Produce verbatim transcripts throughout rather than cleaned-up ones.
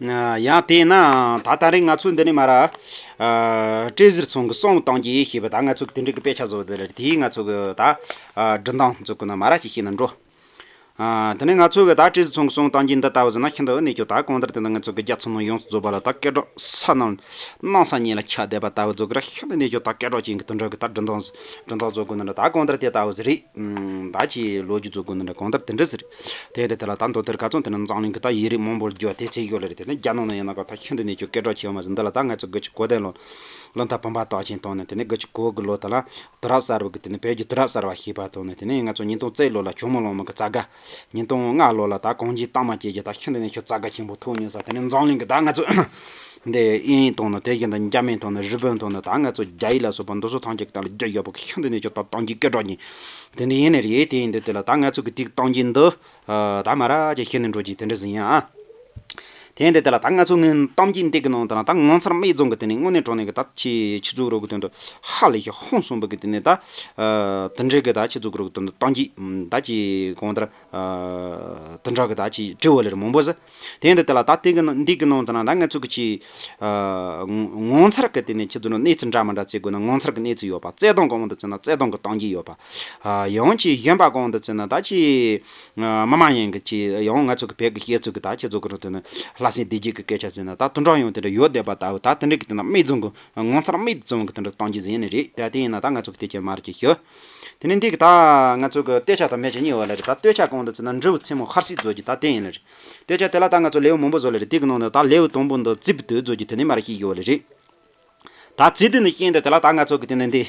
ཡང་དེས་ན་ད་ད་རེས་ང་ཚོས་འདི་ནས་མར་ཨ་བཀྲས་ཟུར་ཚང་གི་གསུང་གཏོང་རྒྱུ་ཡིན་ཞེས་པ་ད་ང་ཚོ་གི་དེ་འདྲ་གི་དཔེ་ཆ་བཟོ་དེ་རེད། དེའི་ང་ཚོ་གི་ད་ཨ་འབྲི་སྟངས་ཚོ་གི་ནང་མར་ཅིག་བཤད་ན་འགྲོ། ཨ་དེ་ནས་ང་ཚོ་གི་ད་བཀྲས་ཟུར་ཚང་གི་གསུང་གཏོང་རྒྱུ་འདི་ལྟ་བུ་ཟེར་ན་ཤིན་ཏུ་གནས་ཀྱི་ད་གང་ལྟར་དེ་ནི་ང་ཚོ་གི་རྒྱ་ཚོ་ནང་ཡོངས་སུ་རྫོགས་པ་ལ་ད་སྐད་གྲགས་ས་ནང་སྣང་ས་གཉིས་ལ་ཁྱབ་བསྡད་པ་ལྟ་བུ་ཚོ་གི་ར་ཤིན་ཏུ་གནས་ཀྱི་ད་སྐད་གྲགས་ཅན་གི་དེ་འདྲ་གི་ད་འབྲི་སྟངས་འབྲི་སྟངས་བཟོ་དགོས་ནི་འདྲ་ད་གང་ལྟར་དེ་ལྟ་བུ་ཟིག་རེད། ད་ཅིག་ལོ་རྒྱུས་བཟོ་དགོས་ནི་འདྲ་གང་ལྟར་དེ་འདྲ་ཟིག་རེད། དེ་འདི་དེ་ལ་ད་མདོ་དེར་ཁ་ཚོན་དེ་ནི་འཛམ་གླིང་གི་ད་ཡིག་རིགས་མང་པོར་བསྒྱུར་དེ་ཚེ་ཡོད་ལ་རེད། དེ་ནི་རྒྱ་ནང་ན་ཡིན་ན་ག་ད་ཤིན་ཏུ་གནས་ཀྱི་སྐད་གྲགས་ཆེ་བ་མ་ཟིན་འདི་ལ་ད་ང་ཚོ་དགུ་བཅུ་གོ་བདུན་ལོ་ལོ་ལྟར་བུམ་པ་རྟགས་ཅན་བཏང་ནས་དེ་ནི་དགུ་བཅུ་གོ་དགུ་ལོ་དེ་ལ་དུས་རབས་གསར་བ་གི་དེ་ནི་བོད་ཀྱི་དུས་རབས་གསར་བ་ཞེས་པ་བཏང་ནས་དེ་ནི་ང་ཚོ་ཉིས་སྟོང་རྩ་ལོ་ལ་ཇོ་མོ་གླང་མ་གི་རྩ་དགའ། ཉིས་སྟོང་ལྔ་ལོ་ལ་ད་གངས་ཅན་གཏའ་མ་སྐྱེལ་རྒྱུ་ད་ཤིན་ཏུ་གནས་ཀྱི་རྩ་དགའ་ཆེན་པོ་ཐོབ་མྱོང་ས། དེ་ནི་འཛམ་གླིང་གི་ད་ང་ཚོ་འདི་དབྱིན་ཡིག་བཏང་ན་དེ་བཞིན་དུ་འཇར་མན་བཏང་ན་རི་པིན་བཏང་ན་ད་ང་ཚོ་རྒྱ་ཡིག་ལ་སོགས་པ་འདི་ཚོ་ཐམས་ཅད་ཀྱི་ད་ལ་རྒྱ་ཡོད་པ་གི་ཤིན་ཏུ་གནས་ཀྱི་ད་གཏམ་རྒྱུད་སྐད་གྲགས་ཅན་དེ་འདྲ་ཡིན་ནི་རེད། དེ་ཡིན་དུས་དེ་ལ་ད་ང་ཚོ་གི་དེའི་གཏམ་རྒྱུད་འདི་ད་མ་ར་ཅིག་ཤེས་ནས་འགྲོ་རྒྱུ་དེ་འདྲ་ཟིན་ཡང་ཨ། དེ་འདྲ་དེ་ལ་ད་ང་ཚོ་ངའི་གཏམ་རྒྱུད་འདི་གི་ནང་དུ་ན་ད་ངོ་མཚར་རྨད་བྱུང་གི་དེ་ནས་དངོས་གནས་དྲང་གནས་ཀྱི་ད་ཆེས་ཆེ་ཚུགས་རོགས་གི་དོན་དུ་ཧ་ལས་ཤིང་ཧང་སངས་པ་གི་དེ་ནས་ད་དེ་འདྲའི་གི་ད་ཆེ་ཚུགས་རོགས་གི་དོན་དུ་གཏམ་རྒྱུད་ད་ཅི་གང་ལྟར་དེ་འདྲ་གི་ད་ཅི་བྲིས་པ་ལས་མང་པོ་ཟིག་དེ་འདྲ་དེ་ལ་ད་དེ་གི་ནང་འདི་གི་ནང་དུ་ན་ད་ང་ཚོ་གི་ཆེས་ངོ་མཚར་གི་དེ་ནས་ཆེ་ཚུགས་ནོ་གནས་ཚུལ་འདྲ་མི་འདྲ་བརྩི་དགོས་ན་ངོ་མཚར་གི་གནས་ཚུལ་ཡོད་པ། བརྩེ་དུང་གི་དབང་དུ་བརྩིས་ན་བརྩེ་དུང་གི་གཏམ་རྒྱུད་ཡོད་པ། ཡང་ཅིག་གཞན་པ་གང་དུ་བརྩིས་ན་ད་ཅི། མི་མ་ཡིན་གྱི་ཅི་ཡང་ང་ཚོ་གི་བོད་ཀྱི་སྐྱེས་ཚུལ་གྱི་ད་ཁྱེད་ཚོ་གི་རུ་དེ་ནི་ལྷ་སྲས་བདེ་སྐྱིད་ཀྱི་སྐད་ཆ་ཟེར་ན་ད་དུད་འགྲོ་ཡང་དེ་འདྲ་ཡོད་བསྡད་པ་ལྟ་བུ་ད་དེ་འདྲ་གི་དེ་ན་རྨད་བྱུང་གི་ངོ་མཚར་རྨད་བྱུང་གི་དེ་འདྲ་གཏམ་རྒྱུད་ཟེར་ནི་རེད། ད་དེ་ཡིན་ན་ད་ང་ཚོ་གི་དེ་ཆེད་མ་རེད་ཅེས་ཞུ། དེ་ནི་འདི་གི་ད་ང་ཚོ་གི་དཔེ་ཆ་དང་མེད་ཅེས་གཉིས་ཡོད་ལེ་རེད། ད་དཔེ་ཆ་གང་དུ་བརྩིས་ན་འབྲས་བུ་མཚན་མོ་ཤར་སྲིད་བཟོ་རྒྱུ་ད་དེ་ཡིན་ལེ་རེད། དཔེ་ཆ་དེ་ལ་ད་ང་ཚོ་ལེའུ་མང་པོ་བཟོ་ལེ་རེད། དེ་གི་ནང་ནས་ད་ལེའུ་དང་པོ་འདི་རྩིས་པ་དེ་བཟོ་རྒྱུ་དེ་ནི་མ་རེད་ཞེས་ཞུ་བ་ལེ་རེད། ད་ཚིག་དེ་ནི་ཤེས་འདི་དེ་ལ་ད་ང་ཚོ་གི་དེ་ནི་འདི།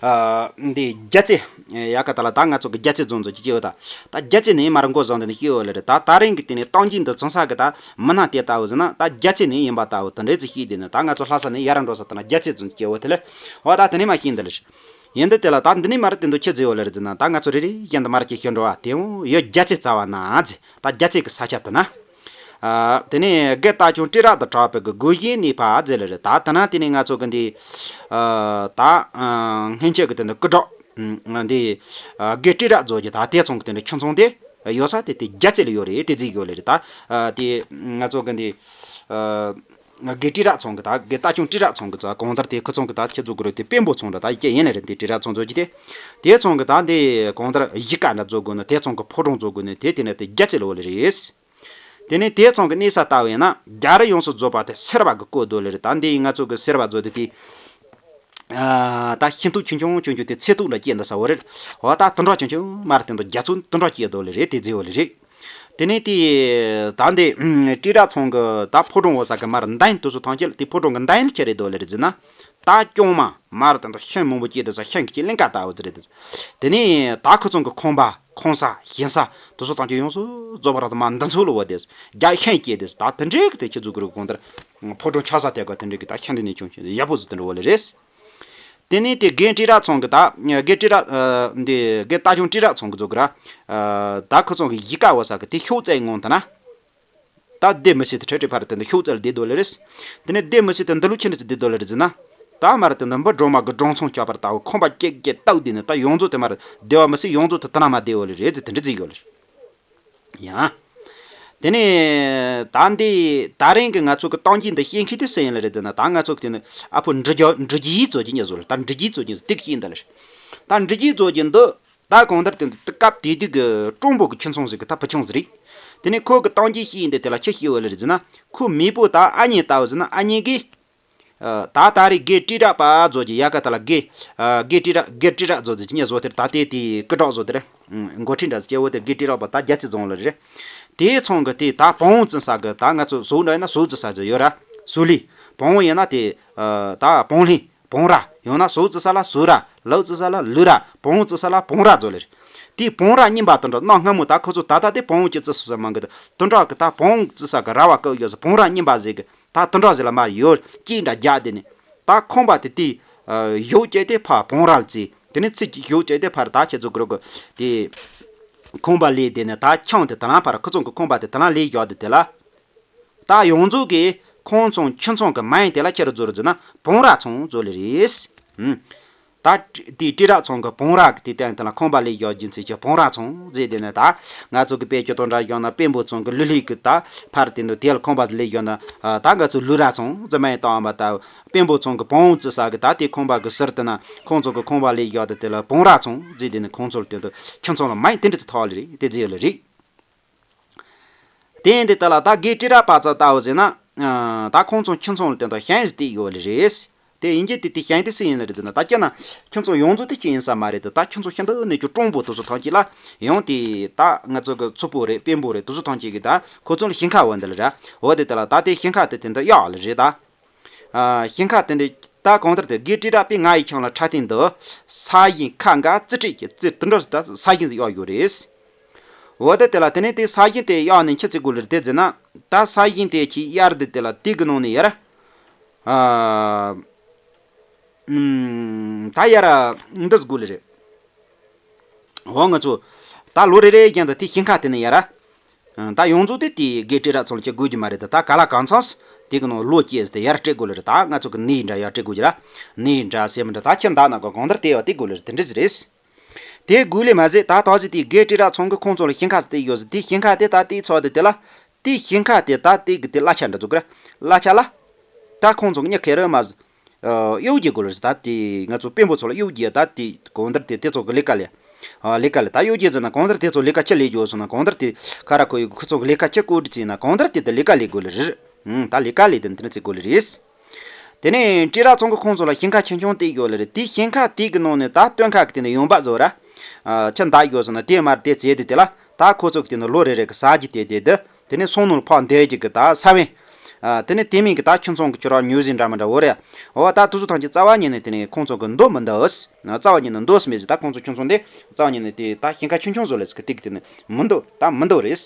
ཨ། འདི་རྒྱ་ཚེ། ཡ་ག་ད་ལ་ད་ང་ཚོ་གི་རྒྱ་ཚེ་རྫོང་ཚོ་ཅི་ཅི་ཡོད་ད། ད་རྒྱ་ཚེ་ནི་མར་འགོ་བཟུང་དེ་ནི་ཤེས་ཡོད་ལེ་རེད། ད་ད་རིང་གི་དེ་ནི་གཏམ་རྒྱུད་འདི་ཚོང་ས་གི་ད་མི་སྣ་དེ་ལྟ་བུ་ཟེར་ན་ད་རྒྱ་ཚེ་ནི་ཡིན་པ་ལྟ་བུ་དེ་འདྲའི་ཚིག་ཤེས་དེ་ནི་ད་ང་ཚོ་ལྷ་ས་ནས་ཡར་འགྲོ་ས་དེ་ན་རྒྱ་ཚེ་རྫོང་སྐྱེ་བོ་དེ་ལ། འོ་ད་དེ་ནི་མ་ཤེས་འདི་ལེ། ཡིན་འདི་དེ་ལ་ད་འདི་ནི་མར་དེ་འདུ་ཆི་ཟེར་ཡོད་ལེ་རེད་ཟེར་ན་ད་ང་ཚོ་རེ་རེ་བཞིན་དུ་མར་ཅི་ཤེས་འགྲོ་བ་དེ་འོ་ཡོད་རྒྱ་ཚེ་རྩ་བ་ན་ཟེར། ད་རྒྱ་ཚེ་གི་ས་ཆ་དེ་ན། ཨ། དེ་ནས་དགེ་རྟ་ཁྱུང་སྤྲེལ་རབ་ཏུ་གྲགས་པའི་གི་དགོན་གཞིའི་གནས་པ་ཟེར་ལེ་རེད། ད་དེ་ན་དེ་ནས་ང་ཚོ་གི་འདི། ཨ། ད། ཨ། སྔོན་ཆད་ཀྱི་དེ་འདི་སྐུ་དྲག་འདི། ཨ། དགེ་སྤྲེལ་རབ་བཟོ་རྒྱུ་ད་དེ་ཚང་གི་དེ་འདི་ཁྱུང་ཚང་དེ་ཡོད་ས་དེ་དེ་རྒྱ་ཚེ་ལ་ཡོད་རེད། དེ་རྫིག་ཡོད་ལེ་རེད། ད། ཨ། དེ་ང་ཚོ་གི་འདི། ཨ། དགེ་སྤྲེལ་རབ་ཚང་གི་ད་དགེ་རྟ་ཁྱུང་སྤྲེལ་རབ་ཚང་གི་ད་གང་ལྟར་དེ་ཁུ་ཚང་གི་ད་ཁྱེད་ཚོ་གི་རེད། དེ་དཔོན་པོ་ཚང་འདྲ་ད་ཡི་གེ་ཡིན་ལེ་རེད། དེ་སྤྲེལ་རབ་ཚང་བཟོ་རྒྱུ་དེ། དེ་ཚང་གི་ད་འདི་གང་ལྟར་གཞིས་ཀ་འདྲ་བཟོ་དགོས་ནི་དེ་ཚང་གི་ཕོ་བྲང་བཟོ་དགོས་ནི་དེ་དེ་ནས་དེ་རྒྱ་ཚེ་ལ་ཡོད་ལེ་རེད། དེ་ནས་དེ་ཚང་གི་གནས་ས་ལྟ་བུ་ཡིན་ན་རྒྱལ་རབས་ཡོངས་སུ་རྫོགས་པ་དེ་སེར་བ་གི་བཀོད་དོ་ལེ་རེད། ད་འདི་ང་ཚོ་གི་སེར་བ་བཟོ་དེ་དེ། ཨ། ད་ཤིང་ཏོག་ཆུང་ཆུང་ཆུང་ཆུང་དེ་ཚེ་ཏོག་ལ་སྐྱེས་འདི་ས་བོ་རེད། འོ་ད་དུད་འགྲོ་ཆུང་ཆུང་མར་དེ་འདུ་རྒྱ་མཚོ་དུད་འགྲོ་སྐྱེས་དོ་ལེ་རེད། དེ་རྫིག་བོ་ལེ་རེད། དེ་ནས་དེ། ད་འདི་སྤྲེལ་རབ་ཚང་གི་ད་ཕོ་བྲང་འོ་ས་གི་མར་མདའ་ཡིན་དུ་སུ་ཐང་ཆེ་ལ་དེ་ཕོ་བྲང་གི་མདའ་ཡིན་ལ་ཁྱེར་རེད་དོ་ལེ་རེད་ཟེར་ན། ད་སྐྱོང་མ་མར་དེ་འདུ་ཤིང་མང་པོ་སྐྱེས་འདི་ས་ཤིང་གི་ལིང་ག་ལྟ་བུ་ཟེར་རེད། དེ་ནས་ད་ཁུ་ཚང་གི་ཁང་པ། ཁང་ས་ཞིང་ས་དེ་ཚོ་ཐམས་ཅད་ཡོངས་སུ་རྫོགས་པ་ར་དུ་མ་འདི་ཚོ་ལ་བ་དེ་རྒྱ་ཤིང་སྐྱེས་དེ་ད་དེ་འདྲའི་གི་དེ་ཁྱེད་ཚོ་གི་རུ་གོང་ལྟར་ཕོ་བྲང་ཆགས་ས་དེ་ག་དེ་འདྲའི་གི་ད་ཤིང་དེ་ནས་ཆུང་ཆུང་ཡག་པོ་ཟིག་དེ་འདྲ་བ་ལེ་རེད། དེ་ནས་དེ་རྒན་སྤྲེལ་རབ་ཚང་གི་ད་རྒན་སྤྲེལ་རབ་འདི་རྒན་རྟ་ཁྱུང་སྤྲེལ་རབ་ཚང་གི་ཚོ་གི་ར་ད་ཁུ་ཚང་གི་གཞིས་ཀ་བ་ས་གི་དེ་ཤོག་རྩེ་ངང་དེ་ན། ད་སྡེ་མི་སྲིད་དེ་ཁྲི་ཁྲི་ཕར་དེ་འདི་ཤོག་རྩལ་བསྡད་དོ་ལེ་རེད། དེ་ནས་སྡེ་མི་སྲིད་དེ་འདི་ལུགས་ཁྱེད་འདི་བསྡད་དོ་ལེ་རེད་ཟེར་ན། ད་མར་དེ་འདི་འབུ་སྦྲང་མ་གི་སྦྲང་ཚང་བཅག་པར་ལྟ་བུ་ཁང་པ་ཀྱེ་ཀྱེ་བཏབ་བསྡད་ནས་ད་ཡོངས་རྫོགས་དེ་མར་སྡེ་བ་མི་སྲིད་ཡོངས་རྫོགས་དེ་དེ་ན་མ་བསྡད་བ་ལེ་རེད་ཟེར་དེ་འདྲ་ཟིག་ཡོད་ལེ་རེད། ཡང་། དེ་ནས་ད་འདི་ད་རིང་གི་ང་ཚོ་གི་གཏམ་རྒྱུད་འདི་བཤད་མཁན་དེ་སུ་ཡིན་ལེ་རེད་ཟེར་ན། ད་ང་ཚོ་གི་དེ་ནི་ཨ་ཕོ་འབྲི་རྒྱུ་འབྲི་རྒྱུ་ཡིས་བཟོ་རྒྱུ་ཉེ་བཟོ་ལེ། ད་འབྲི་རྒྱུ་བཟོ་རྒྱུ་དེ་གི་ཤེས་འདི་ལེ་རེད། ད་འབྲི་རྒྱུ་བཟོ་རྒྱུ་འདི། ད་གང་ལྟར་དེ་འདི་སྐབས་དེ་དུས་ཀྱི་ཀྲུང་པོ་གི་ཁྱུང་ཚང་ཟིག་གི་ད་བུ་ཆུང་ཟིག་རེད། དེ་ནས་ཁོ་གི་གཏམ་རྒྱུད་ཤེས་ཡིན་དེ་དེ་ལ་ཆི་ཤེས་བ་ལེ་རེད་ཟེར་ན། ཁོ་མེས་པོ་ད་ཨ་མྱེས་ལྟ་བུ་ཟེར་ན་ཨ་མྱེས་གིས། ད་ད་རེས་དགེ་སྤྲེལ་རབ་པ་བཟོ་རྒྱུ་ཡ་ག་ད་ལ་དགེ། དགེ་སྤྲེལ་རབ་དགེ་སྤྲེལ་རབ་བཟོ་རྒྱུ་ཅི་ཉེ་བཟོ་དེར་ད་ལྟའི་དེ་སྐུ་དྲག་བཟོ་དེར། འགོ་ཁྲིད་འདྲ་སྐྱེ་བོ་དེ་དགེ་སྤྲེལ་རབ་པ་ད་རྒྱ་ཚེ་རྫོང་ལ་རེད། དེའི་ཚང་གི་དེ་ད་བོང་བུ་བཙུན་ས་གི་ད་ང་ཚོ་ཟོག་འདྲ་ཡིན་ན་ཟོག་བཙུན་ས་ཅིག་ཡོད་ར། ཟོག་ལི། བོང་བུ་ཡིན་ན་དེ། ད་བོང་ལི། བོང་ར། ཡང་ན་ཟོག་བཙུན་ས་ལ་ཟོག་ར། ལུག་བཙུན་ས་ལ་ལུག་ར། བོང་བཙུན་ས་ལ་བོང་ར་ཟེར་ལེ་རེད། དེའི་བོང་ར་རྙིང་པ་དེ་འདྲ་གནའ་སྔ་མོ་ད་ཁོ་ཚོ་ད་ལྟ་དེ་བོང་བུ་ཅིག་བཙུན་སོང་ས་མང་གི་དེ་འདྲ་གི་ད་བོང་བཙུན་ས་གི་ར་བ་བཀབ་ཡོད་ས་བོང་ར་རྙིང་པ་ཟེར་གི་ད་དེ་འདྲ་ཟེར་ལ་མར་ཡོད་ཅིག་འདྲ་རྒྱག་དེ་ནི་ད་ཁང་པ་དེ་དེའི་གཞོགས་བཅད་དེ་ཕར་བོང་ར་ལ་བརྩིས། དེ་ནི་ཚིག་གི་གཞོགས་བཅད་དེ་ཕར་ད་ཁྱེད་ཚོ་གི་རོགས་གི་དེ་ཁང་པ་ལས་དེ་ནི་ད་ཁྱང་དེ་དེ་ལ་ཕར་ཁོ་ཚོ་གི་ཁང་པ་དེ་དེ་ལ་ལས་བཞག་དེ་དེ་ལ། ད་ཡོངས་རྫོགས་ཀྱི་ཁང་ཚང་ཁྱིམ་ཚང་གི་མིང་དེ་ལ་ཁྱེད་རང་ཚོ་རེ་ཟེར་ན་བོང་ར་ཚང་ཟེར་ལེ་རེད། ཨུམ། ད་དེའི་སྤྲེལ་རབ་ཚང་གི་བོང་རབ་གི་དེ་སྟེང་དེ་ལ་ཁང་པ་ལས་བཞག་རྒྱུ་མཚན་གྱི་བོང་རབ་ཚང་ཟེར། དེ་ནས་ད་ང་ཚོ་གི་དཔེ་སྤྱིར་བཏང་འདྲ་བཞག་ན་དཔོན་པོ་ཚང་གི་ལུས་ལྷས་གི་ད་ཕར་དེ་འདུག་དེ་ལ་ཁང་པ་ལས་བཞག་ན། ད་ང་ཚོ་ལུས་རབ་ཚང་ཟེར་མ་ཡིན་དང་བ་ད། དཔོན་པོ་ཚང་གི་བོང་བཙུགས་ས་གི་ད་དེ་ཁང་པ་གི་ཟུར་དེ་ན་ཁོང་ཚོ་གི་ཁང་པ་ལས་བཞག་དེ་དེ་ལ་བོང་རབ་ཚང་ཟེར། དེ་ནི་ཁོང་ཚོ་ལ་དེ་འདུག་ཁྱིམ་ཚང་ལ་མ་ཡིན་དེ་འདྲ་ཅིག་ཐོག་ལ་རེད། དེ་ཟེར་ཡོད་ལ་རེད། དེ་ཡིན་དུས་དེ་ལ་ད་དགེ་སྤྲེལ་རབ་པ་ཚོ་ལྟ་བུ་ཟེར་ན། ཨ། ད་ཁོང་ཚོ་ཁྱིམ་ཚང་ལ་དེ་འདྲ་ཞེང་ཞེ་དེ་ཡོད་ལེ་རེད། དེ་ཡིན་གྱི་དེ་དེ་ཞེང་དེ་སུ་ཡིན་ལེ་རེད་ཟེར་ན། ད་སྤྱིར་ན་ཁྱིམ་ཚང་ཡོངས་རྫོགས་དེ་གཅིག་ཡིན་ས་མ་རེད་དེ། ད་ཁྱིམ་ཚང་ཤིན་ཏུ་ནས་ཀྱི་སྤྲང་པོ་དེ་ཚོ་ཐམས་ཅད་ལ་ཡང་དེ་ད་ང་ཚོ་གི་ཚོ་པོ་རེད། དཔོན་པོ་རེད། དེ་ཚོ་ཐམས་ཅད་ཀྱི་ད་ཁོ་ཚོ་ལ་ཞེང་ཁ་ཡོད་འདི་ལ་ར། འོ་དེ་དེ་ལ་ད་དེ་ཞེང་ཁ་དེ་དེ་འདྲ་གཡོག་ལེ་རེད་ད། ཨ། ཞེང་ཁ་དེ་འདྲ་ད་གང་ལྟར་དེ་དགེ་སྤྲེལ་རབ་པས་ང་ཡི་ཁྱིམ་ལ་ཁྲ་སྟེང་དུ་ས་ཞིང་ཁ་འགའ་རྩིས་སྤྲད་ཀྱི་རྩིས་དེ་འདྲ་ཟིག་ད་ས་ཞིང་ཟིག་གཡོག་ཡོད་རེད། འོ་དེ་དེ་ལ་དེ་ནས་དེ་ས་ཞིང་དེ་གཡོག་ནས་ཆི་ཟིག་དགོས་ལེ་རེད་དེ་ཟེར་ན། ད་ས་ཞིང་དེ་ཁྱི་གཡར་དེ་དེ་ལ་དེ་གི་ནང་ནས་ཡར། ཨ། ཨུམ། ད་ཡར་འདི་ཟིག་དགོས་ལེ་རེད། འོ་ང་ཚོ་ད་ལོ་རེ་རེ་བཞིན་དུ་དེ་ཞིང་ཁ་དེ་ནས་ཡར། ཨ། ད་ཡོངས་རྫོགས་དེ་དེ་དགེ་སྤྲེལ་རབ་ཚང་ལ་ཁྱེར་དགོས་རྒྱུ་མ་རེད་དེ། ད་ག་ལ་གང་འཚམས་དེ་གི་ནང་ལོ་སྐྱེས་དེ་ཡར་སྤྲད་དགོས་ལེ་རེད། ད་ང་ཚོ་གི་ནས་འདྲ་ཡར་སྤྲད་དགོས་རྒྱུ་ར། ནས་འདྲ་སེ་མི་འདྲ་ད་ཁྱི་འདག་ན་ག་གང་ལྟར་དེ་ཡོད་དེ་དགོས་ལེ་རེད། དེ་འདྲ་ཟིག་རེད། དེ་དགོས་ལེ་མ་ཟད་ད་ཐོག་ཟིག་དེ་དགེ་སྤྲེལ་རབ་ཚང་གི་ཁོང་ཚོ་ལ་ཞིང་ཁ་ཟིག་དེ་ཡོད་ཟིག་དེ་ཞིང་ཁ་དེ་ད་དེ་ཚོ་དེ་དེ་ལ། དེ་ཞིང་ཁ་དེ་ད་དེ་གི་དེ་གླ་ཆ་འདྲ་ཟིག་གི་ར། གླ་ཆ་ལ། ད་ཁོང་ཚོ་གི་མྱི་ཁེ་རེ་མ་ཟིག་གཡོག་རྒྱུ་དགོས་ལེ་རེད། ད་དེ་ང་ཚོ་དཔོན་པོ་ཚོ་ལ་གཡོག་རྒྱུ་ད་དེ་གང་ལྟར་དེ་དེ་ཚོ་གི་ལས་ཀ་ལས། ཨ། ལས་ཀ་ལས་ད་གཡོག་རྒྱུ་ཟེར་ན་གང་ལྟར་དེ་ཚོ་ལས་ཀ་ཁྱི་ལས་རྒྱུ་སོང་ན་གང་ལྟར་དེ་ཁ་ར་ཁོ་ཡི་ཁོ་ཚོ་གི་ལས་ཀ་ཁྱི་བཀོད་སྒྲིག་བྱས་ན་གང་ལྟར་དེ་དེ་ལས་ཀ་ལས་དགོས་ལེ་རེད། ཨང་། ད་ལས་ཀ་ལས་དེ་འདི་འདྲ་བྱེད་དགོས་ལེ་རེད། དེ་ནས་སྤྲེལ་རབ་ཚང་གི་ཁོང་ཚོ་ལ་ཞིང་ཁ་ཆུང་ཆུང་དེ་ཡོད་ལེ་རེད། དེ་ཞིང་ཁ་དེ་གི་ནང་ནས་ད་སྟོན་ཁ་གི་དེ་ནས་ཡོང་འབབ་བཟོ་ར། ཨ། ཁྱི་འདག་ཡོད་སོང་ན་དེ་མར་དེ་བྱས་དེ་དེ་ལ་ད་ཁོ་ཚོ་གི་དེ་ནས་ལོ་རེ་རེ་གི་ཟ་རྒྱུ་དེ་དེ་དེ། དེ་ནས་སོང་ནོར་ཕག་འདེད་ཀྱི་གི་ད་ས་བོན། ཨ། དེ་ནས་དེ་མིན་གི་ད་ཁྱུང་ཚང་གི་ཁྱོད་རང་ཉོས་ཟིན་འདྲ་མི་འདྲ་འོ་རེད། འོ་ད་དུ་སུ་ཐང་གི་རྩ་བ་ཉིད་ནས་དེ་ནས་ཁོང་ཚོ་གི་འདོད་མི་འདོད། རྩ་བ་ཉིད་ནས་འདོད་མེད་ཟིན། ད་ཁོང་ཚོ་ཁྱུང་ཚང་དེ་རྩ་བ་ཉིད་ནས་དེ་ད་ཞིང་ཁ་ཆུང་ཆུང་བཟོ་ལེ་ཟིག་གི་དེ་གི་དེ་ནས་མི་འདོད། ད་མི་འདོད་རེད།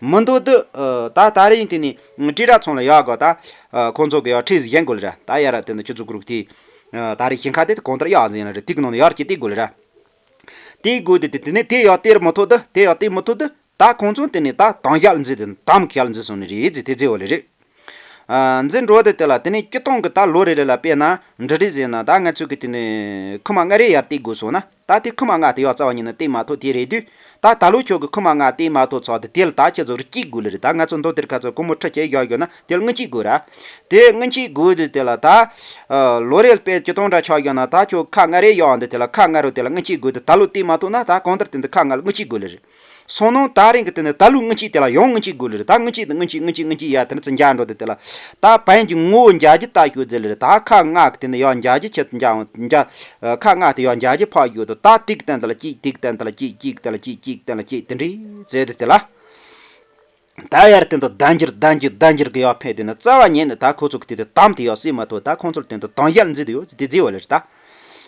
མི་འདོད་དུ། ཨ། ད་ད་རིང་དེ་ནས་སྤྲེལ་རབ་ཚང་ལ་ཡག་གོ་ད། ཨ། ཁོང་ཚོ་གི་ཡག་ཁྲིད་ཟིག་ཡན་དགོས་ལེ་ར། ད་ཡ་ར་དེ་ནས་ཁྱུ་ཚོ་གུ་རུག་དེ། ཨ། ད་རིང་ཞིང་ཁ་དེ་གང་ལྟར་ཡག་ཟིན་ཡིན་ལ་རེད། དེ་གི་ནང་ནས་ཡག་ཅིག་དེ་དགོས་ལེ་ར། དེ་དགོས་དེ་དེ་དེ་ནས་དེ་ཡག་སྟེར་མི་ཐུབ་དུ། དེ་ཡག་སྟེར་མི་ཐུབ་དུ། ད་ཁོང་ཚོ་དེ་ནས་ད་དམ་ཞལ་འཛིན་དེ་དམ་ཁལ་འཛིན་སོང་ནི་རེད་ཟེར་དེ་ཟེར་བ་ལེ་རེད། ཨ། འཛིན་འགྲོ་དེ་དེ་ལ་དེ་ནས་སྤྱིར་བཏང་གི་ད་ལོ་རེ་རེ་ལ་དཔེར་ན་འབྲུ་རིགས་ཟེར་ན་ད་ང་ཚོ་གི་དེ་ནས་ཁུག་མ་ལྔ་རེ་ཡར་སྟེར་དགོས་སོང་ན། ད་དེ་ཁུག་མ་ལྔ་དེ་ཡག་རྩ་བ་ཉིད་ནས་སྟེར་མ་ཐུབ་དེ་རེད་དུས། ད་ད་ལོ་ཁྱོད་ཀྱི་ཁུག་མ་ལྔ་སྟེར་མ་ཐུབ་ཚོགས་དེ་དེ་ལ་ད་ཁྱེད་ཚོ་རུ་སྐྱིད་དགོས་ལེ་རེད། ད་ང་ཚོ་མདོ་དེར་ཁ་ཚོ་སྒོར་མོ་ཁྲི་བྱས་བཞག་ཡོད་ན་དེ་ལ་དངུལ་ཅིག་དགོས་ར། དེ་དངུལ་ཅིག་དགོས་དུས་དེ་ལ་ད། ཨ། ལོ་རེ་ལ་དཔེ་སྤྱིར་བཏང་འདྲ་ཆགས་ཡོད་ན་ད་ཁྱོད་ཁ་ལྔ་རེ་ཡག་འདི་དེ་ལ་ཁ་ལྔ་རུ་དེ་ལ་དངུལ་ཅིག་དགོས་དུས། ད་ལོ་སྟེར་མ་ཐུབ་ན་ད་གང་ལྟར་དེ་འདི་ཁ་ལྔ་ལ་དངུལ་ཅིག་དགོས་ལེ་རེད། སོང་ནོ་ད་རིང་གི་དེ་ནས་ད་ལོ་དངུལ་ཅིག་དེ་ལ་ཡང་དངུལ་ཅིག་དགོས་ལེ་རེད། ད་དངུལ་ཅིག་དེ་དངུལ་ཅིག་དངུལ་ཅིག་དངུལ་ཅིག་ཡ་དེ་འདྲ་ཚོ་འཇག་འགྲོ་དེ་དེ་ལ། ད་བན་གྱི་ངོ་བོ་འཇག་རྒྱུ་ད་ཤོད་ཟེར་ལེ་རེད། ད་ཁ་ལྔ་གི་དེ་ནས་ཡང་འཇག་རྒྱུ་ཁྱེད་འཇག་འཇག་ཁ་ལྔ་དེ་ཡང་འཇག་རྒྱུ་ཕག་ཡོད་དོ། ད་ཏིག་སྟེང་དེ་ལ་གཅིག་ཏིག་སྟེང་དེ་ལ་གཅིག་གཅིག་སྟེང་ལ་གཅིག་གཅིག་སྟེང་ལ་གཅིག་གཅིག་སྟེང་ལ་གཅིག་དེ་འདྲས་ཟེར་དེ་དེ་ལ། ད་ཡར་དེ་འདྲ་བདག་འགྱུར་བདག་འགྱུར་བདག་འགྱུར་གི་ཡག་ཕན་དེ་ནི་རྩ་བ་ཉིད་ནས་ད་ཁོ་ཚོ་གི་དེ་དེ་དམ་དེ་ཡག་སྲིད་མ་ཐུབ། ད་ཁོང་ཚོར་དེ་འདྲ་དམ་ཞལ་འཛིན་དེ་ཡོད་དེ་བརྩི་བ་ལེ་རེད་ད།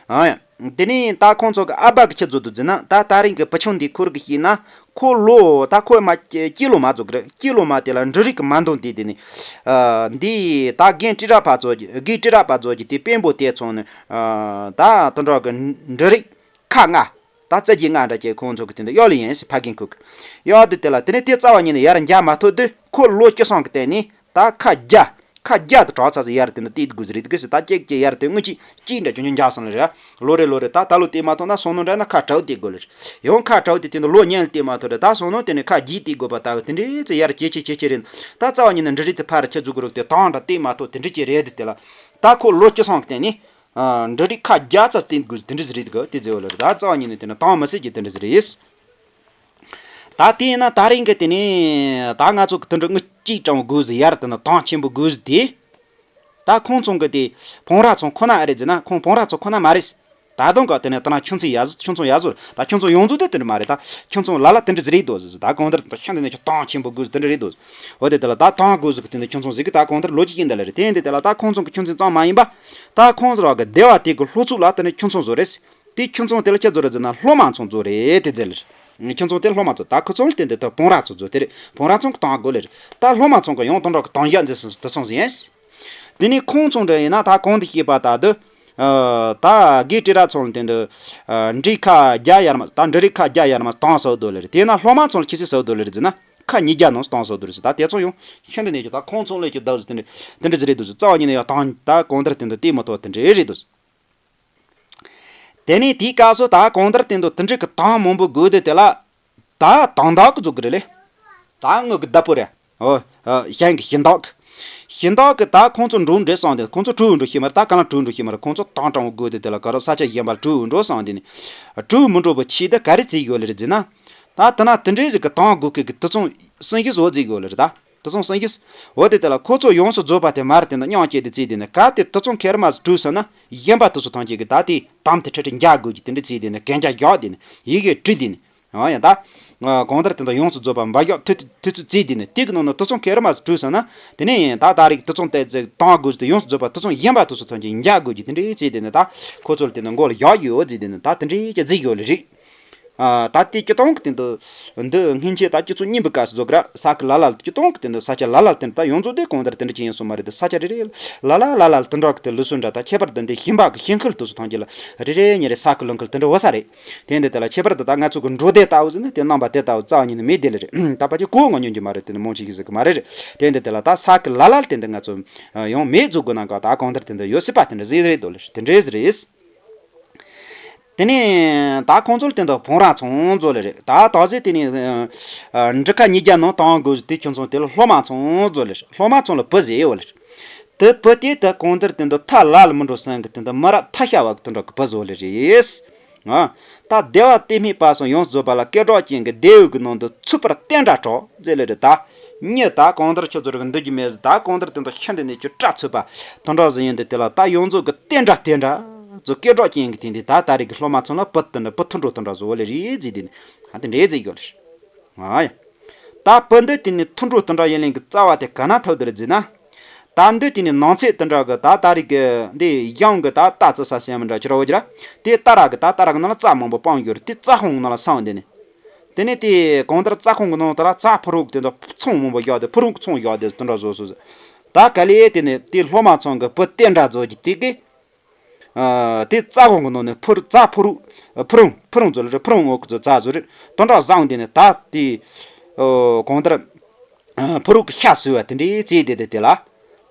ཨ་ཡ། དེ་ནས་ད་ཁོང་ཚོ་གི་ཨ་ཕ་གི་ཁྱི་ཚོ་དུ་བརྩིས་ན། ད་ད་རིང་གི་བུ་ཆུང་འདི་ཁུར་གི་ཤེས་ན། ཁོ་ལོ་ད་ཁོ་མ་སྐྱེས་ལོ་མ་ཚོ་གི་རེད། སྐྱེས་ལོ་མ་དེ་ལ་འབྲུ་རིགས་ཀྱི་མ་འདང་དེ་དེ་ནི། ཨ། འདི་ད་རྒན་སྤྲེལ་རབ་པ་ཚོ་གི་རྒན་སྤྲེལ་རབ་པ་ཚོ་གི་དེ་དཔོན་པོ་དེ་ཚོ་ནི། ཨ། ད་དུ་འགྲོ་གི་འབྲུ་རིགས་ཁ་ལྔ། ད་རྩ་རྒྱུ་ལྔ་འདྲ་ཅིག་ཁོང་ཚོ་གི་དེ་འདྲ་གཡོག་ལེ་ཡིན་ཟེར་ཕ་རྒན་ཁུག་གི་གཡོག་དེ་དེ་ལ་དེ་ནས་དེ་རྩ་བ་ཉིད་ནས་ཡར་འཇག་མ་ཐུབ་དུས་ཁོ་ལོ་བཅུ་སོང་གི་སྟེང་ནས་ད་ཁ་བརྒྱ། ཁ་བརྒྱ་དུ་གྲགས་ཚར་ཟིག་ཡར་དེ་འདྲ་སྟེར་དགོས་ཟིག་རེད་གི་ཟེར། ད་ཅིག་ཅིག་ཡར་དེ་དངུལ་ཅིག་ཅིག་འདྲ་ཆུང་ཆུང་འཇག་སོང་ལེ་རེད། ལོ་རེ་ལོ་རེ་ད་ད་ལོ་སྟེར་མ་ཐུབ་ན་སོང་ནོ་འདྲ་ན་ཁ་གྲགས་སྟེར་དགོས་ལེ་རེད། ཡང་ཁ་གྲགས་དེ་དེ་འདྲ་ལོ་ཉན་ལ་སྟེར་མ་ཐུབ་རེད། ད་སོང་ནོ་དེ་ནས་ཁ་བརྒྱད་སྟེར་དགོས་པ་ལྟ་བུ་དེ་འདྲས་ཚེ་ཡར་ཇེ་ཆེ་ཇེ་ཆེ་རེད། ད་རྩ་བ་ཉིད་ནས་འབྲུ་རིགས་དེ་ཕར་ཁྱི་ཚོ་གི་རུག་དེ་དང་འདྲ་སྟེར་མ་ཐུབ་དེ་འདྲས་ཅིག་རེད། དེ་དེ་ལ་ད་ཁོ་ལོ་བཅུ་སོང་གི་སྟེང་ནས། ཨ། འབྲུ་རིགས་ཁ་བརྒྱ་ཙམ་སྟེར་དགོས་དེ་འདྲ་ཟིག་རེད་གི་དེ་ཟེར་བ་ལེ་རེད། ད་རྩ་བ་ཉིད་ནས་དེ་ནི་དང་མི་སྲིད་ཀྱི་དེ་འདྲ་ཟིག་རེད། ད་དེ་ཡིན་ན་ད་རིང་གི་དེ་ནས་ད་ང་ཚོ་གི་དེ་འདྲ་དངུལ་གཅིག་གྲངས་དགོས་ཟིག་ཡར་དེ་ནི་དང་ཆེན་པོ་དགོས་ཟིག་དེ། ད་ཁོང་ཚང་གི་དེ་བོང་རབ་ཚང་ཁོ་ན་ཨེ་རེད་ཟེར་ན། ཁོང་བོང་རབ་ཚང་ཁོ་ན་མ་རེད། ད་དུང་ག་དེ་ནས་ད་ན་ཁྱུང་ཚང་ཡ་ཟོ་ཁྱུང་ཚང་ཡ་ཟོ་ད་ཁྱུང་ཚང་ཡོངས་རྫོགས་དེ་དེ་འདྲ་མ་རེད། ད་ཁྱུང་ཚང་ལ་ལ་དེ་འདྲ་ཟིག་རེད་དོ་ཟེར། ད་གང་ལྟར་ད་ཤིན་ཏུ་ནས་ཁྱོད་དང་ཆེན་པོ་དགོས་ཟིག་དེ་འདྲ་རེད་དོ་ཟེར། འོ་དེ་དེ་ལ་ད་དང་དགོས་ཟིག་གི་དེ་འདྲ་ཁྱུང་ཚང་ཟིག་གི་ད་གང་ལྟར་ལོ་རྒྱུས་ཡིན་ད་ལེ་རེད། དེ་ཡིན་དེ་དེ་ལ་ད་ཁོང་ཚང་གི་ཁྱུང་ཚང་ཙམ་མ་ཡིན་པ། ད་ཁོང་ཚང་གི་སྡེ་བ་དེ་གི་ལྷོ་ཕྱོགས་ལ་དེ་ནས་ཁྱུང་ཚང་བཟོ་རེད། དེ་ཁྱུང་ཚང་དེ་ལ་ཁྱེད་བཟོ་རེད་ཟེར་ན་སློབ་མ་ཚང་བཟོ་རེད་དེ་ཟེར་ལེ་རེད། ཁྱུང་ཚང་དེ་སློབ་མ་ཚོ་ད་ཁོ་ཚོ་ལ་བརྟེན་ཏེ་ད་བོང་རབ་ཚང་བཟོ་དེ་རེད། བོང་རབ་ཚང་གི་དང་དགོས་ལེ་རེད། ད་སློབ་མ་ཚང་གི་ཡང་དོན་དག་གི་དང་ཞག་འཛིན་སོང་ཟེར་དེ་སོང་ཟིན། དེ་ནས་ཁོང་ཚང་འདྲ་ཡིན་ན་ད་གོང་དུ་བཤད་པ་ལྟར་དུ། ཨ། ད་དགེ་སྤྲེལ་རབ་ཚང་ལ་བརྟེན་ཏེ། ཨ། འབྲུ་ཁ་བརྒྱ་ཡར་མར་ད་འབྲུ་རིགས་ཁ་བརྒྱ་ཡར་མར་དང་ཟོ་དགོས་ལེ་རེད། དེ་ན་སློབ་མ་ཚང་ལ་ཁྱེད་ཚོས་ཟོ་དགོས་ལེ་རེད་ཟེར་ན་ཁ་ཉིས་བརྒྱ་ནང་དང་ཟོ་དགོས་རེད་ཟེར། ད་དེ་ཚོ་ཡང་ཤིན་ཏུ་ནས་ཀྱི་ད་ཁོང་ཚང་ལས་ཀྱི་ཟླ་བ་ཟེར་དེ་འདྲ་དེ་འདྲ་ཟིག་རེད་འདུག་ཟེར། རྩ་བ་ཉིད་ནས་ཡང་དང་ད་གང་ལྟར་དེ་འདྲ་སྟེར་མ་ཐུབ་དེ་འདྲ་རེད་འདུག་ཟེར། དེ་ནས་དེའི་སྐབས་སུ་ད་གང་ལྟར་དེ་འདུག་དེ་འདྲའི་གི་ཐང་མང་པོ་དགོས་དེ་དེ་ལ། ད་དང་བདག་གི་བཟོ་གི་རེད་ལེ། ད་དངུལ་གི་བདག་པོ་རེད། ཨོ། ཨ། གཞན་གི་ཞིང་བདག་གི། ཞིང་བདག་གི་ད་ཁོང་ཚོ་འགྲོ་འདྲེ་སོང་དེ་ཁོང་ཚོ་གྲུ་འགྲོ་ཤེས་མ་རེད། ད་ག་ལ་གྲུ་འགྲོ་ཤེས་མ་རེད། ཁོང་ཚོ་ཐང་དྲང་བོ་དགོས་དེ་དེ་ལ་ག་རོ་ས་ཆ་གཞན་པར་གྲུ་འགྲོ་སོང་དེ་ནི། གྲུ་མི་འགྲོ་བོ་ཆེ་དེ་ག་རེ་བྱེད་ཡོད་ལེ་རེད་ཟེར་ན། ད་དེ་ན་དེ་འདྲའི་ཟིག་གི་ཐང་དགོས་གི་གི་དེ་ཚོང་སྲིད་གཞི་བཟོ་བརྩིས་ཡོད་ལེ་རེད་ད། དེ་ཚོང་སྲིད་གཞི། འོ་དེ་དེ་ལ་ཁོ་ཚོ་ཡོངས་སུ་རྫོགས་པ་དེ་མ་རེད་དེ་ན་མཉམ་སྐྱེད་དེ་བརྩིས་དེ་ནི་ག་དེ་དེ་ཚོང་ཁེར་མ་ཟིག་གྲུ་ཟེར་ན་གཞན་པ་དེ་ཚོ་ཐང་སྐྱེད་གི་ད་དེ་དམ་དེ་ཁྲི་ཁྲི་འཇག་དགོས་ཀྱི་དེ་འདྲ་བརྩིས་དེ་ནི་གན་རྒྱ་བཞག་དེ་ནི་ཡི་གེ་བྲིས་དེ་ནི། ཨ་ཡ་ད། ཨ། གང་ལྟར་དེ་འདྲ་ཡོངས་སུ་རྫོགས་པ་འབའ་ཞོག་ཐུ་ཐུ་ཐུ་བརྩིས་དེ་ནི་དེ་གི་ནང་ན་དེ་ཚོང་ཁེར་མ་ཟིག་གྲུ་ཟེར་ན་དེ་ནི་ད་ད་རེས་དེ་ཚོང་དེ་དེ་དང་དགོས་དེ་ཡོངས་སུ་རྫོགས་པ་དེ་ཚོང་གཞན་པ་དེ་ཚོ་ཐོན་གྱི་འཇག་དགོས་ཀྱི་དེ་འདྲའི་བརྩིས་དེ་ནི་ད་ཁོ་ཚོ་ལ་དེ་ནི་མགོ་ལ་བཞག་ཡོད་བརྩིས་དེ་ནི་ད་དེ་འདྲའི་ཀྱི་བརྩིས་ཡོད་ལེ་རེད། ཨ། ད་དེ་སྤྱི་བཏང་གི་དེ་འདུག་འདི་སྔན་ཆད་ད་སྤྱི་ཚོགས་རྙིང་པའི་སྐབས་སུ་རྫོགས་ར་ས་ཁུལ་ལ་ལ་སྤྱི་བཏང་གི་དེ་འདུག་ས་ཆ་ལ་ལ་དེ་འདྲ་ད་ཡོངས་རྫོགས་དེ་གང་ལྟར་དེ་འདྲ་ཅི་ཡིན་སོང་མ་རེད་དེ་ས་ཆ་རེ་རེ་ལ་ལ་ལ་ལ་ལ་དེ་འདྲ་གི་དེ་ལུགས་སྲོལ་འདྲ་ད་ཁྱད་པར་དུ་འདི་ཞིང་པ་གི་ཞིང་ཁུལ་དེ་ཚོ་ཐང་ཆེ་ལ་རེ་རེ་ཉེ་རེ་ས་ཁུལ་ལུང་ཁུལ་དེ་འདྲ་འོ་ས་རེད། དེ་འདི་དེ་ལ་ཁྱད་པར་དུ་ད་ང་ཚོ་གི་འབྲོག་སྡེ་ལྟ་བུ་ཟེར་ན་དེ་རྣམ་པ་དེ་ལྟ་བུ་རྩ་བ་ཉིད་ནས་མེད་དེ་ལ་རེད། ད་ཕལ་ཆེར་གོ་ང་ཉོན་གྱི་མ་རེད་དེ་ནི་མང་ཆེ་ཞིག་ཟིག་གི་མ་རེད་རེད། དེ་འདི་དེ་ལ་ད་ས་ཁུལ་ལ་ལ་དེ་འདི་ང་ཚོ་ཡང་མེད་བཟོ་དགོས་ན་ག་ད་གང་ལྟར་དེ་འདི་ཡོད་སྲིད་པ་དེ་འདྲ་ཟིག་རེད་དོ་ལ་དེ་འདྲ་ཟིག་རེད། དེ་ནས་ད་ཁོང་ཚོ་ལ་དེ་འདྲ་བོང་རྭ་ཚང་བཟོ་ལེ་རེད། ད་ད་གཟོད་དེ་ནས་ཨ་འབྲི་ཁ་ཉིས་བརྒྱ་ནང་བཏང་དགོས་དེ་ཁྱོད་ཚོ་དེ་ལ་སློབ་མ་ཚང་བཟོ་ལེ་རེད། སློབ་མ་ཚང་ལ་བུ་བཟེ་ཡོད་ལེ་རེད། དེ་བུ་དེ་ད་གང་ལྟར་དེ་འདྲ་ཐ་ལ་ལ་མི་འགྲོ་སེང་གི་དེ་འདྲ་མི་ར་ཐ་ཤ་བ་གི་དེ་འདྲ་གི་བུ་བཟོ་ལེ་རེད། ཨ། ད་སྡེ་བ་དེ་སྨད་པ་སོང་ཡོངས་རྫོགས་པ་ལ་སྐད་གྲགས་ཅན་གྱི་སྡེ་བའི་གི་ནང་དུ་ཚུད་པར་བསྟན་དགྲ་གྲོགས་ཟེར་ལེ་རེད་ད། མྱི་ད་གང་ལྟར་ཁྱོད་ཚོ་རིག་འདུག་རྒྱུ་མེད་ཟེར་ད་གང་ལྟར་དེ་འདྲ་ཤི་འདི་ནས་ཁྱོད་སྐྲག་ཚོད་པ་དེ་འདྲ་ཟིག་ཡིན་དུས་དེ་ལ་ད་ཡོངས་རྫོགས་ཀྱི་བསྟན་དགྲ་བསྟན་དགྲ་ཚོ་སྐད་གྲགས་ཅན་གྱི་དེ་འདི་ད་ད་རེས་ཀྱི་སློབ་མ་ཚོ་ལ་བུ་དེ་འདྲ་བུ་ཐུ་འགྲོ་དེ་འདྲ་བཟོ་ལེ་རེད་ཟེར་དེ་ནི་ཨ་དེ་འདྲས་ཟིག་ཡོད་ལེ། ཨ་ཡ། ད་བུ་འདི་དེ་ནི་ཐུ་འགྲོ་དེ་འདྲ་ཡིན་ལེ་གི་རྩ་བ་དེ་ག་ན་ཐུག་དེ་རེད་ཟེར་ན། ད་འདི་དེ་ནི་ནང་ཚེ་དེ་འདྲ་གི་ད་ད་རེས་ཀྱི་འདི་གཞུང་གི་ད་ད་ཙི་ས་སེམས་འདྲ་ཁྱོད་ར་འོ་ཅི་ར། དེ་ད་ར་གི་ད་ད་ར་གི་ནང་ལ་རྩྭ་མང་པོ་སྤུངས་ཡོད་རེད། དེ་རྩྭ་ཁུང་གི་ནང་ལ་སོང་དེ་ནི། དེ་ནས་དེ་གང་ལྟར་རྩྭ་ཁུང་གི་ནང་དུ་ལ་རྩྭ་ཕུ་རུ་དེ་འདྲ་ཚོང་མང་པོ་བཞག་དེ་ཕུ་རུ་ཚོང་བཞག་དེ་དེ་འདྲ་བཟོ་སོ་སོ། ད་ག་ལེ་དེ་ནས་དེ་སློབ་མ་ཚང་གི་བུ་བསྟན་དགྲ་བཟོ་གི་དེ་གི། ཨ། དེ་རྩྭ་ཁུང་གི་ནང་ནས་ཕུ་རུ་རྩྭ་ཕུ་རུ་ཕུ་རུང་ཕུ་རུང་བཟོ་ལེ་རེད། ཕུ་རུང་འོག་གི་བཟོ་རྩྭ་བཟོ་རེད། དེ་འདྲ་བཟོས་དེ་ནས་ད་དེ་གང་ལྟར་ཕུ་རུ་གི་ཤ་ཟོས་པ་དེ་འདྲས་བྱས་དེ་དེ་དེ་ལ།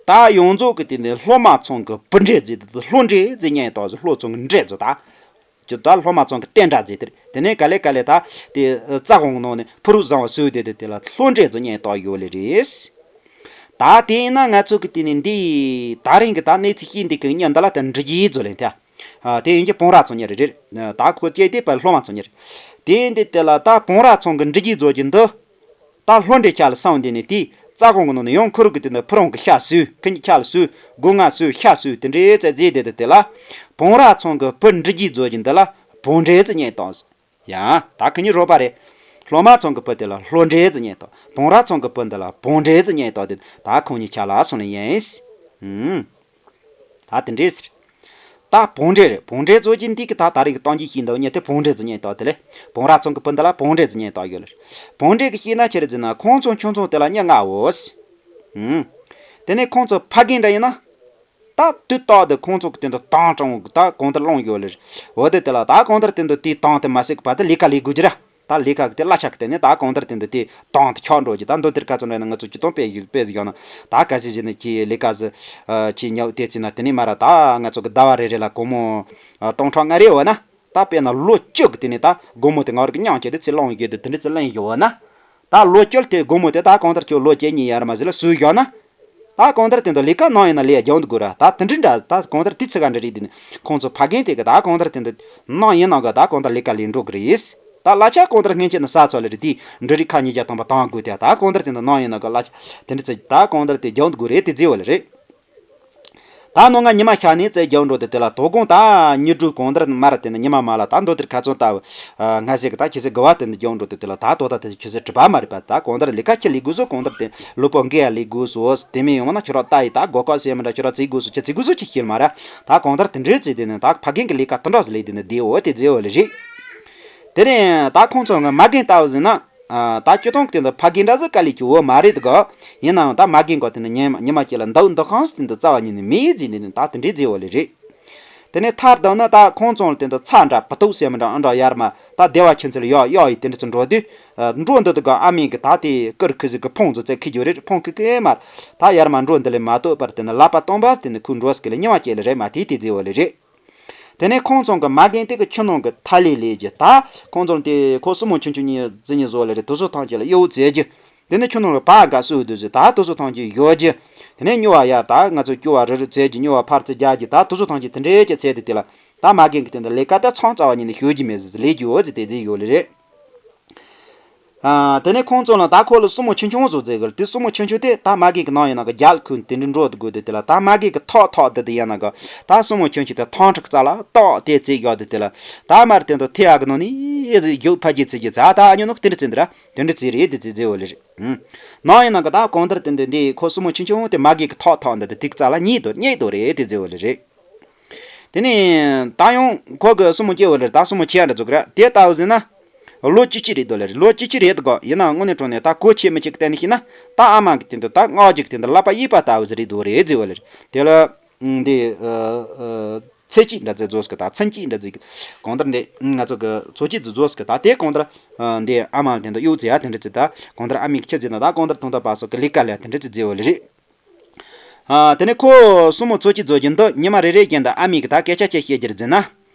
ད་ཡོངས་རྫོགས་ཀྱི་དེ་ནས་སློབ་མ་ཚང་གི་བུ་འདྲེ་བཟོས་དེ་སློབ་འདྲེ་བཟོས་ཉན་ཡོད་དོ་ཟེར། སློབ་ཚང་གི་འདྲེ་བཟོས་ད། ཅི་ད་སློབ་མ་ཚང་གི་བསྟན་དགྲ་བཟོས་དེ་རེད། དེ་ནས་ག་ལེ་ག་ལེ་ད་དེ་རྩྭ་ཁུང་ནང་ནས་ཕུ་རུ་བཟང་བ་ཟོས་དེ་དེ་དེ་ལ་སློབ་འདྲེ་བཟོས་ཉན་ཡོད་དོ་ཡོད་ལེ་རེད། ད་དེ་ཡིན་ན་ང་ཚོ་གི་དེ་ནི་འདི་ད་རིང་གི་ད་གནས་ཚུལ་ཤེས་འདི་གི་མྱི་འདི་ལ་ད་འབྲི་རྒྱུའི་བཟོ་ལེན་ཐལ། ཨ། དེ་ཡིན་གྱི་བོང་རྭ་ཚོ་གཉིས་རེད་རེད། ད་ཁོ་སྐྱེས་དེ་པ་སློབ་མ་ཚོ་གཉིས་རེད། དེ་འདི་དེ་ལ་ད་བོང་རྭ་ཚོ་གི་འབྲི་རྒྱུའི་བཟོ་རྒྱུ་འདི། ད་སློབ་འདྲེ་ཁ་ལ་སོང་དེ་ནི་དེ་རྩྭ་ཁུང་གི་ནང་ནས་ཡང་ཁུ་རུ་གི་དེ་ནི་ཕུ་རུང་གི་ཤ་ཟོས། ཁི་གཉིས་ཁ་ལ་ཟོས། སྒོ་ང་ཟོས། ཤ་ཟོས་དེ་འདྲའི་རྩྭ་རྫས་དེ་དེ་དེ་ལ། བོང་རྭ་ཚོ་གི་བུ་འབྲི་རྒྱུའི་བཟོ་རྒྱུ་འདི་ལ་བོང་འདྲེ་ཟེར་ཉན་བཏང་། ཡང་ད་ཁོ་གཉིས་རོགས་པ་རེད། སློབ་མ་ཚང་གི་བུ་དེ་ལ་སློབ་འདྲེ་ཟེར་ཉན་བཏང་། བོང་རྭ་ཚང་གི་བུ་འདི་ལ་བོང་འདྲེ་ཟེར་ཉན་བཏང་དེ་ད་ཁོ་གཉིས་ཆ་ལ་སོང་ནི་ཡིན། ཨུམ། ད་དེ་འདྲས་ཟེར། ད་བོང་འདྲེ་རེད། བོང་འདྲེ་ཚོ་གི་འདི་གི་ད་ད་རེས་ཀྱི་གཏམ་རྒྱུད་ཤེས་འདུག་ཉན་དེ་བོང་འདྲེ་ཟེར་ཉན་བཏང་དེ་ལས། བོང་རྭ་ཚང་གི་བུ་འདི་ལ་བོང་འདྲེ་ཟེར་ཉན་བཏང་ཡོད་ལ། བོང་འདྲེ་གི་ཤེས་ན་ཆི་རེད་ཟེར་ན་ཁོང་ཚོ་ཁྱོད་ཚོ་དེ་ལ་མྱི་མངའ་འོ། ཨུམ། དེ་ནས་ཁོང་ཚོ་ཕ་རྒན་འདྲ་ཡིན་ན། ད་དུས་རྟག་ཏུ་ཁོང་ཚོ་གི་དེ་འདྲ་དང་དྲང་བོ་ད་གང་ལྟར་སློང་ཡོད་ལེ། འོ་དེ་དེ་ལ་ད་གང་ལྟར་དེ་འདྲ་དེ་དང་དེ་མ་སྲིད་གི་བར་དུ་ལས་ཀ་ལས་དགོས་རྒྱུ་ར། ད་ལས་ཀ་གི་དེ་གླ་ཆ་གི་དེ་ནས་ད་གང་ལྟར་དེ་འདྲ་དེ་དང་དེ་ཆགས་འགྲོ་རྒྱུ། ད་མདོ་དེར་ཁ་ཚོན་རེ་ན་ང་ཚོ་སྤྱི་དང་དཔེ་ཞིག་དཔེ་ཞིག་ཡོད་ན། ད་ག་ཟེ་ཟེ་ནས་ཀྱི་ལས་ཀ་ཟེ་ཨ་ཅི་ཉག་དེ་ཚེ་ན་དེ་ནས་མ་ར་ད་ང་ཚོ་གི་ཟླ་བ་རེ་རེ་ལ་སྒོར་མོ་ཨ་སྟོང་ཕྲག་ལྔ་རེ་འོ་ན། ད་དཔེར་ན་ལོ་བཅུ་གི་དེ་ནས་ད་སྒོར་མོ་དེ་ང་རང་གི་མཉམ་བྱས་ཏེ་ཚེ་སློང་ཡོད་དུ་དེ་འདྲ་ཚེ་ལེན་ཡོད་ན། ད་ལོ་བཅུ་དེ་སྒོར་མོ་དེ་ད་གང་ལྟར་ཁྱོད་ལོ་བརྒྱད་གཉིས་ཡར་མར་ཟིག་ལ་བཟོས་བཞག་ན། ད་གང་ལྟར་དེ་འདྲ་ལས་ཀ་གནང་ཡིན་ན་ལས་རྒྱག་འདུག་དགོས་ར། ད་དེ་འདྲ་འདྲ་ད་གང་ལྟར་དེ་ཚེ་ག་འདྲ་རེད་དེ་ནི་ཁོང་ཚོ་ཕ་རྒན་དེ་གི་ད་གང་ལྟར་དེ་འདྲ་གནང་ཡིན་ན་ག་ད་གང་ལྟར་ལས་ཀ་ལས་འགྲོ་གི་རེད། ད་གླ་ཆ་གང་ལྟར་སྔན་ཆད་ནས་ས་ཚོ་ལ་རེད་དེ་འབྲུ་རིགས་ཁ་ཉིས་བརྒྱ་ཐམ་པ་བཏང་དགོས་དེ་ད་གང་ལྟར་དེ་འདྲ་གནང་ཡིན་ན་ག་གླ་ཆ་དེ་འདྲ་ཚེ་ད་གང་ལྟར་དེ་རྒྱག་འདུག་དགོས་རེད་དེ་རྫི་བ་ལ་རེད། ད་ནོ་ང་ཉི་མ་ཤར་ནས་རྩེ་རྒྱག་འགྲོ་དེ་དེ་ལ་དོ་དགོང་ད་ཉི་དྲུག་གང་ལྟར་མ་ར་དེ་ནི་ཉི་མ་མ་ལ་ད་མདོ་དེར་ཁ་ཚོན་ལྟ་བུ། ང་ཟེར་གི་ད་ཁྱེད་ཚོས་དགུ་བ་དེ་འདི་རྒྱག་འགྲོ་དེ་དེ་ལ་ད་དོ་ད་དེ་ཁྱེད་ཚོས་གྲུབ་པ་མ་རེད་པ། ད་གང་ལྟར་ལས་ཀ་ཁྱེད་ལས་དགོས་སོ། གང་ལྟར་དེ་ལུས་པོ་འགས་ཡ་ལས་དགོས་སོ། དེ་མིན་ཡོང་ན་ཁྱོད་ར་ལྟ་ཡི་ད་སྒོ་ཀ་ཟེར་མི་འདྲ་ཁྱོད་ར་བརྩི་དགོས་སོ། ཁྱེད་བརྩི་དགོས་སོ་ཁྱེད་ཤེས་མ་ར། ད་གང་ལྟར་དེ་འདྲའི་བརྩི་དེ་ནི་ད་ཕ་རྒན་གི་ལས་ཀ་དེ་འདྲ་ཟིག་ལས་དེ་ནི་བདེ་འོ་དེ་མཛེས་འོ་ལེ་རེད། དེ་ནས་ད་ཁོང་ཚོ་ང་མ་རྒན་ལྟ་བུ་ཟིན་ན། ཨ། ད་སྤྱི་བཏང་གི་དེ་འདི་ཕ་རྒན་འདྲ་ཟིག་དཀའ་ལས་ཀྱི་འོ་མ་རེད་དགོ། ཡིན་ནའང་ད་མ་རྒན་གོ་དེ་ནི་ཉི་ཉི་མ་སྐྱེ་ལ་འདབ་འདི་གང་སི་དེ་འདི་རྩ་བ་ཉིད་ནས་མེད་ཟིན་དེ་ནི་ད་དེ་འདྲའི་རྫི་བ་ལེ་རེད། དེ་ནས་ཐར་དང་ནི་ད་ཁོང་ཚོ་ལ་དེ་འདི་ཚ་འདྲ་བུ་ཏོག་སེ་མི་འདྲ་ཨ་འདྲ་ཡར་མ་ད་སྡེ་བ་ཁྱིམ་ཚེ་ལ་ཡོག་ཡོག་ཡི་དེ་འདྲ་ཚོ་འགྲོ་དུས། འགྲོ་འདི་དུ་ག་ཨ་མིན་གི་ད་དེ་ཀིར་ཁི་ཟིག་གི་ཕོང་ཚོ་ཚེ་ཁི་རྒྱུ་རེད། ཕོང་ཁི་ཁི་མར་ད་ཡར་མ་འགྲོ་འདི་ལས་མ་གཏོགས་པར་དེ་ནི་ལག་པ་སྟོང་པ་དེ་ནི་ཁུ་འགྲོ་སི་ཀི་ལ་ཉི་མ་སྐྱེ་ལེ་རེད་མ་དེ་དེ་རྫི་བ་ལེ་རེད། དེ་ནས་ཁོང་ཚང་གི་མ་རྒན་དེ་གི་ཆུ་ནང་གི་ཐ་ལི་ལས་རྒྱུ། ད་ཁོང་ཚང་དེ་ཁོ་སྲུ་མོ་ཆུང་ཆུང་གཉིས་ཙི་གཉིས་བཟོ་ལེ་རེད། དུ་སུ་ཐང་ཆེ་ལ་གཡོ་བཙལ་རྒྱུ། དེ་ནས་ཆུ་ནང་ལ་བ་དགའ་སུ་དུ་ཟེ་ད་དུ་སུ་ཐང་ཆེ་གཡོ་རྒྱུ། དེ་ནས་སྨྱོ་བ་ཡར་ད་ང་ཚོ་སྐྱོ་བ་རི་རུ་བཙལ་རྒྱུ། སྨྱོ་བ་ཕར་ཙི་རྒྱག་རྒྱུ། ད་དུ་སུ་ཐང་ཆེ་དེ་འདྲའི་ཅི་ཚད་དེ་དེ་ལ་ད་མ་རྒན་གི་དེ་འདི་ལས་ཀ་ད་ཚང་རྩ་བ་ཉིད་ནས་ཤོད་རྒྱུ་མེད་ཟེ་ལས་རྒྱུ་འོ་ཟེ་དེ་ཟེ་ཡོད་ལེ་རེད། ཨ། དེ་ནས་ཁོང་ཚོ་ལ་ད་ཁོ་ལ་སྲུ་མོ་ཆུང་ཆུང་བཟོ་རྩིས་གི་དེ་སྲུ་མོ་ཆུང་ཆུང་དེ་ད་མ་རྒན་གི་ནང་ཡིན་ན་གི་རྒྱལ་ཁུལ་དེ་འདྲ་འགྲོ་དགོས་དེ་དེ་ལ་ད་མ་རྒན་གི་ཐོག་ཐོག་དེ་དེ་ཡིན་ན་གི་ད་སྲུ་མོ་ཆུང་ཆུང་དེ་ཐང་ཁྲག་རྩ་ལ་ཏོག་དེ་རྩིས་བཞག་དེ་དེ་ལ་ད་མར་དེ་འདྲ་ཐེ་ཡག་གི་ནང་ནས་རྒྱུག་ཕ་རྒྱུ་ཚེ་རྒྱུ་ཚ་ད་ཨ་ཉོ་ནོ་དེ་འདྲ་རྩིས་འདི་ར་དེ་འདྲ་རྩིས་རེད་དེ་རྩིས་རྩིས་འོ་ལེ་རེད། ཨུམ། ནང་ཡིན་ན་གི་ད་གང་ལྟར་དེ་འདྲ་འདི་ཁོ་སྲུ་མོ་ཆུང་ཆུང་དེ་མ་རྒན་གི་ཐོག་ཐོག་འདི་དེ་ཐིག་རྩ་ལ་གཉིས་དོ་གཉིས་དོ་རེད་དེ་རྩིས་འོ་ལེ་རེད། དེ་ནས་ད་ཡང་ཁོ་གི་སྲུ་མོ་སྐྱེ་བོ་ལེར་ད་སྲུ་མོ་ཆེ་ཡ་འདྲ་བཟོ་གི་ར་དེ་ལྟ་བུ་ཟིན་ན། ལོ་བཅུ་གཅིག་རེད་དོ་ལེར་ལོ་བཅུ་གཅིག་རེད་དོ་གོ་ཡིན་ན་དངོས་གནས་དྲང་གནས་ད་གོ་ཆེ་མི་ཆེ་གི་བསྟན་ནས་ཤེས་ན་ད་ཨ་མ་གི་དེ་འདུག་ད་སྔགས་ཀྱི་དེ་འདུག་ལག་པ་གཡས་པ་ལྟ་བུ་ཟིག་རེད་དོ་རེད་ཟེར་བ་ལེར་དེ་ལ་འདི་ཚེ་སྐྱིད་འདྲ་ཚེ་རྫོགས་ཀྱི་ད་ཚན་སྐྱིད་འདྲ་ཚེ་གང་ལྟར་འདི་ང་ཚོ་གི་ཚོ་སྐྱིད་ཚེ་རྫོགས་ཀྱི་ད་དེ་གང་ལྟར་འདི་ཨ་མ་ལ་དེ་འདུག་གཡོག་ཚེ་ཡ་དེ་འདྲ་ཚེ་ད་གང་ལྟར་ཨ་མའི་ཁྱི་ཚེ་ན་ད་གང་ལྟར་ཐོང་ད་པ་སོགས་ཀྱི་ལས་ཀ་ལས་དེ་འདྲ་ཚེ་ཟེར་བ་ལེར། ཨ། དེ་ནས་ཁོ་སྲུ་མོ་ཚོ་གཅིག་བཟོ་རྒྱུ་འདི་ཉི་མ་རེ་རེ་བཞིན་དུ་ཨ་མས་གི་ད་སྐད་ཆ་ཅིག་བཤད་རྒྱུར་འཛིན་ན།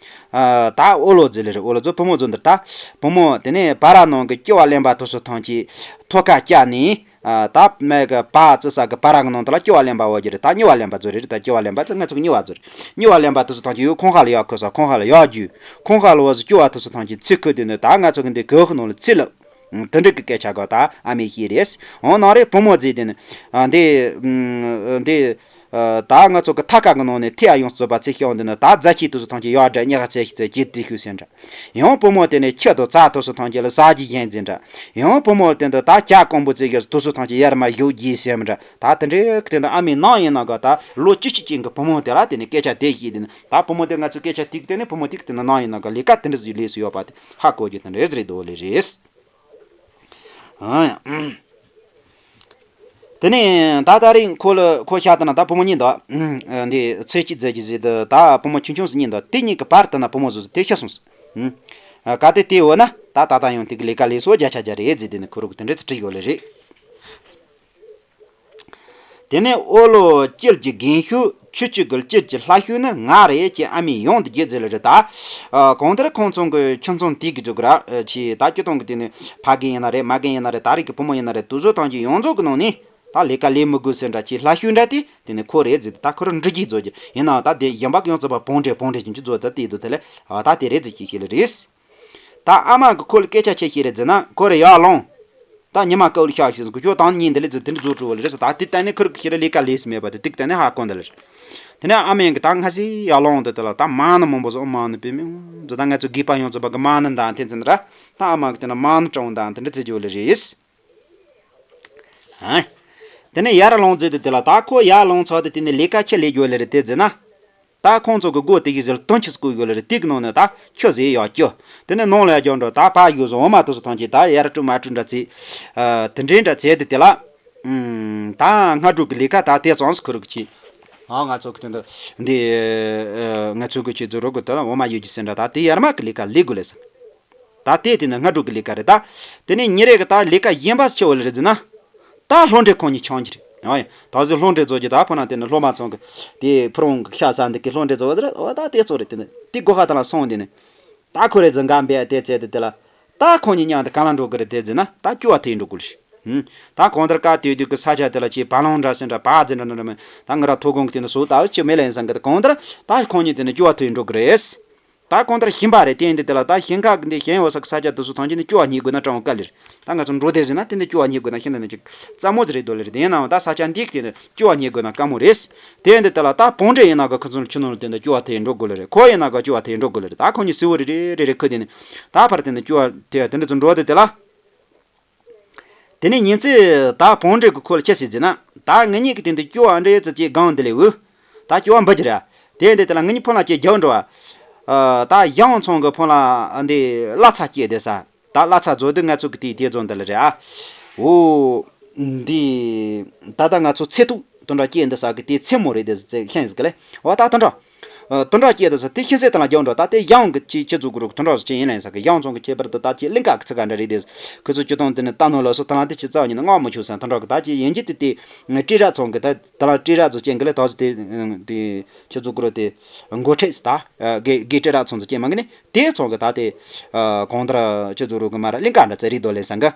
ཨ། ད་ཨོ་ལོ་ཟེར་ལེ་རེད། ཨོ་ལོ་ཚོ་བུ་མོ་བཟོ་འདིར་ད་བུ་མོ་དེ་ནས་བ་ར་ནང་གི་སྐྱོ་བ་གླེན་པ་དུ་སུ་ཐང་གི་ཐོ་ཁ་བཀྱག་ནས། ཨ། ད་མེ་གི་བ་ཙི་ས་གི་བ་ར་གི་ནང་དུ་ལ་སྐྱོ་བ་གླེན་པ་འོ་རྒྱུ་རེད། ད་སྨྱོ་བ་གླེན་པ་བཟོ་རེད། ད་སྐྱོ་བ་གླེན་པ་ང་ཚོ་གི་སྨྱོ་བ་བཟོ་རེད། སྨྱོ་བ་གླེན་པ་དུ་སུ་ཐང་གི་ཡོད་ཁོང་ཁ་ལ་ཡོད་ཁོ་ས་ཁོང་ཁ་ལ་ཡོད་རྒྱུ། ཁོང་ཁ་ལ་བ་ཟི་སྐྱོ་བ་དུ་སུ་ཐང་གི་ཚི་ཁུ་དེ་ནས་ད་ང་ཚོ་གི་འདི་གོ་ཁུ་ནང་ལ་ཚི་ལབ། དེ་འདྲ་གི་སྐད་ཆ་གོ་ད་ཨ་མས་བཤད་རེད། འོ་ན་རེ་བུ་མོ་ཟེར་དེ་ནི། ཨ། འདི། འདི། ད་ང་ཚོ་གི་ཐ་ཀ་གི་ནང་ནས་ཐེ་ཡ་ཡོང་རྩོད་པ་ཚེ་ཤོང་འདི་ནི་ད་རྫ་ཆི་དུ་སུ་ཐང་ཆེ་ཡོག་འདྲ་ཉག་ཚེ་ཤི་ཚེ་ཀྱི་དེ་ཤུ་ཟེར་འདྲ། ཡང་བུ་མོ་དེ་ནི་ཁྱི་དུ་རྩ་དུ་སུ་ཐང་ཆེ་ལ་ཟ་གི་ཡན་ཟེར་འདྲ། ཡང་བུ་མོ་དེ་འདི་ད་ཇ་ཀོང་པོ་ཚེ་ཤོ་དུ་སུ་ཐང་ཆེ་ཡར་མ་ཡོག་གི་ཟེར་འདྲ། ད་དེ་འདྲའི་དེ་འདི་ཨ་མའི་ནང་ཡིན་ན་གོ་ད་ལོ་བཅུ་གཅིག་ཅན་གི་བུ་མོ་དེ་ལ་དེ་ནི་སྐད་ཆ་དེ་བཤད་དེ་ནི་ད་བུ་མོ་དེ་ང་ཚོ་སྐད་ཆ་དེ་གི་དེ་ནི་བུ་མོ་དེ་གི་དེ་ནི་ནང་ཡིན་ན་གོ་ལས་ཀ་དེ་འདྲ་ཟིག་ལས་སུ་ཡོད་པ་དེ་ཧ་གོ་རྒྱུ་དེ་འདྲ་རེད་དོ་ལེ་རེད། ཨ་ཡ། དེ་ནས་ད་ལྟ་རིང་ཁོ་ལ་ཁོ་ཤ་ད་ན་ད་བུ་མོ་གཉིས་འདུག་འདི་ཚེ་སྐྱིད་མཛད་ཀྱི་ཟིག་འདི་ད་བུ་མོ་ཆུང་ཆུང་ཟིག་གཉིས་འདུག་དེ་གཉིས་ཀྱི་བར་དུ་ན་བུ་མོ་བཟོ་ཟིག་དེ་ཤི་སོང་ཟིག་ག་དེ་དེ་འོ་ན་ད་ད་ལྟ་ཡང་དེ་གི་ལས་ཀ་ལས་སོ་བརྒྱ་ཆ་བརྒྱ་རེད་ཟིག་དེ་ནི་ཁོ་རུ་གི་དེ་འདྲ་ཚོ་བྲིས་ཡོད་ལེ་རེད། དེ་ནས་ཨོ་ལོ་དཀྱིལ་གྱི་རྒན་ཤོས་ཆུ་ཆུ་གི་དཀྱིལ་གྱི་ལྷ་ཤོས་ནི་ང་རེད་ཅེས་ཨ་མས་ཡོང་དུ་བརྗོད་ཟེར་ལེ་རེད་ད། ཨ། གང་ལྟར་ཁོང་ཚང་གི་ཁྱིམ་ཚང་དེ་གི་འཇུག་ར་ཨ་ཆེ་ད་སྤྱི་བཏང་གི་དེ་ནི་ཕ་རྒན་ཡིན་ན་རེད་མ་རྒན་ཡིན་ན་རེད་ད་རེས་ཀྱི་བུ་མོ་ཡིན་ན་རེད་དུ་བཟོ་ཐང་གི་ཡོངས་རྫོགས་ཀྱི་ནང་ནས་ད་ལས་ཀ་ལས་མི་དགོས་ཟེར་འདྲ་ཆེ་ལྷ་ཤོས་འདྲ་དེ་དེ་ནི་ཁོ་རེད་ཟེར་ད་ཁོ་རང་འདྲི་གྱིས་བཟོ་རྒྱུ་ཡིན་ནའང་ད་དེ་གཞན་པ་གི་ཡོངས་རྫོགས་པ་བོང་འདྲེ་བོང་འདྲེ་ཅན་གྱི་བཟོ་ད་དེ་དུ་དེ་ལས་ཨ་ད་དེ་རེད་ཟེར་གྱིས་ཤེས་ལེ་རེད། ད་ཨ་མ་གི་ཁོ་ལ་སྐད་ཆ་ཆེ་ཤེས་རེད་ཟེར་ན་ཁོ་རེ་ཡར་ལོངས། ད་ཉི་མ་ཀའུ་ལ་ཤག་ཤིག་ཟེར་གི་ཅོ་དང་གཉིས་འདི་ལས་ཚོ་དེ་འདྲ་བཟོ་བྲོ་བ་ལ་རེད་ཟེར་ད་དེ་ལྟ་ནས་ཁུར་གི་ཤེས་རེ་ལས་ཀ་ལས་སུ་མེད་པ་དེ་ཏིག་ལྟ་ནས་ཧ་གོ་འདི་ལ་རེད། དེ་ནས་ཨ་མས་གི་ད་ང་སི་ཡར་ལོངས་འདི་དེ་ལ་ད་མ་ཎི་མང་པོ་བཟོ་མ་ཎི་པའི་མིང་ཟོ་ད་ང་ཚོ་དགེ་བ་ཡོངས་རྫོགས་པ་གི་མ་ཎི་འདང་དེ་ཚོ་འདི་ར་ད་ཨ་མ་གི་དེ་ན་མ་ཎི་གྲོང་འདང་དེ་འདྲ་ཚེ་ཇོ་ལ་རེད། ཨ། དེ་ནས་ཡར་ལོངས་ཚེ་དེ་དེ་ལ་ད་ཁོ་ཡར་ལོངས་ཚར་དེ་དེ་ནས་ལས་ཀ་ཆི་ལས་ཇོ་ལ་རེད་དེ་ཟེར་ན། ད་ཁོང་ཚོ་གི་སྒོ་དེ་གི་ཟིལ་དོན་ཆི་སྐུ་ཡོད་ལ་རེད་དེ་གི་ནང་ནས་ད་ཁྱོད་ཟེར་ཡག་ཁྱོད། དེ་ནས་ནང་ལ་ཡ་རྒྱོ་འགྲོ་ད་ཕ་ཡོད་ཟོ་འོ་མ་དུ་སུ་ཐང་ཆེ་ད་ཡར་སྤྲུ་མ་སྤྲུ་འདྲ་ཚེ། ཨ། དེ་འདྲའི་འདྲ་ཚེ་དེ་དེ་ལ། ཨུམ། ད་སྔ་དྲོ་གི་ལས་ཀ་ད་དེ་ཙང་སུ་ཁུ་རུ་གི་ཆེ། ཨ་ང་ཚོ་གི་དེ་འདི། འདི། ཨ། ང་ཚོ་གི་ཆེ་ཛུ་རོ་གི་ད་འོ་མ་ཡོད་ཀྱི་སེ་འདྲ་ད་དེ་ཡར་མ་གི་ལས་ཀ་ལས་དགོས་ལས་ས། ད་དེ་དེ་ནི་སྔ་དྲོ་གི་ལས་ཀ་རེད་ད། དེ་ནས་ཉིན་རེ་གི་ད་ལས་ཀ་གཞན་པ་ཆེ་བ་ལ་རེད་ཟེར་ན། ད་ལྷོ་འདྲེ་ཁོང་གཉིས་ཆང་གི་རེད། ཨོ་ཡ། ད་གཟོད་ལྷོ་འདྲེ་ཚོ་གི་ད་ཕོ་ན་དེ་ནི་སློབ་མ་ཚང་གི་དེ་ཕུ་རུང་གི་ཤ་ཟ་འདི་གི་ལྷོ་འདྲེ་ཚོ་བ་ཟེར་ཨོ་ད་དེ་ཚོ་རེད་དེ་ནི་དེ་སྒོ་ཁ་ད་ལ་སོང་དེ་ནི། ད་ཁོ་རེ་ཟིང་ག་འབད་དེ་ཚེ་དེ་དེ་ལ། ད་ཁོ་གཉིས་མཉམ་དུ་ག་ལ་འགྲོ་གི་རེད་དེ་ཟེར་ན་ད་སྐྱོ་བ་ཐེ་འགྲོ་གི་རེད། ཧུམ། ད་གང་ལྟར་ཀ་དེ་དུས་ཀྱི་ས་ཆ་དེ་ལ་ཆེ་བ་ལང་འདྲ་སེ་འདྲ་བ་ཟེར་འདྲ་འདྲ་མེད་ད་ང་ར་ཐོ་གོང་གི་དེ་ནི་སོ་ད་ཆེ་མེད་ལ་ཡིན་སང་གི་ད་གང་ལྟར་ད་ཁོ་གཉིས་དེ་ནི་སྐྱོ་བ་ཐེ་འགྲོ་གི་རེད། ད་གང་ལྟར་ཞིང་པ་རེད་དེ་འདི་དེ་ལ་ད་ཞིང་ཁ་གི་འདི་ཞིང་ཡོད་ས་གི་ས་ཆ་དེ་ཚོ་ཐམས་ཅད་ནི་སྐྱོ་བ་རྙེད་དགོས་ན་གྲང་བ་དཀའ་ལེར། ད་ང་ཚོ་འགྲོ་བསྡད་ཟིན་ན་དེ་འདི་སྐྱོ་བ་རྙེད་དགོས་ན་ཤིན་ཏུ་ནི་ཅིག་རྩ་མོ་ཟིག་རེད་དོ་ལེར་དེ་ཡིན་ནའང་ད་ས་ཆ་འདི་གི་དེ་ནི་སྐྱོ་བ་རྙེད་དགོས་ན་དཀའ་མོ་རེད། དེ་འདི་དེ་ལ་ད་བོང་འདྲེ་ཡིན་ན་གི་ཁོ་ཚོ་ཆུ་ནང་ལ་དེ་འདི་སྐྱོ་བ་དེ་འགྲོ་དགོས་ལེ་རེད་ཁོ་ཡིན་ན་གི་སྐྱོ་བ་དེ་འགྲོ་དགོས་ལེ་རེད་ད་ཁོ་གཉིས་སིལ་བུ་རེ་རེ་རེ་རེ་ཁུ་དེ་ནི་ད་ཕར་དེ་ནི་སྐྱོ་བ་དེ་དེ་འདི་ཚོ་འགྲོ་དེ་དེ་ལ། དེ་ནས་ཉིན་ཚེ་ད་བོང་འདྲེ་གི་ཁོ་ལ་ཅི་ཟེར་ཟེར་ན། ད་ངེད་གཉིས་ཀྱི་སྟེང་དུ་སྐྱོ་བ་འདྲེ་ཙི་ཅིག་སྒང་འདི་ལས་འུ། ད་སྐྱོ་བ་འབུ་གྱི་ར། དེ་འདི་དེ་ལ་ངེད་གཉིས་ཕོ་ལ་ཅིག་རྒྱག་འགྲོ་བ། ཨ། ད་ཡང་ཚང་གི་ཕོ་ལ་འདི་གླ་ཚ་སྐྱེས་དེ་ས། ད་གླ་ཚ་བཟོ་དུས་ང་ཚོ་གི་དེའི་དེ་ཚོ་འདི་ལ་རེད་ཨ། འོ། འདི། ད་ད་ང་ཚོ་ཚེ་ཐུག་དུ་འདྲ་སྐྱེས་འདི་ས་གི་དེ་ཚེ་མོ་རེད་དེ་ཟེར་ཤེས་ཟིག་གི་ལེ། འོ་ད་དུ་འདྲ། ཨ། དུད་འགྲོ་སྐྱེས་དུས་སུ་དེ་ཤིན་སྲས་དེ་ལ་རྒྱབ་འགྲོ། ད་དེ་གཞུང་གི་ཅི་ཁྱེད་ཚོ་གུ་རུ་དུད་འགྲོ་སུ་ཅི་ཡིན་ལན་ས་གི་གཞུང་ཚོང་གི་ཁྱད་པར་དུ་ད་ཅི་གླིང་ག་གི་ཚིག་ག་འདྲ་རེད་དེ། ཁོ་ཚོ་ཅི་གཏོང་དེ་ནི་ལྟ་ནོ་ལ་སོ་ད་ལ་དེ་ཅི་རྩ་བ་ཉིད་ནས་སྔོག་མི་ཆོག་ས། དུད་འགྲོ་གི་ད་ཅི་ཡིན་གྱི་དེ་དེ་སྤྲེལ་ར་ཚོང་གི་ད་ད་ལ་སྤྲེལ་ར་ཚོ་ཅན་གི་ལ་ད་ཅི་དེ་དེ་ཁྱེད་ཚོ་གུ་རུ་དེ་མགོ་ཁྲིད་ས་ད་དགེ་དགེ་སྤྲེལ་ར་ཚོང་ཚོ་ཅན་མ་གི་ནི་དེ་ཚོང་གི་ད་དེ་གང་ལྟར་ཁྱེད་ཚོ་གུ་རུ་གི་མ་ར་གླིང་ག་འདྲ་ཚེ་རིག་རྡོ་ལེན་ས་གི།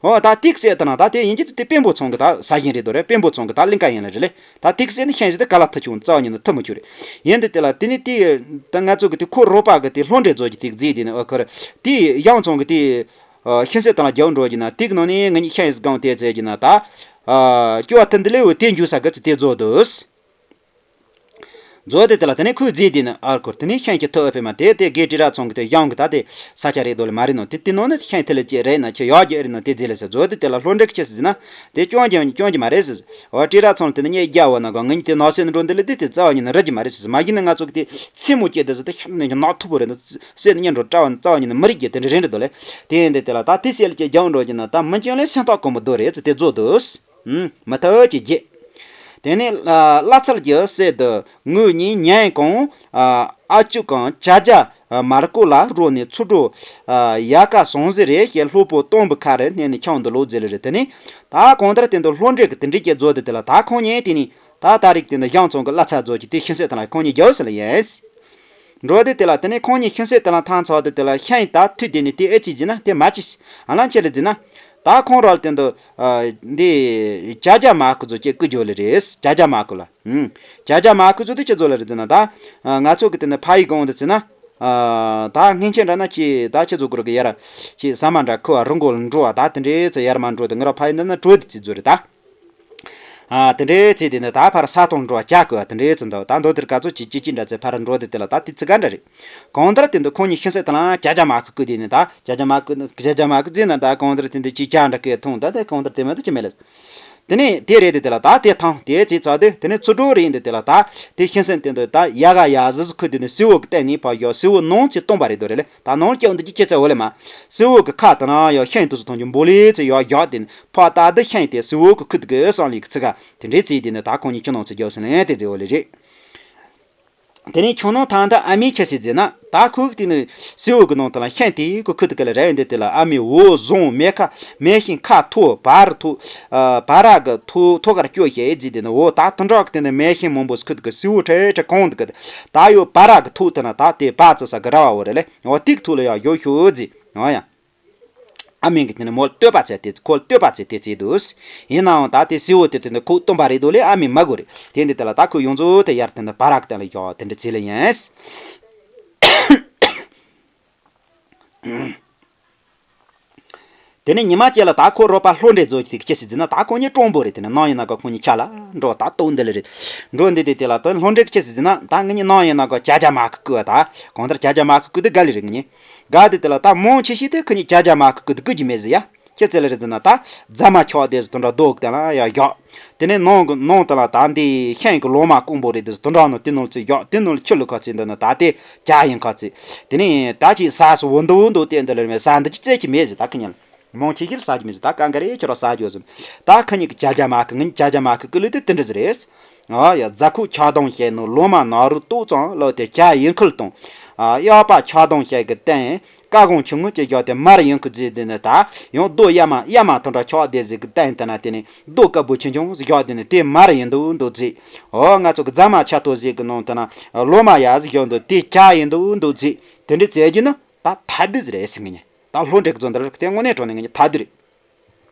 འོ་ད་ཏིག་སེ་དེ་ན་ད་དེ་ཡིན་གྱི་དེ་དཔོན་པོ་ཚང་གི་ད་ས་ཞིང་རེད་དོ་རེད། དཔོན་པོ་ཚང་གི་ད་གླིང་ག་ཡིན་ལ་རེད་ལེ། ད་ཏིག་སེ་ནི་ཤན་ཞིག་དེ་ག་ལ་ཐུ་ཆུང་རྩ་བ་ཉིད་ནས་ཐུ་མི་ཆུ་རེད། ཡིན་དེ་དེ་ལ་དེ་ནི་དེ་ད་ང་ཚོ་གི་དེ་ཁོ་རོགས་པ་གི་དེ་ལྷོ་འདྲེ་རྫོགས་ཀྱི་དེ་རྫིས་དེ་ནི་ཨོ་ཁར་དེ་གཞུང་ཚང་གི་དེ་ཤིན་སྲས་དེ་ལ་རྒྱབ་འགྲོ་གྱི་ན་ཏིག་ནང་ནས་ང་གཉིས་ཤན་ཞིག་སྒང་དེ་རྫས་ཀྱི་ན་ད་སྐྱོ་བ་ཐུན་དེ་ལས་འོ་དེ་འཇུ་ས་གི་ཚེ་དེ་རྫོགས་འདུག་རྫོགས་དེ་དེ་ལ་དེ་ནས་ཁོས་རྫས་དེ་ནི་ཨར་ཁོར་དེ་ནས་ཤན་གྱི་ཐུ་ཨ་ཕེ་མ་དེ་དེ་དགེ་སྤྲེལ་ར་ཚང་གི་དེ་གཞུང་གི་ད་དེ་ས་ཆ་རེད་དོ་ལེ་མ་རེད་ནོ། དེ་དེ་ནོ་ནི་ཤན་ཐི་ལི་ཅེ་རེད་ན་ཁྱེད་ཡག་གི་རེད་ནོ། དེ་རྫས་ལ་ཟེར་རྫོགས་དེ་དེ་ལ་ལྷོ་འདྲེ་གི་ཆེ་ཟེར་ན་དེ་སྐྱོན་གྱི་སྐྱོན་གྱི་མ་རེད་ཟེར། འོ་སྤྲེལ་ར་ཚང་དེ་ནི་ངས་རྒྱ་བོ་ན་གོ་ང་གཉིས་དེ་ནོ་སེ་ནི་འགྲོ་འདི་ལ་དེ་དེ་རྩ་བ་ཉིད་ནི་རི་གི་མ་རེད་ཟེར། མ་གཞི་ནི་ང་ཚོ་གི་དེ་སེན་མོ་སྐྱེ་དེ་ཟེར་དེ་ཤམ་ནས་ཀྱི་ནག་ཐུ་བོ་རེད་ནི་སེ་ནི་ཉན་འགྲོ་རྩ་བ་རྩ་བ་ཉིད་ནི་མི་རིགས་ཀྱི་དེ་འདྲ་རེད་འདྲ་དོ་ལེ། དེ་ཡིན་དེ་དེ་ལ་ད་དེ་སེ་ལ་ཀྱི་རྒྱང་འགྲོ་གྱི་ན་ད་མི་སྐྱོན་ལས་སེམས་ཐག་གོ་མི་དོ་རེད་ཟེར་དེ་རྫོགས་འདུག་ཨུམ། མི་ཐུབ་ཀྱི་རྒྱུ། དེ་ནས་ཨ་བླ་ཚལ་གྱི་སྲས་དུ་ངུ་གཉིས་ཉན་གང་ཨ་ཨ་ཅུ་གང་བྱ་རྒྱ་མར་ཀོ་ལ་རོ་ནས་ཚུར་འགྲོ། ཨ་ཡ་ཀ་སོང་ཟེར་རེ་ཞེས་སློབ་དཔོན་སྟོང་པའི་ཁ་རུ་སྣེ་ནས་ཆང་དུ་ལོག་ཟེར་ལེ་རེ། དེ་ནས་ད་གང་ལྟར་དེ་འདུག་ལྷོ་འདྲེ་གི་དེ་འདྲའི་སྐྱེ་རྫོགས་དེ་དེ་ལ་ད་ཁོང་ཉན་དེ་ནས་ད་ད་རིག་དེ་འདུག་གཞུང་ཚང་གི་བླ་ཚལ་རྫོགས་ཀྱི་དེ་ཤིན་སྲས་དང་ལ་ཁོང་ཉིད་རྒྱལ་ཟེར་ལ་ཡིན། འགྲོ་དེ་དེ་ལ་དེ་ནས་ཁོང་གཉིས་ཤིང་སེ་དེ་ལ་ཐང་ཚོགས་དེ་དེ་ལ་ཤིང་ད་ཐུད་དེ་ནས་དེ་ཨེ་ཅི་ཟེར་ན་དེ་མ་ཅི་ཨ་ལ་ཆེ་ལ་ཟེར་ན། ད་ཁོང་རོལ་དེ་འདུག་ཨ་འདི་བྱ་རྒྱ་མ་ཁུ་ཚོ་ཅེ་ཀུ་ཇོ་ལ་རེད། བྱ་རྒྱ་མ་ཁུ་ལ་ཨུམ། བྱ་རྒྱ་མ་ཁུ་ཚོ་དེ་ཅི་ཚོ་ལ་རེད་ཟེར་ན་ད་ང་ཚོ་གི་དེ་ནས་ཕ་ཡི་གོང་དུ་ཟེར་ན་ཨ་ད་སྔན་ཆད་འདྲ་ན་ཅི་ད་ཁྱེད་ཚོ་གུ་རུ་གི་ཡ་ར་ཅི་ས་མ་འདྲ་ཁུ་བ་རུ་མགོ་ལ་འགྲོ་བ་ད་དེ་འདྲའི་ཚེ་ཡར་མ་འགྲོ་དེ་ང་ར་ཕ་ཡི་འདྲ་ན་གྲོ་དེ་ཅི་ཚོ་རེད་ད། ཨ་དེ་འདྲའི་ཚེ་དེ་ནི་ད་ཕར་ས་དང་འགྲོ་བ་བྱ་དགོས་པ་དེ་འདྲའི་ཚེ་འདུག་ད་མདོ་དེར་ག་ཚོད་ཅིག་ཅི་ཅི་འདྲ་ཚེ་ཕར་འགྲོ་དེ་དེ་ལ་ད་དེ་ཚེ་ག་འདྲ་རེད། གང་ལྟར་དེ་འདུག་ཁོང་གཉིས་ཤིང་སེ་དེ་ལ་བྱ་རྒྱ་མ་ཁུ་ཀུ་དེ་ནི་ད་བྱ་རྒྱ་མ་ཁུ་བྱ་རྒྱ་མ་ཁུ་ཟེར་ན་ད་གང་ལྟར་དེ་འདུག་ཅི་བྱ་འདྲ་ཀེ་ཐུང་ད་དེ་གང་ལྟར་དེ་མ་དེ་ཅི་མེད་ལ། དེ་ནས་དེ་རེད་དེ་དེ་ལ་ད་དེ་ཐང་དེ་ཚེ་ཚ་དེ་དེ་ནས་ཚུར་འགྲོ་རེད་འདི་དེ་ལ་ད་དེ་ཤིང་སེ་དེ་འདུག་ད་ཡ་ག་ཡ་ཟི་ཟི་ཁུ་དེ་ནི་སེ་འོ་གི་སྟེང་ནས་ཕར་ཡོ་སེ་འོ་ནང་ཚེ་སྟོང་པ་རེད་དོ་རེད་ལེ། ད་ནང་སྐྱོན་འདི་ཅི་ཁྱེད་ཚེ་འོ་ལེ་མ། སེ་འོ་གི་ཁ་དེ་ན་ཡོ་ཤིང་དུ་སུ་ཐོང་གི་འབོ་ལེ་ཚེ་ཡོ་ཡོ་དེ་ནི། ཕོ་ཏ་འདི་ཤིང་དེ་སེ་འོ་གི་ཁུ་དུ་གི་སང་ལི་གི་ཚི་ག་དེ་འདྲའི་ཚེ་དེ་ནི་ད་ཁོང་གཉིས་ཁྱི་ནང་ཚེ་རྒྱོ་སི་ལེན་དེ་ཚེ་འོ་ལེ་རེད། དེ་ནས་ཁྱོད་ནང་ཐང་ད་ཨ་མའི་ཁྱི་སི་ཟེར་ན་ད་ཁུ་དེ་ནི་སེ་འོ་གི་ནང་དུ་ལ་ཤིང་དེ་གི་ཁུ་དུ་གི་ལ་རེད་འདི་དེ་ལ་ཨ་མའི་འོ་བཟང་མེ་ཁ་མེ་ཤིང་ཁ་ཐོ་བར་ཐོ་བ་ར་གི་ཐོ་ཐོ་གར་སྐྱོ་ཤེ་ཟེར་དེ་ནི་འོ་ད་དུ་འདྲ་གི་དེ་ནི་མེ་ཤིང་མང་པོ་ཁུ་དུ་གི་སེ་འོ་ཁྲེ་ཁྲེ་གང་དུ་གི་ད་ཡོ་བ་ར་གི་ཐོ་དེ་ན་ད་དེ་བ་ཙི་ས་གི་ར་བ་འོ་རེད་ལེ་འོ་ཏིག་ཐོ་ལ་ཡ་ཡོ་ཤོ་ཟེར་འོ་ཡ། ཨ་མེན་གྱི་དེ་ནི་མོ་ལ་བསྟོད་པ་བྱས་ཏེ་ཁོ་ལ་བསྟོད་པ་བྱས་ཏེ་བརྩིས་འདུག་ཡིན་ནའང་ད་དེ་སེ་འོ་དེ་དེ་ནི་ཁོ་སྟོན་པ་རེད་འདུག་ལས་ཨ་མེན་མ་དགོས་རེད། དེ་འདི་དེ་ལ་ད་ཁོ་ཡོངས་རྫོགས་དེ་ཡར་དེ་ནི་བ་རག་སྟེང་ལ་ཡོད་དེ་འདྲ་བྱས་ལ་ཡིན། དེ་ནས་ཉི་མ་གཅིག་ལ་ད་ཁོ་རོགས་པ་ལྷོ་འདྲེ་རྫོགས་ཀྱི་དེ་ཅི་ཟེར་ཟེར་ན་ད་ཁོ་གཉིས་གྲོང་པོ་རེད། དེ་ནས་ནང་ཡིན་ན་ག་ཁོ་གཉིས་ཆ་ལ་འགྲོ་ད་ལྟོ་འདི་ལ་རེད། འགྲོ་འདི་དེ་དེ་ལ་ད་ལྷོ་འདྲེ་ཅི་ཟེར་ཟེར་ན་ད་ངེད་གཉིས་ནང་ཡིན་ན་ག་བྱ་རྒྱ་མ་ཁུ་ཀུ་བ་ད་གང་ལྟར་བྱ་རྒྱ་མ་ཁུ་ཀུ་དེ་ག་ལི་རེད་ངེད་གཉིས། ག་དེ་དེ་ལ་ད་མང་ཆེ་ཤོས་དེ་ཁོ་གཉིས་བྱ་རྒྱ་མ་ཁུ་ཀུ་དེ་ཀུ་གི་མེད་ཟེར་ཡ། ཁྱེད་ཚེ་ལ་རེད་ཟེར་ན་ད་རྫ་མ་ཆག་དེ་ཟེར་དོན་འདྲ་རྡོ་གི་དེ་ལ་ཡ་བཞག་དེ་ནས་ནང་གི་ནང་དེ་ལ་ད་འདི་ཤིང་གི་ལོ་མ་དཀོན་པོ་རེད་དེ་ཟེར་དོན་འདྲ་ནང་དེ་ནང་ཚེ་བཞག་དེ་ནང་ལ་ཆུ་ལུ་ཁ་ཚེ་འདི་ནི་ད་དེ་བྱ་ཡིན་ཁ་ཚེ། དེ་ནས་ད་ཅིག་ཟ་སུ་བུ་འདུ་འདུ་དེ་འདི་ལ་རེད་མེད་ཟ་འདི་ཅི་རྩེ་ཅི་མེད་ཟེར་ད་ཁི་ཉལ། མང་ཆེ་ཤོས་ཟ་རྒྱུ་མེད་ཟེར་ད་གང་ག་རེ་ཁྱོད་ར་ཟ་རྒྱུ་ཟེར། ད་ཁི་གཉིས་ཀྱི་བྱ་རྒྱ་མ་ཁི་ངི་བྱ་རྒྱ་མ་ཁི་ཀི་ལུ་དེ་དེ་འདྲ་ཟེར་རེད། ཨ་ཡ་རྫ་ཁུག་ཆག་སྡང་བྱས་ནོ་ལོ་མ་ནག་རུ་ཏོག་ཙམ་ལོ་དེ་བྱ་ཡིན་ཁུལ་དང་། ཨ་གཡག་པ་ཆག་སྡང་བྱས་ཀྱི་སྟེང་ཀ་གོང་ཆུང་ངུ་ཅིག་བཞག་སྟེ་མར་ཡིན་ཁུ་རྫི་དེ་ནི་ད་ཡང་རྡོ་གཡའ་མ་གཡའ་མ་ཐོན་འདྲ་ཆག་བསྡད་ཟིག་གི་སྟེང་དེ་ན་དེ་ནི་རྡོ་དཀར་པོ་ཆུང་ཆུང་ཟིག་བཞག་དེ་ནི་དེ་མར་ཡིན་འདུག་འདུག་རྫི། ཨོ་ང་ཚོ་གི་རྫ་མ་ཆ་ཏོ་ཟིག་གི་ནང་དེ་ན་ལོ་མ་ཡ་ཟིག་བཞག་འདུག་དེ་བྱ་ཡིན་འདུག་འདུག་རྫི། དེ་འདྲ་བྱེད་རྒྱུ་ནི་ད་ཐ་དུས་ཟིག་རེད་ཟེར་ངེད་གཉིས། ད་ལྷོ་འདྲེ་གི་རྫོང་དེ་ར་དེ་དངོས་གནས་དྲང་ནས་ངེད་གཉིས་ཐ་དུས་རེད།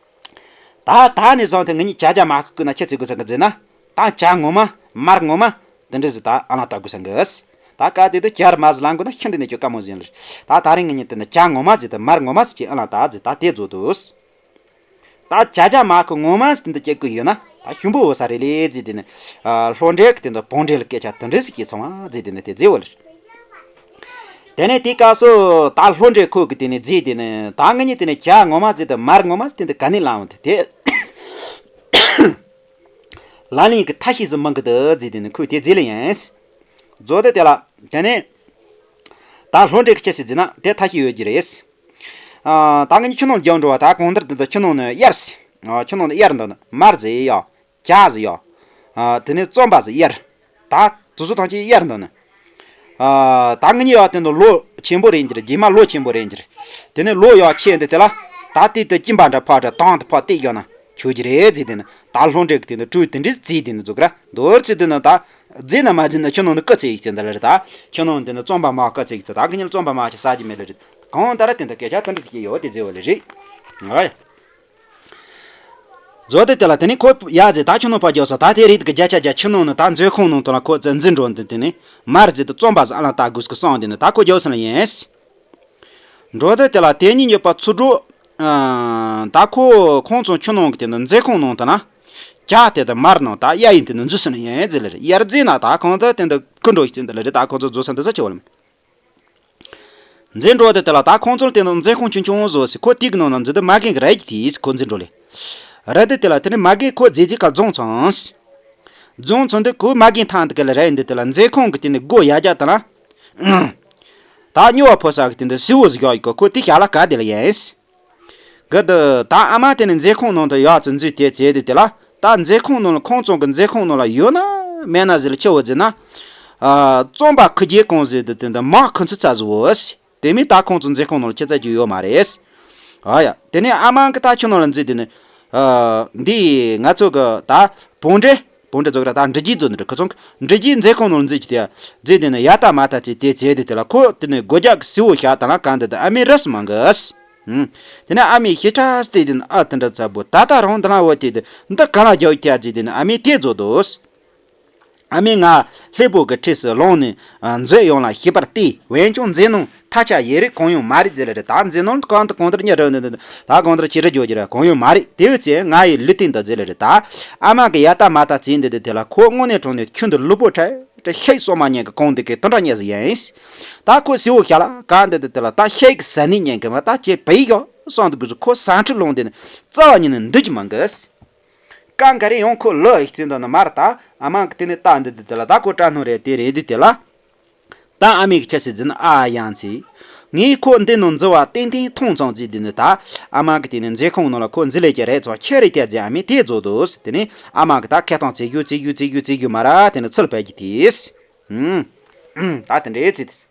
ད་ད་ནས་བཟུང་སྟེ་ངེད་གཉིས་བྱ་རྒྱ་མ་ཁུ་ཀུ་ན་ཁྱེད་ཚོས་དགོས་ས་གི་ཟེར་ན། ད་བྱ་ངོ་མ་མར་ངོ་མ་དེ་འདྲ་ཟིག་ད་ཨ་ལ་ད་དགོས་ས་གི། ད་ག་དེ་དུ་བྱ་ར་མ་ཟིག་ལ་མགོ་ན་ཤིན་ཏུ་ནས་ཁྱོད་དཀའ་མོ་ཟིན་ལ། ད་ད་རིང་ངེད་གཉིས་དེ་ནི་བྱ་ངོ་མ་ཟིག་དང་མར་ངོ་མ་ཟིག་གི་ཨ་ལ་ད་ཟིག་ད་དེ་རྫོགས་འདུག་ད་བྱ་རྒྱ་མ་ཁུ་ངོ་མ་ཟིག་དེ་འདྲ་སྐྱེ་གི་ཡོད་ན་ད་ཞུམ་པོ་འོ་ས་རེད་ལེ་ཟིག་དེ་ནི། ལྷོ་འདྲེ་གི་དེ་འདྲ་བོང་འདྲེ་ལ་སྐད་ཆ་དེ་འདྲ་ཟིག་བཤད་སོང་བ་ཟིག་དེ་ནི་དེ་ཟིག་འོ་ལ། དེ་ནས་དེའི་སྐབས་སུ་ད་ལྷོ་འདྲེ་ཁོ་གི་དེ་ནས་རྫི་དེ་ནས་ད་ངེད་གཉིས་དེ་ནས་བྱ་ངོ་མ་ཟིག་དང་མར་ངོ་མ་ཟིག་དེ་འདི་ག་ནས་ལངས་འོང་དེ་དེ་ལ་ལིང་གི་ཐ་ཤི་ཟིག་མང་གི་འདུག་རྫི་དེ་ནས་ཁོས་དེ་རྫི་ལ་ཡིན། རྫོགས་དེ་དེ་ལ་དེ་ནས་ད་ལྷོ་འདྲེ་གི་ཁྱི་སི་རྫི་ན་དེ་ཐ་ཤི་ཡོད་ཀྱི་རེད། ད་ངེད་གཉིས་ཆུ་ནང་རྒྱག་འགྲོ་བ་ད་གང་ལྟར་དེ་འདི་ཆུ་ནང་ནས་གཡར་སི། ཆུ་ནང་ནས་གཡར་འདུག་ན་མར་ཟིག་ཡོད། བྱ་ཟིག་ཡོད། དེ་ནས་རྩམ་པ་ཟིག་གཡར། ད་དུ་སུ་ཐང་ཆེ་གཡར་འདུག་ན། ཨ། ད་ངེད་གཉིས་ཡག་དེ་འདི་ལོ་ཆེན་པོ་རེད་འགྱུར། རྗེས་མ་ལོ་ཆེན་པོ་རེད་འགྱུར། དེ་ནས་ལོ་ཡག་ཆེ་འདི་དེ་ལ། ད་དེ་དུ་གཅིན་པ་འདྲ་ཕག་འདྲ་དང་དུ་ཕག་དེ་ཡོད་ན་ཆོས་ཀྱི་རེད་ཟེར། དེ་ནི་ད་ལྷོ་འདྲེ་གི་དེ་འདི་སྤྲུལ་དེ་འདྲི་རྩིས་དེ་འདི་འཛུགས་ར་འདོར་ཚེ། དེ་ནི་ད་རྫས་ན་མ་རྫས་ན་ཁྱོད་ནང་ནི་སྐུ་ཚེ་ཡིག་ཚེ་འདི་ལ་རེད། ད་ཁྱོད་ནང་དེ་ནི་རྩོམ་པ་མ་སྐུ་ཚེ་ཡིག་ཚེ། ད་ཁྱོད་ཉིད་རྩོམ་པ་མ་ཞིག་ས་ཀྱི་མེད་ལ་རེད། གང་ལྟར་དེ་འདི་སྐད་ཆ་དེ་འདྲི་ཞིག་ཡོད་དེ་རྫས་བ་ལ་རེད། ཨ་ཡ། བཟོ་དེ་དེ་ལ་དེ་ནི་ཁོ་ཡ་རྫས་ད་ཁྱོད་ནང་ཕ་རྒྱག་ས། ད་དེ་རེད་གི་བརྒྱ་ཆ་བརྒྱ་ཁྱོད་ནང་ནི་ད་མཛོད་ཁང་ནང་དུ་ལ་ཁོ་རྫས་འཛིན་འགྲོ་འདི་དེ་ནི་མར་རྫས་དུ་རྩོམ་པ་ཟ་ལ་ལྟ་དགོས་ཀི་སང་དེ་ནི་ད་ཁོ་རྒྱག་ས་ལ་ཡིན། འགྲོ་དེ་དེ་ལ་དེ་ཉིད་ཉོས་པ་ཚུར་འགྲོ། ཨ། ད་ཁོ་ཁོང་ཚོ་ཁྱོད་ནང་གི་དེ་ནི་མཛོད་ཁང་ནང་དུ་ན། ཇ་དེ་དུ་མར་ནང་ད་གཡའ་ཡིན་དེ་ནི་འཛུལ་ས་ལ་ཡིན་རྫས་ལ་རེད། ཡར་རྫས་ན་ད་གང་ལྟར་དེ་འདི་ཁུ་འགྲོ་ཞིག་ཚེ་འདི་ལ་རེད། ད་ཁོང་ཚོ་འཛུལ་ས་འདི་ས་ཆེ་བ་ལ་མེད། མཛེས་འགྲོ་དེ་དེ་ལ་ད་ཁོང་ཚོར་བརྟེན་ནས་མཛེས་ཁོང་ཆུང་ཆུང་བཟོ་ཟིག་ཁོ་དེ་གི་ནང་ན་མཛེས་དེ་མ་རྒན་གི་རལ་གྱི་དེས་ཁོ་མཛེས་འགྲོ་ལེ། རལ་དེ་དེ་ལ་དེ་ནས་མ་རྒན་ཁོ་རྫས་རྫས་ཁ་རྫོང་ཚང་། རྫོང་ཚང་དེ་ཁོ་མ་རྒན་ཐང་དེ་ག་ལ་རལ་འདི་དེ་ལ་མཛེས་ཁོང་གི་དེ་ནས་སྒོ་ཡ་རྒྱ་དེ་ལ། ད་སྨྱོ་བ་ཕོ་ས་གི་དེ་འདི་སི་བོ་ཟིག་ཡོག་ཡི་གོ་ཁོ་དེ་ཞག་ལ་ག་དེ་ལ་ཡིན། གི་དུ་ད་ཨ་མ་དེ་ནི་མཛེས་ཁང་ནང་དུ་ཡག་ཙི་འཛུལ་དེ་བྱས་དེ་དེ་ལ། ད་མཛེས་ཁང་ནང་ལ་ཁོང་ཚོ་གི་མཛེས་ཁང་ནང་ལ་ཡོད་ན་མེད་ན་ཟེར་ལ་ཆེ་བོ་ཟེར་ན། ཨ། རྩོམ་པ་ཁུ་རྒྱལ་གང་ཟེར་དུ་དེ་འདི་མ་ཁུ་ཚི་ཚ་ཟི་བོ་ཟེར། དེ་མིན་ད་ཁོང་ཚོ་མཛེས་ཁང་ནང་ལ་ཁྱེད་ཚ་རྒྱུ་ཡོད་མ་རེད། ཨ་ཡ། དེ་ནས་ཨ་མ་གི་ད་ཁྱོད་ནང་ལ་འཛུལ་དེ་ནི། ཨ། འདི་ང་ཚོ་གི་ད་བོང་འདྲེ། བོང་འདྲེ་ཚོ་གི་ར་ད་འབྲི་རྒྱུ་ཚོ་ནི་རི་ཁུ་ཚོང་གི་འབྲི་རྒྱུའི་མཛེས་ཁང་ནང་ལ་འཛུལ་གྱི་དེ། འཛུལ་དེ་ནི་ཡ་ད་མ་ད་ཚེ་དེ་བྱས་དེ་དེ་ལ་ཁོ་དེ་ནི་སྒོ་རྒྱག་གི་སི་བོ་ཞག་ད་ལ་གང་འདི་དུ་ཨ་མའི་རས་མང་གི། ཨུམ། དེ་ནས་ཨ་མས་ཞེ་དྲག་བལྟས་དེ་ནི་ཨ་དེ་འདྲ་ཚ་བོ་ད་ལྟ་རང་འདི་ལ་འོ་དེ་དེ་འདི་ག་ལ་རྒྱག་ཀྱག་ཟེར་དེ་ནི་ཨ་མས་དེ་བཟོ་དོ། ཨ་མས་ང་ལྷའི་བུ་གི་འཁྲིས་སུ་ལངས་ནས་མཛོད་ཡོངས་ལ་ཞིབ་པར་བལྟས། འོན་ཀྱང་མཛོད་ནང་ཐ་ཆད་ཡེ་རེ་གང་ཡང་མ་རེད་ཟེར་ལ་རེད། ད་མཛོད་ནང་གང་དུ་གང་ལྟར་གཉའ་རོལ་འདི་འདི་ད་གང་ལྟར་ཅི་རེ་རྒྱོ་རྒྱུ་ར་གང་ཡང་མ་རེད། དེ་བས་ཚེ་ང་ཡི་ལུས་རྟེན་དུ་ཟེར་ལ་རེད། ད་ཨ་མ་གི་ཡ་ད་མ་ད་ཚེ་འདི་འདི་དེ་ལ་ཁོ་དངོས་གནས་དྲང་གནས་ཁྱོད་འདི་ལུས་པོ་ཁྲལ། ད་ཤེད་སོ་མ་ཉན་གི་གོང་འདི་གི་དོན་དག་ཉེ་ཟིག་ཡིན། ད་ཁོ་སི་བོ་ཤ་ལ་ག་འདི་འདི་དེ་ལ་ད་ཤེད་གི་ཟ་ནི་ཉན་གི་མ་ད་ཁྱེད་བེ་ཡོ་སོང་འདི་གི་ཁོ་ཟ་འཕྲུ་ལོང་འདི་ནི་རྩ་བ་ཉིད་ནས་འདུག་གི་མང་གི། གང་ག་རེ་ཡོང་ཁོ་ལོ་ཡི་རྩིས་འདི་ནི་མར་ད་ཨ་མ་གི་དེ་ནི་ད་འདི་འདི་དེ་ལ་ད་ཁོ་སྐྲ་སྣུམ་རེད་དེ་རེད་འདི་དེ་ལ། ད་ཨ་མའི་གི་ཁྱི་སི་འཛིན་ཨ་ཡང་ཚེ། ངས་ཁོ་འདི་ནང་འཛུལ་བ་ཏན་ཏན་མཐོང་ཙང་ཚེ་འདི་ནི་ད་ཨ་མ་གི་དེ་ནི་མཛེས་ཁང་ནང་ལ་ཁོ་འཛུལ་ལས་ཀྱི་རེད་ཙང་ཁྱེད་རེད་དེ་རྫས་ཨ་མས་དེ་བཟོ་དོ་ཟེར། དེ་ནི་ཨ་མ་གི་ད་ཁེ་ཐང་རྩེ་རྒྱུ་རྩེ་རྒྱུ་རྩེ་རྒྱུ་རྩེ་རྒྱུ་མ་ར་དེ་ནི་ཚུལ་བས་ཀྱི་དེས། ཨུམ། ད་དེ་འདྲའི་རྩིས་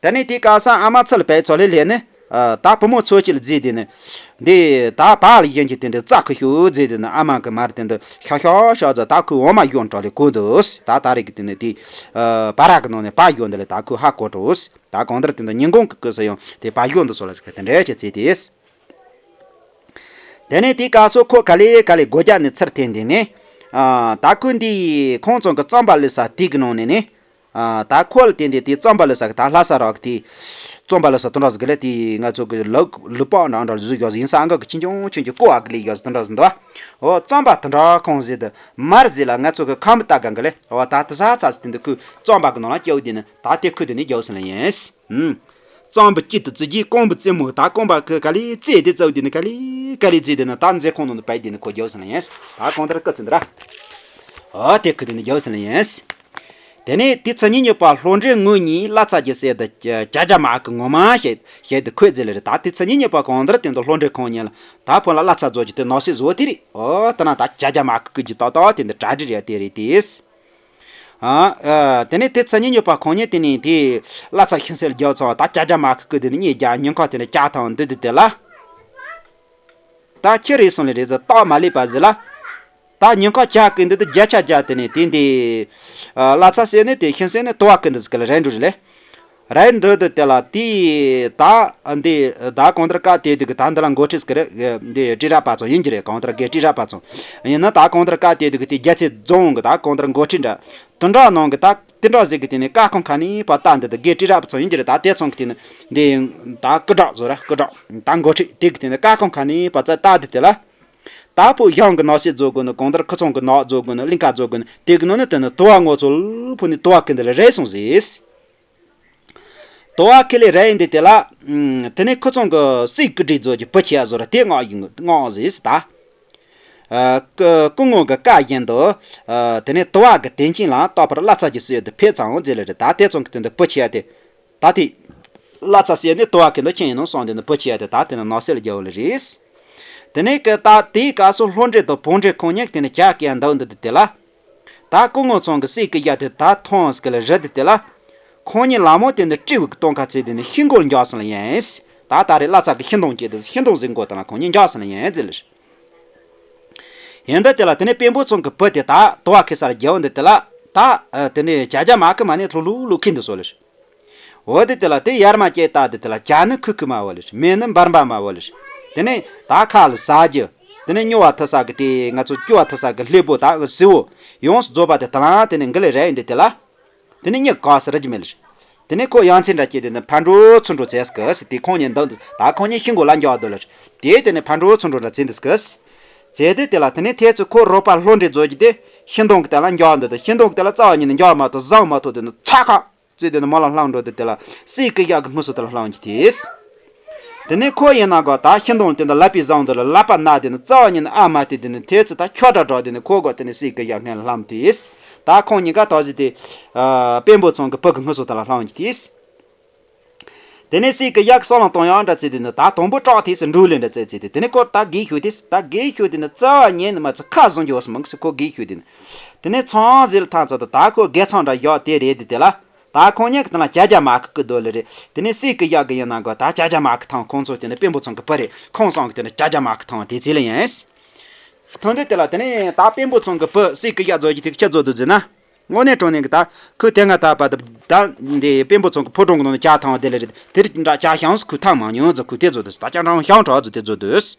དེ། དེ་ནས་དེ་སྐབས་སུ་ཨ་མ་ཚུལ་བས་ཚོ་ལས་ལས་ནི། ཨ། ད་བུ་མོ་ཚོ་སྐྱིད་རྫས་དེ་ནི། འདི་ད་བག་ལ་ཡིན་གྱི་དེ་འདྲ་རྩ་ཁུ་ཤུ་རྫས་དེ་ནི་ཨ་མ་གི་མར་དེ་འདྲ་ཤ་ཤ་ཤ་ཟ་ད་ཁུ་འོ་མ་གཞོན་གྲོགས་ལས་གོ་འདུག་ད་ད་རེས་ཀྱི་དེ་ནི་དེ། ཨ། བ་ར་གི་ནང་ནས་བག་གཞོན་འདི་ལས་ད་ཁུ་ཧ་གོ་འགྲོ། ད་གང་ལྟར་དེ་འདྲ་ཉིན་གུང་གི་སྐུ་སུ་ཡང་དེ་བག་གཞོན་འདི་ཚོ་ལ་ཟིག་དེ་འདྲ་བྱེད་ཚེ་དེས། དེ་ནས་དེའི་སྐབས་སུ་ཁོ་ག་ལེ་ག་ལེ་སྒོ་རྒྱག་ནས་ཚུར་འཐེན་དེ་ནས། ཨ། ད་ཁོས་འདི་ཁོང་ཚང་གི་རྩོམ་པ་ལས་ས་དེ་གི་ནང་ནས་ནི། ཨ། ད་ཁོ་ལ་བརྟེན་ཏེ་དེ་རྩོམ་པ་ལས་ས་གི་ད་ལྷ་ས་རག་གི་དེ། རྩོམ་པ་ལས་ས་དོན་དག་ཟིག་གི་ལས་དེ་ང་ཚོ་གི་ལུག་ལུག་པགས་འདྲ་འདྲ་བཟོས་ཡོད་ཟིག་ཡིན་ས་ཨང་གི་ཆུང་ཆུང་ཆུང་ཆུང་ཀོ་ཨ་གི་ལས་ཡོད་ཟིག་དོན་དག་ཟིག་འདུག་འོ་རྩོམ་པ་དོན་དག་ཁོང་ཟིག་དེ་མར་ཟིག་ལ་ང་ཚོ་གི་ཁམ་བུ་ལྟ་གང་གི་ལས་འོ་ད་དེ་ས་ཚ་ཟིག་དེ་འདི་ཁོས་རྩོམ་པ་གི་ནང་ལ་སྐྱེལ་དེ་ནི་ད་དེ་ཁོས་དེ་ནི་རྒྱག་ཟིན་ལ་ཡིན། ཨུམ། རྩོམ་པ་སྐྱིད་དུ་བརྩི་རྒྱུའི་རྐང་པ་རྩེ་མོ་ད་རྐང་པ་ཁོས་ག་ལེ་རྩེ་དེ་རྩེ་དེ་ནི་ག་ལེ་ག་ལེ་རྩེ་དེ་ནི་ད་མཛེས་ཁང་ནང་དུ་བས་དེ་ནི་ཁོ་རྒྱག་ཟིན་ལ་ཡིན། ད་གང་ལྟར་སྐུ་ཚེ་འདི་ར། ཨོ་དེ་ཁོས་དེ་ནི་རྒྱག་ཟིན་ལ་ཡིན། དེ་ནས་དེ་ཚེ་ཉིན་གཉིས་པ་ལྷོ་འདྲེ་ངོ་གཉིས་བླ་ཚ་གི་སྲས་དུ་ཅ་ཅ་མ་ཁུ་ངོ་མ་བཤད་བཤད་དུ་ཁོས་རྫི་ལ་རེད། ད་དེ་ཚེ་ཉིན་གཉིས་པ་གང་ལྟར་དེ་འདུག་ལྷོ་འདྲེ་ཁོང་གཉིས་ལ་ད་ཕོ་ལ་བླ་ཚ་བཟོ་རྒྱུ་དེ་ནོར་སྲིད་བཟོ་དེ་རེད། ཨོ་ད་ན་ད་ཅ་ཅ་མ་ཁུ་ཁུ་གི་ཏག་ཏག་དེ་འདུག་གྲ་སྒྲིག་རེད་དེ་རེད་དེ། ཨ། ཨ། དེ་ནས་དེ་ཚེ་ཉིན་གཉིས་པ་ཁོང་གཉིས་དེ་ནས་དེ་བླ་ཚ་ཤིང་སེལ་རྒྱག་ཚང་ད་ཅ་ཅ་མ་ཁུ་ཁུ་དེ་ནས་གཉིས་རྒྱག་ཉིན་ཁ་དེ་ནས་ཅག་ཐང་འདི་དེ་དེ་ལ། ད་ཁྱི་རེད་སོང་ལེ་རེད་ཟེར་སྟག་མ་ལེབ་པ་ཟེར་ལ། ད་ཉིན་ཁ་ཅག་གི་འདི་དེ་བརྒྱ་ཆ་བརྒྱ་དེ་ནས་དེ་འདི། ཨ། བླ་ཚ་ཟེར་ནས་དེ་ཤིང་ཟེར་ནས་དུ་བ་ཀི་འདི་ཟེར་གི་ལ་རེད་འགྲོ་རེད་ལེ། རེད་འདོད་དུ་དེ་ལ་དེ་ད་འདི་ད་གང་ལྟར་བཀའ་དེ་དུ་གི་ད་འདི་ལ་འགོ་ཁྲིད་ཀི་རེད་འདི་ཀྲི་ར་པ་ཚོ་ཡིན་གྱི་རེད། གང་ལྟར་གི་ཀྲི་ར་པ་ཚོ་ཡིན་ན་ད་གང་ལྟར་བཀའ་དེ་དུ་གི་དེ་རྒྱ་ཆེ་རྫོང་གི་ད་གང་ལྟར་འགོ་ཁྲིད་འདྲ་དུ་འདྲ་ནང་གི་ད་དེ་འདྲ་ཟིག་གི་དེ་ནས་བཀའ་ཁང་ཁ་ནས་པ་ད་འདི་དུ་གི་ཀྲི་ར་པ་ཚོ་ཡིན་གྱི་རེད། ད་དེ་ཚོང་གི་དེ་ནས་འདི་ད་སྐུ་དྲག་བཟོ་ར་སྐུ་དྲག་ད་འགོ་ཁྲིད་དེ་གི་དེ་ནས་བཀའ་ཁང་ཁ་ནས་པ་ཙ་ད་དེ་དེ་ལ། ད་ཕོ་གཞུང་གི་ནག་སེ་བཟོ་དགོས་ནི་གང་ལྟར་ཁུ་ཚང་གི་ནག་བཟོ་དགོས་ནི་གླིང་ཁ་བཟོ་དགོས་ནི་དེ་གི་ནང་ནས་དེ་ནི་དུ་བ་ངོ་ཚོ་ཕུ་ནི་དུ་བ་ཀི་འདི་ལ་རེད་སོང་ཟིག་དུ་བ་ཁི་ལེ་ར་ཡིན་དེ་དེ་ལ། དེ་ནས་ཁུ་ཚང་གི་སྲིད་ཀི་སྒྲིག་བཟོ་རྒྱུ་བུ་ཆེ་ཡ་བཟོ་ར་དེ་ངག་ཡིན་ངག་ཟིག་ད། ཨ། ཀི་ཀུ་ངོ་གི་བཀའ་བཞིན་དུ། ཨ། དེ་ནས་དུ་བ་གི་དེན་ཅིན་ལ་རྟག་པར་བླ་ཚ་གི་སྲིད་དུ་ཕེབས་ཚང་འོང་ཟེར་ལེ་རེད། ད་དེ་ཚང་གི་དོན་དུ་བུ་ཆེ་ཡ་དེ། ད་དེ། བླ་ཚ་ཟེར་ནས་དུ་བ་གི་འདི་ཁྱེད་ཡིན་ནོ་སོང་དེ་ནི་བུ་ཆེ་ཡ་དེ་ད་དེ་ནི་ནག་སེ་ལ་རྒྱལ་བོ་ལ་རེད། དེ་ནས་ཀི་ད་དེའི་སྐབས་སུ་ལྷོ་འདྲེ་དང་བོང་འདྲེ་ཁོང་གཉིས་དེ་ནི་ཇག་གི་ཡ་འདུག་འདི་དེ་དེ་ལ། ད་སྐུ་ངོ་ཚང་གི་སྲས་ཀི་ཡ་དེ་ད་ཐོང་སྐི་ལ་རི་དེ་དེ་ལ། ཁོང་གཉིས་ལ་མོ་དེ་ནི་སྤྲེའུ་གི་སྟོན་ཁ་བྱས་དེ་ནི་ཤིང་མགོ་ལ་འཇོག་སོང་ལ་ཡིན། ད་ད་རེས་བླ་ཚ་གི་ཤིང་སྡོང་སྐྱེས་དེ་ཤིང་སྡོང་ཟིག་མགོ་དེ་ལ་ཁོང་གཉིས་འཇོག་སོང་ལ་ཡིན་ཟེར་ལ། ཡིན་ད་དེ་ལ་དེ་ནས་དཔོན་པོ་ཚང་གི་བུ་དེ་ད་དུ་བ་ཁེ་ས་ལ་རྒྱལ་བོ་འདི་དེ་ལ་ད་དེ་ནས་བྱ་རྒྱ་མ་ཁི་མ་ནས་ལྷུག་ལྷུག་ལྷུག་ཁེ་འདི་སོ་ལ། འོ་དེ་དེ་ལ་དེ་ཡར་མ་སྐྱེས་ད་དེ་དེ་ལ་བྱ་ནི་ཁུ་ཁུ་མ་བོ་ལ། མེ་ནི་འབར་འབར་མ་བོ་ལ། དེ་ནས་ད་ཁ་ལ་ཟ་རྒྱུ། དེ་ནས་སྨྱོ་བ་ཐུ་ས་གི་དེ་ང་ཚོ་སྐྱོ་བ་ཐུ་ས་གི་ལྷེབ་པོ་ད་ཟི་བོ། ཡོངས་སུ་རྫོགས་པ་དེ་དེ་ལ་དེ་ནས་འགི་ལེ་རེད་འདི་དེ་ལ། དེ་ནས་མྱི་ག་སེ་ར་ཅི་མེད་ལ། དེ་ནས་ཁོ་ཡང་ཚན་འདྲ་སྐྱེས་དེ་ནས་ཕར་འགྲོ་ཚུར་འགྲོ་བྱས་སྐུ་སི་དེ་ཁོང་གཉིས་འདང་དུ་ད་ཁོང་གཉིས་ཤིང་མགོ་ལ་འཇོག་འདུག་ལ། དེ་དེ་ནས་ཕར་འགྲོ་ཚུར་འགྲོ་འདྲ་བྱས་འདུག་སྐུ་སི། བྱས་དེ་དེ་ལ་དེ་ནས་ཐེ་ཚོ་ཁོ་རོགས་པ་ལྷོ་འདྲེ་རྫོགས་ཀྱི་དེ་ཤིང་སྡོང་གི་དེ་ལ་འཇོག་འདུག་དེ་ཤིང་སྡོང་གི་དེ་ལ་རྩ་བ་ཉིད་ནས་འཇོག་མ་ཐུབ་བཟང་མ་ཐུབ་དེ་ནས་ཚ་ཁ་བྱས་དེ་ནས་མ་ལ་ལྷང་འགྲོ་དེ་དེ་ལ་སྲས་ཀྱི་ཡག་གི་ངུ་སོ་དེ་ལ་ལྷང་གྱི་དེ། དེ་ནས་ཁོ་ཡིན་ན་གོ་ད་ཤིང་སྡོང་དེ་འདི་ལ་པའི་བཟང་དུ་ལ་ལ་པ་ན་དེ་ནི་རྩ་བ་ཉིད་ནས་ཨ་མ་དེ་དེ་ནི་དེ་ཚོ་ད་ཁྱོ་འདྲ་འདྲ་དེ་ནི་ཁོ་གོ་དེ་ནི་སྲས་ཀྱི་ཡ་ངན་ལྷམ་དེས། ད་ཁོང་གཉིས་ཀ་ད་གཟི་དེ་དཔོན་པོ་ཚང་གི་བུ་གི་ངུ་སོ་དེ་ལ་ལྷང་གྱི་དེས། དེ་ནས་སྲས་ཀྱི་ཡག་གི་སོ་ལང་གཏོང་ཡག་འདྲ་ཚེ་དེ་ནི་ད་དང་པོ་སྐྲག་དེས་སུ་འགྲོ་ལེ་འདྲ་ཚེ་ཚེ་དེ་དེ་ནི་ཁོ་ད་དགེ་ཤོས་དེས་ད་དགེ་ཤོས་དེ་ནི་རྩ་བ་ཉིད་ནས་མ་ཚེ་ཁ་བཟང་གི་འོ་སི་མང་གི་སི་ཁོ་དགེ་ཤོས་དེ་ནི། དེ་ནས་ཚང་ཟིལ་ཐང་ཚོ་དེ་ད་ཁོ་དགེ་ཚང་འདྲ་ཡག་དེ་རེད་དེ་དེ་ལ། ད་ཁོང་གཉིས་ཀྱི་སྟེང་ལ་བྱ་རྒྱ་མ་ཁི་ཀི་སྡོད་ལེ་རེད། དེ་ནས་སྲས་ཀྱི་ཡག་གི་ཡིན་ན་གོ་ད་བྱ་རྒྱ་མ་ཁི་ཐང་ཁོང་ཚོ་དེ་ནས་དཔོན་པོ་ཚང་གི་བུ་རེད། ཁོང་སང་གི་དེ་ནས་བྱ་རྒྱ་མ་ཁི་ཐང་དེ་ཚེ་ལ་ཡིན། ཐང་དེ་དེ་ལ་དེ་ནས་ད་དཔོན་པོ་ཚང་གི་བུ་སྲས་ཀྱི་ཡག་རྫོགས་ཀྱི་དེ་ཁྱེད་རྫོགས་དུ་ཟིན་ན། དངོས་གནས་དྲང་གནས་ཀྱི་ད་ཁོས་དེ་ང་ད་པ་ད་ད་འདི་དཔོན་པོ་ཚང་གི་ཕོ་བྲང་གི་ནང་ནས་བྱ་ཐང་བ་དེ་ལེ་རེད། དེ་རིགས་འདྲ་བྱ་ཞང་སུ་ཁོས་ཐང་མ་མྱོང་ཟེར་ཁོས་དེ་རྫོགས་དུ་ཟིན། ད་ཅང་རང་ཞང་གྲགས་རྫོགས་དེ་རྫོགས་དུ་ཟིན།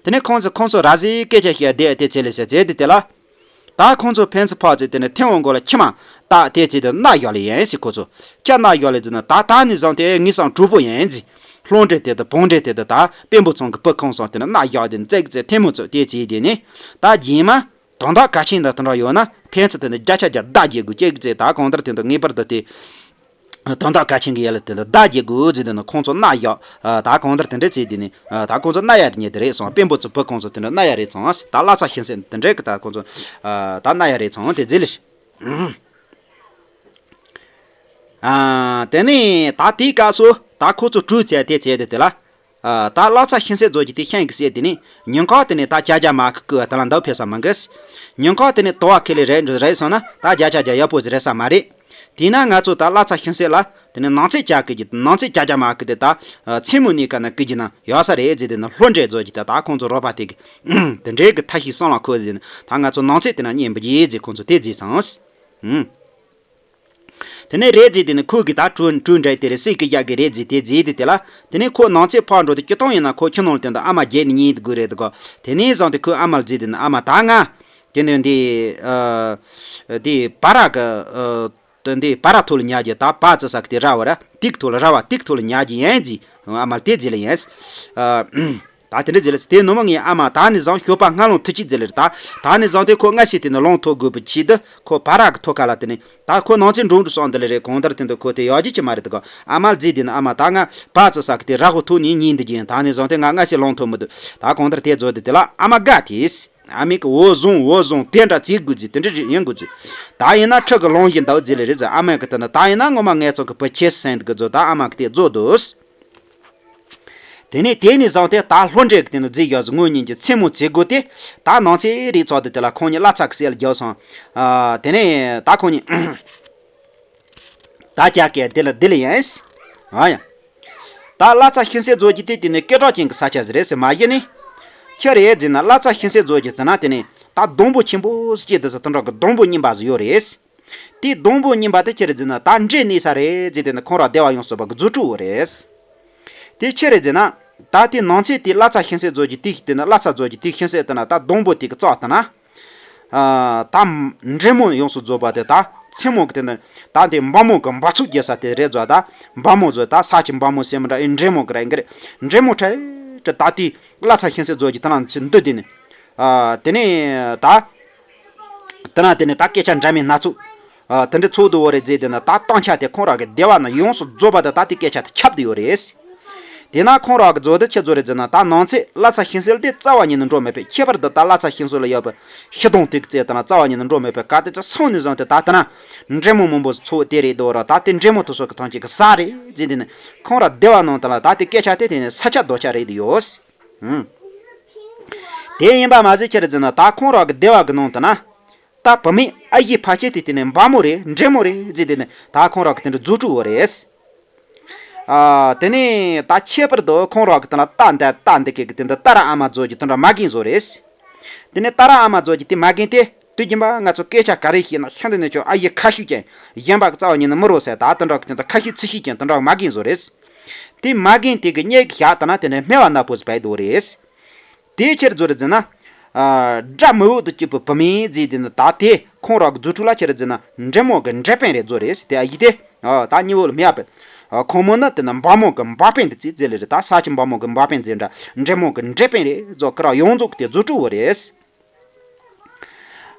དེ་ནས་ཁོང་ཚོ་ཁོང་ཚོ་ར་ཟི་སྐད་ཆ་བཤད་བསྡད་དེ་ཚེ་ལེ་ཟེར་ཚེ་དེ་དེ་ལ། ད་ཁོང་ཚོ་ཕན་ཚུན་ཕོག་ཚེ་དེ་ནས་ཐེངས་འོང་མགོ་ལ་ཁྱི་མ་བཏགས་དེ་ཚེ་དེ་མནའ་བཞག་ལེ་ཡིན་ཟེར་ཁོ་ཚོ། ཁྱི་མནའ་བཞག་ལེ་ཟེར་ན་ད་ད་ནི་བཟང་དེ་ངའི་སང་གྲོགས་པོ་ཡིན་ཟེར། ལྷོ་འདྲེ་དེ་དང་བོང་འདྲེ་དེ་དང་ད་དཔོན་པོ་ཚང་གི་བུ་ཁོང་སང་དེ་ནས་མནའ་བཞག་དེ་ནས་བཙལ་གི་ཚེ་ཐེངས་མོ་ཚོ་དེ་ཚེ་དེ་ནས་ད་རྗེས་མ་དོན་དག་གལ་ཆེན་དང་དེ་འདྲ་ཡོད་ན་ཕན་ཚུན་དེ་ནས་བརྒྱ་ཆ་བརྒྱ་བརྡ་རྒྱག་དགོས་ཀྱི་ཚེ་ད་གང་ལྟར་དེ་འདུག་ངེས་པར་དུ་དེ། དོན་དག་གལ་ཆེན་གྱི་ཡ་ལ་དེ་འདྲ་བརྡ་རྒྱག་དགོས་ཟེར་དེ་ནི་ཁོང་ཚོ་མནའ་བཞག་ད་གང་ལྟར་དེ་འདྲ་བྱས་དེ་ནི་ད་ཁོང་ཚོ་མནའ་ཡ་རེ་ཉེ་དེ་རེད་སོང་། དཔོན་པོ་ཚོ་བུ་ཁོང་ཚོ་དེ་འདྲ་མནའ་ཡ་རེད་སོང་། ད་བླ་ཚ་ཤིང་སེ་དེ་འདྲའི་གི་ད་ཁོང་ཚོ་ད་མནའ་ཡ་རེད་སོང་དེ་ཟེར་ལེ། དེ་ནི་ད་དེའི་སྐབས་སུ་ད་ཁོ་ཚོ་གྲོས་བྱས་དེ་བྱས་དེ་དེ་ལ། ཨ། ད་བླ་ཚ་ཤིང་སེ་རྫོགས་ཀྱི་དེ་ཤིང་གི་སེ་དེ་ནི་ཉིན་ཁ་དེ་ནི་ད་བྱ་རྒྱ་མ་ཁི་ཀི་བ་དེ་ལ་འདབ་ཕེ་ས་མ་འགས། ཉིན་ཁ་དེ་ནི་དུ་བ་ཁེ་ལེ་རེད་རེད་སོང་ན་ད་བརྒྱ་ཆ་བརྒྱ་ཡག་པོ་ཟིག་རེད་ས་མ་རེད། དེས་ན་ང་ཚོ་ད་བླ་ཚ་ཤིང་སེ་ལ་དེ་ནི་ནང་ཚེ་བྱ་ཀི་གི་ནང་ཚེ་བྱ་རྒྱ་མ་ཁི་དེ་ད་མཚན་མོ་ནས་ཀ་ན་ཀི་གི་ན་ཡག་ས་རེད་ཟེར་དེ་ནི་ལྷོ་འདྲེ་རྫོགས་ཀྱི་ད་ད་ཁོང་ཚོ་རོགས་པ་དེ་གི་དེ་འདྲའི་གི་ཐ་ཤི་སང་ལ་ཁོ་ཟེར་ནི་ད་ང་ཚོ་ནང་ཚེ་དེ་ན་གཉེན་པོ་ཡིན་ཟེར་ཁོང་ཚོ་དེ་ཟེར་སང་། དེ་ནས་རེད་ཟེར་དེ་ནི་ཁོས་གི་ད་གྲོས་གྲོས་འདྲ་དེ་རེད་སྲས་ཀྱི་ཡག་གི་རེད་ཟེར་དེ་ཟེར་དེ་དེ་ལ། དེ་ནས་ཁོ་ནང་ཚེ་ཕར་འགྲོ་དུས་སྤྱི་བཏང་ཡིན་ན་ཁོ་ཁྱི་ནང་དེ་འདི་ཨ་མ་བརྒྱད་ནི་གཉིས་དགོས་རེད་དགོ། དེ་ནས་བཟུང་སྟེ་ཁོས་ཨ་མ་ལ་ཟེར་དེ་ནི་ཨ་མ་ད་ང་དེ་ནི་འདི་ཨ་འདི་བ་ར་གི་ཨ་འདི་བ་ར་ཐོ་ལ་ཉལ་རྒྱུ་ད་བ་ཙི་ས་གི་དེ་ར་བ་ར་ཏིག་ཐོ་ལ་ར་བ་ཏིག་ཐོ་ལ་ཉལ་རྒྱུ་ཡིན་ཟེར་ཨ་མ་ལ་དེ་ཟེར་ལ་ཡིན། ཨ། ད་དེ་འདྲ་ཟེར་ལེ། དེ་ནུབ་མོ་ངའི་ཨ་མ་ད་ནི་བཟང་ཞོགས་པ་སྔ་ལོང་ཐུགས་ཆེ་ཟེར་ལེ། ད་ད་ནི་བཟང་དེ་ཁོ་སྔ་ཕྱི་དེ་ནི་ལོང་ཐོ་དགོས་པའི་ཆེད་དུ་ཁོ་བ་ར་གི་ཐོ་ཁ་ལ་དེ་ནི་ད་ཁོ་ནང་ཚེ་འགྲོ་འགྲོ་སོང་འདི་ལེ་རེད། གང་ལྟར་དེ་འདུག་ཁོ་དེ་ཡག་རྒྱུ་ཅི་མ་རེད་དགོ། ཨ་མ་ལ་ཟེར་དེ་ནི་ཨ་མ་ད་ང་བ་ཙི་ས་གི་དེ་ར་ཧོ་ཐོ་ནི་ཉིན་འདི་རྒྱུན་ད་ནི་བཟང་དེ་ང་སྔ་ཕྱི་ལོང་ཐོ་མི་འདུག་ད་གང་ལྟར་དེ་རྫོགས་དེ་དེ་ལ་ཨ་མ་དགའ་དེས། ཨ་མས་གི་འོ་བཟང་འོ་བཟང་དེ་འདྲ་བྱེད་དགོས་ཟེར་དེ་འདྲ་ཡིན་དགོས་ཟེར། ད་ཡིན་ན་ཁྲི་གི་ལོང་བཞིན་འདུག་ཟེར་ལེ་རེད་ཟེར། ཨ་མ་གི་དེ་ནི་ད་ཡིན་ན་ངོ་མ་ངའི་ཚང་གི་བུ་ཁྱེད་སེང་གི་རྫོགས་ད་ཨ་མ་གི་དེ་རྫོགས་འདུག་དེ་ནས་དེ་ནས་བཟུང་སྟེ་ད་ལྷོ་འདྲེ་གི་དེ་ནི་རྫས་ཡོད་ཟེར་ངོ་གཉིས་ཀྱི་མཚན་མོ་བྱེད་དགོས་ཏེ། ད་ནང་ཚེ་རིག་ཚོགས་དེ་དེ་ལ་ཁོང་གཉིས་བླ་ཚ་གི་སྲས་ལ་རྒྱབ་སོང་། ཨ། དེ་ནས་ད་ཁོང་གཉིས་ད་ཅག་གི་དེ་ལ་དེ་ལ་ཡིན། ཨ་ཡ། ད་བླ་ཚ་ཤིང་སེ་རྫོགས་ཀྱི་དེ་དེ་ནི་སྐད་གྲགས་ཅན་གྱི་ས་ཆ་ཟིག་རེད་ཟེར་མ་གཞི་ནི། ཁྱེད་རེད་ཟེར་ན་བླ་ཚ་ཤིང་སེ་རྫོགས་ཀྱི་ཟེར་ན་དེ་ནི་ད་སྡོང་པོ་ཆེན་པོ་སྐྱེས་དེ་ཟེར་དེ་འདྲ་གི་སྡོང་པོ་རྙིང་པ་ཟིག་ཡོད་རེད། དེའི་སྡོང་པོ་རྙིང་པ་དེ་ཁྱེད་རེད་ཟེར་ན་ད་འདྲེ་གནས་ས་རེད་ཟེར་དེ་ནི་ཁོང་ར་སྡེ་བ་ཡོངས་སུ་པ་གི་རྫུ་འཕྲུལ་བོ་རེད། དེ་ཁྱེད་རེད་ཟེར་ན་ད་དེ་ནང་ཚེ་དེ་བླ་ཚ་ཤིང་སེ་རྫོགས་ཀྱི་དེ་ཞིག་དེ་ནི་བླ་ཚ་རྫོགས་ཀྱི་དེ་ཤིང་སེ་དེ་ན་ད་སྡོང་པོ་དེ་གི་རྩ་དེ་ན། ཨ། ད་འདྲེ་མོ་ཡོངས་སུ་རྫོགས་པ་དེ་ད་མཚན་མོ་གི་དེ་ནི་ད་དེ་འབག་མོ་གི་འབག་ཚུགས་རྒྱས་ས་དེ་རེད་ཟེར། ད་འབག་མོ་ཟེར་ད་ས་ཀྱི་འབག་མོ་སེ་མོ་འདྲ་ཨེ་འདྲེ་མོ་གི་རེད་འགི་རེད། འདྲེ་མོ་ཁྲེ་ཁྲེ་ད་དེ་བླ་ཚ་ཤིང་སེ་རྫོགས་ཀྱི་དེ་ན་ཚེ་འདུག་དེ་ནི། ཨ། དེ་ནས་ད། དེ་ན་དེ་ནས་ད་སྐད་ཆ་འདྲ་མིན་སྣ་ཚོགས། ཨ། དེ་འདྲ་ཚོགས་འདུག་བོ་རེད་ཟེར་དེ་ན་ད་སྟོང་ཆ་དེ་ཁོང་ར་གི་སྡེ་བ་ན་ཡོངས་སུ་རྫོགས་པ་དེ་ད་དེ་སྐད་ཆ་དེ་ཁྱབ་བསྡད་ཡོད་རེད། དེ་ན་ཁོང་ར་གི་རྫོགས་དེ་ཆི་རྫོགས་རེད་ཟེར་ན་ད་ནང་ཚེ་བླ་ཚ་ཤིང་སེ་དེ་རྩ་བ་ཉིད་ནས་འགྲོ་མེད་པས། ཁྱད་པར་དུ་ད་བླ་ཚ་ཤིང་སེ་ལ་ཡོད་པའི་ཤི་སྡོང་དེ་གི་རྩེ་དེ་ན་རྩ་བ་ཉིད་ནས་འགྲོ་མེད་པས། ག་དེ་ཚོ་སོང་ནས་བཟུང་སྟེ་ད་དེ་ན་འདྲེ་མོ་མང་པོ་ཚོགས་དེ་རེད་འདུག་ར། ད་དེ་འདྲེ་མོ་དེ་ཚོ་གི་ཐང་ཅིག་གི་ས་རེད་ཟེར་དེ་ནི་ཁོང་ར་སྡེ་བ་ནང་དེ་ལ་ད་དེ་སྐད་ཆ་དེ་དེ་ནི་ས་ཆ་རྡོ་ཆ་རེད་དེ་ཡོད། ཨང་། དེ་ཡིན་པ་མ་ཟད་ཁྱེད་རེད་ཟེར་ན་ད་ཁོང་ར་གི་སྡེ་བ་གི་ནང་དུ་ན། ད་བུད་མེད་ཨ་ཡེ་ཕལ་ཆེར་དེ་དེ་ནས་འབའ་མོ་རེད། འདྲེ་མོ་རེད་ཟེར། དེ་ནས་ད་ཁོང་རང་གི་དེ་འདྲ་རྫུ་འཕྲུལ་བོ་རེད། ཨ། དེ་ནས་ད་ཁྱད་པར་དུ་ཁོང་རང་གི་དེ་ན་རྟ་འདི་རྟ་འདི་གི་དེ་འདི་ཏཱ་ར་ཨ་མ་ཛོ་གི་དེ་འདྲ་མ་རྒན་བཟོ་རེད། དེ་ནས་ཏཱ་ར་ཨ་མ་ཛོ་གི་དེ་མ་རྒན་དེ་དུས་རྒྱུན་པ་ང་ཚོ་སྐད་ཆ་ག་རེ་བཤད་ན་ཤིན་ཏུ་ནས་ཅོ་ཨ་ཡེ་ཁ་ཤུགས་ཅན། གཞན་པ་གི་རྩ་བ་ཉིད་ནས་མི་རོ་ཟེར། ད་དེ་འདྲ་གི་དེ་འདི་ཁ་ཤས་ཚིག་ཤས་ཅན་དེ་འདྲ་མ་རྒན་བཟོ་རེད། དེ་མ་རྒན་དེ་གི་སྙད་གི་བཞག་ད་ན་དེ་ནས་སྨེ་བ་ནག་པོ་ཟེར་བས་དོ་རེད། དེའི་ཕྱིར་བཟོ་རེད་ཟེར་ན། ཨ། སྒྲ་མི་འོད་དུ་གྱུར་པའི་བུད་མེད་ཟེར་དེ་ནི་ད་དེ་ཁོང་རང་གི་རྫུ་འཕྲུལ་ལ་ཕྱིར་ཟེར་ན་འདྲེ་མོ་གི་འདྲེ་དཔོན་རེད་བཟོ་རེད་ཟེར། དེ་ཨ་ཡི་དེ། ཨ། ད་གཉིས་པོ་ལ་མེད་པས། ཨ། ཁོང་མོ་ནི་དེ་ནི་འབའ་མོ་གི་འབའ་དཔོན་དུ་བརྩིས་ཟེར་ལེ་རེད། ད་ས་ཆུ་འབའ་མོ་གི་འབའ་དཔོན་ཟེར་འདྲ་འདྲེ་མོ་གི་འདྲེ་དཔོན་རེད་བཟོ། ཁོ་རང་ཡོངས་རྫོགས་ཀྱི་དེ་རྫུ་འཕྲུལ་བོ་རེད།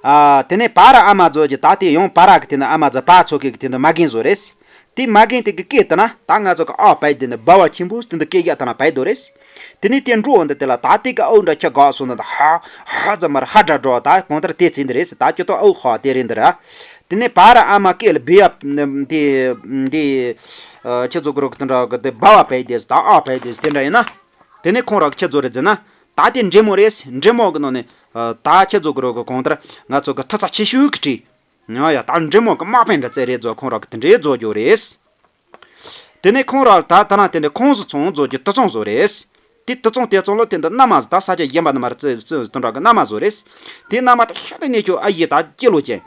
ཨ། དེ་ནས་བ་ར་ཨ་མ་ཛོ་གི་ད་དེ་ཡང་བ་ར་གི་དེ་ནི་ཨ་མ་ཛོ་བ་ཚོ་གི་གི་དེ་ནི་མ་རྒན་བཟོ་རེད། དེ་མ་རྒན་དེ་གི་སྐད་དེ་ན་ད་ང་ཚོ་གི་ཨ་བས་དེ་ནི་སྦ་བ་ཆེན་པོ་དེ་འདི་སྐད་རྒྱག་དེ་ན་བས་དོ་རེད། དེ་ནས་དེ་འགྲོ་འོང་འདི་དེ་ལ་ད་དེ་གི་ཨོ་འདྲ་ཁྱི་དགའ་སོང་ན་ད་ཧ་ཧ་ཙམ་མར་ཧ་དྲག་འགྲོ། ད་གང་ལྟར་དེ་ཚིག་འདི་རེད་ཟེར། ད་ཁྱི་ཏོ་ཨོ་ཧ་དེ་རེད་འདི་ར། དེ་ནས་བ་ར་ཨ་མ་སྐད་ལ་སྦི་ཡ་དེ་དེ་ཁྱི་ཚོ་གི་རོགས་དེ་འདྲ་གི་དེ་སྦ་བ་བས་དེ་ད་ཨ་བས་དེ་དེ་འདྲ་ཡིན་ན། དེ་ནས་ཁོང་རང་གི་ཁྱི་ཚོ་རེད་ཟེར་ན། ད་དེ་འདྲེ་མོ་རེད། འདྲེ་མོ་གི་ནང་ནས་ད་ཁྱི་ཚོ་གི་རོགས་གི་གང་ལྟར་ང་ཚོ་གི་ཐུགས་ཚ་ཆེ་ཤོས་གི་བྲིས། ཡང་ཡང་ད་འདྲེ་མོ་གི་དམག་དཔོན་འདྲ་ཚད་རེད་བཟོ། ཁོང་རང་གི་དེ་འདྲའི་བཟོ་རྒྱུ་རེད། དེ་ནས་ཁོང་རང་ད་ད་ན་དེ་འདྲ་ཁོང་སུ་ཚོང་བཟོ་རྒྱུ་དུད་ཚང་བཟོ་རེད། དེ་དུད་ཚང་དེ་ཚང་ལོ་དེ་འདྲ་མནའ་མ་ཟེར། ད་ས་ཆ་གཞན་པ་ནས་མར་བཙལ་བཙལ་དེ་འདྲ་གི་མནའ་མ་བཟོ་རེད། དེ་མནའ་མ་དེ་ཤ་དེ་ནས་ཁྱོད་ཨ་ཡེ་ད་སྐྱེ་ལོ་ཅན།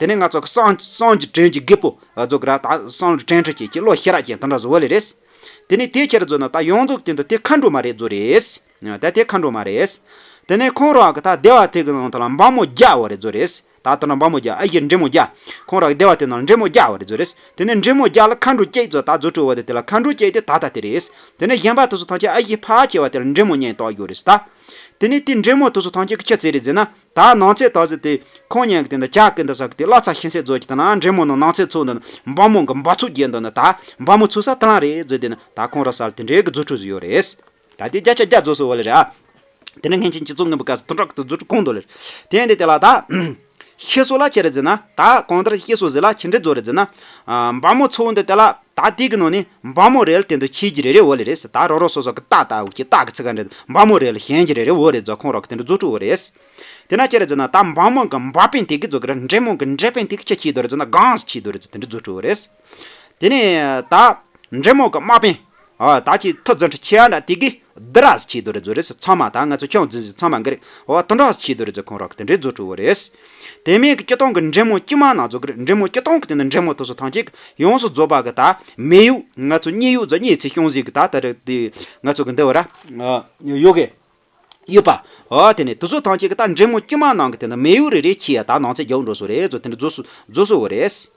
དེ་ནས་ང་ཚོ་གི་སངས་སངས་ཀྱི་དྲིན་གྱི་རྒད་པོ་བཟོ་གི་ར། ད་སངས་ཀྱི་དྲིན་དྲི་ཅན་གྱི་བློ་ཤེས་རབ་ཅན་དེ་འདྲ་བཟོ་བ་ལེ་རེད། དེ་ནས་དེ་ཁྱེར་བཟོ་ན་ད་ཡོངས་རྫོགས་དེ་འདྲ་དེ་མཁའ་འགྲོ་མ་རེད་བཟོ་རེད། ད་དེ་མཁའ་འགྲོ་མ་རེད། དེ་ནས་ཁོང་རང་གི་ད་སྡེ་བ་དེ་གི་ནང་དུ་ལ་འབའ་མོ་བརྒྱ་བོ་རེད་བཟོ་རེད། ད་ལྟ་ན་འབའ་མོ་བརྒྱ། ཨ་ཡེ་འདྲེ་མོ་བརྒྱ། ཁོང་རང་གི་སྡེ་བ་དེ་ནང་འདྲེ་མོ་བརྒྱ་བོ་རེད་བཟོ་རེད། དེ་ནས་འདྲེ་མོ་བརྒྱ་ལ་མཁའ་འགྲོ་བརྒྱད་བཟོ། ད་རྫུ་འཕྲུལ་བོ་དེ་དེ་ལ་མཁའ་འགྲོ་བརྒྱད་དེ་ད་ད་དེ་རེད། དེ་ནས་གཞན་པ་དེ་ཚོ་ཐམས་ཅད་ཨ་ཡེ་ཕལ་ཆེ་བ་དེ་ལ་འདྲེ་མོ་ཉན་བཏགས་ཡོད་རེད་ད། དེ་ནས་དེ་འདྲེ་མོ་དེ་ཚོ་ཐམས་ཅད་ཀྱི་ཆི་ཟེར་རེད་ཟེར་ན། ད་ནང་ཚེ་ད་ཟེར་དེ་ཁོང་ཉན་གི་དེ་འདི་ཇག་གི་འདི་ཟ་གི་དེ་གླ་ཚ་ཤིང་སེ་བཟོ་གི་དེ་ན་འདྲེ་མོ་ནང་ནང་ཚེ་ཚོ་འདི་ན་འབའ་མོ་གི་འབའ་ཚུགས་རྒྱན་འདི་ན་ད་འབའ་མོ་ཚུགས་ས་དེ་ལ་རེད་ཟེར། དེ་ན་ད་ཁོང་ར་ས་ལ་དེ་འདྲའི་གི་རྫུ་འཕྲུལ་ཟིག་ཡོད་རེད། ད་དེ་བརྒྱ་ཆ་བརྒྱ་རྫོགས་སོ་བ་ལེ་རེད་ཨ། དེ་ནས་སྔན་ཆད་སྤྱི་ཚོགས་ངན་པ་ག་ས་དུ་དྲག་ཏུ་རྫུ་འཕྲུལ་གོང་དུ་ལེར། དེ་འདི་དེ་ལ་ད། ཤི་སོ་ལ་ཁྱེར་ཟེར་ན་ད་གང་ལྟར་ཤི་སོ་ཟེར་ལ་ཁྱེར་འདྲེ་རྫོ་རེད་ཟེར་ན། ཨ། འབའ་མོ་ཚོ་འདི་དེ་ལ་ད་དེ་གི་ནང་ནས་འབའ་མོ་རེ་ལ་དེ་འདུ་ཆེ་གི་རེ་རེ་བོ་ལེ་རེད་ཟེར། ད་རོ་རོ་སོ་སོ་གི་རྟ་ལྟ་བུ་གི་རྟ་གི་ཚིག་ག་འདྲེ་འབའ་མོ་རེ་ལ་གཞན་གྱི་རེ་རེ་བོ་རེད་ཟེར། ཁོང་རོག་གི་དེ་འདྲ་རྫུ་འཕྲུལ་བོ་རེད། དེ་ན་ཁྱེར་ཟེར་ན་ད་འབའ་མོ་གི་འབའ་དཔོན་དེ་གི་རྫོ་གི་ར་འདྲེ་མོ་གི་འདྲེ་དཔོན་དེ་གི་ཁྱེད་ཆེ་དོ་རེད་ཟེར་ན་གངས་སུ་ཆེ་དོ་རེད་ཟེར། དེ་འདྲ་རྫུ་འཕྲུལ་བོ་རེད། དེ་ནས་ད་འདྲེ་མོ་གི་དམག་དཔོན། ཨ། ད་ཅི་ཐུ་རྫུ་འཕྲུལ་ཆེ་ཡ་འདྲ་དེ་གི་བསྡུ་ར་ཟེར་ཆེ་དོ་རེད་རྫོ་རེད་ཟེར། ཚང་མ་ད་ང་ཚོ་ཁྱོད་འཛིན་ཟེར་ཚང་མ་འགི་རེད། འོ་དེ་འདྲ་ཆེ་དོ་རེད་ཟེར། ཁོང་རོག་གི་དེ་འདྲའི་རྫུ་འཕྲུལ་བོ་རེད། དེ་མིན་གྱི་སྤྱི་སྟོང་གི་འདྲེ་མོ་དཀྱུས་མ་ནང་ཚོ་གི་རེད། འདྲེ་མོ་སྤྱི་སྟོང་གི་དེ་ནི་འདྲེ་མོ་དེ་ཚོ་ཐམས་ཅད་ཡོངས་སུ་རྫོགས་པ་གི་ད་མེ་ཡོས་ང་ཚོ་མེ་ཡོས་ཟེར་མེ་ཚེ་ཤོང་ཟིག་གི་ད་ད་རེད་དེ་ང་ཚོ་གི་འདི་བ་ར་ཡོད་གི་ཡོད་པ། འོ་དེ་ནི་དེ་ཚོ་ཐམས་ཅད་གི་ད་འདྲེ་མོ་དཀྱུས་མ་ནང་གི་དེ་ནི་མེ་ཡོས་རེ་རེ་ཆེ་ཡ་ད་ནང་ཚེ་རྒྱག་འགྲོ་སོ་རེད་ཚོ། དེ་འདྲ་རྫོ་སོ་རྫོ་སོ་བོ་རེད།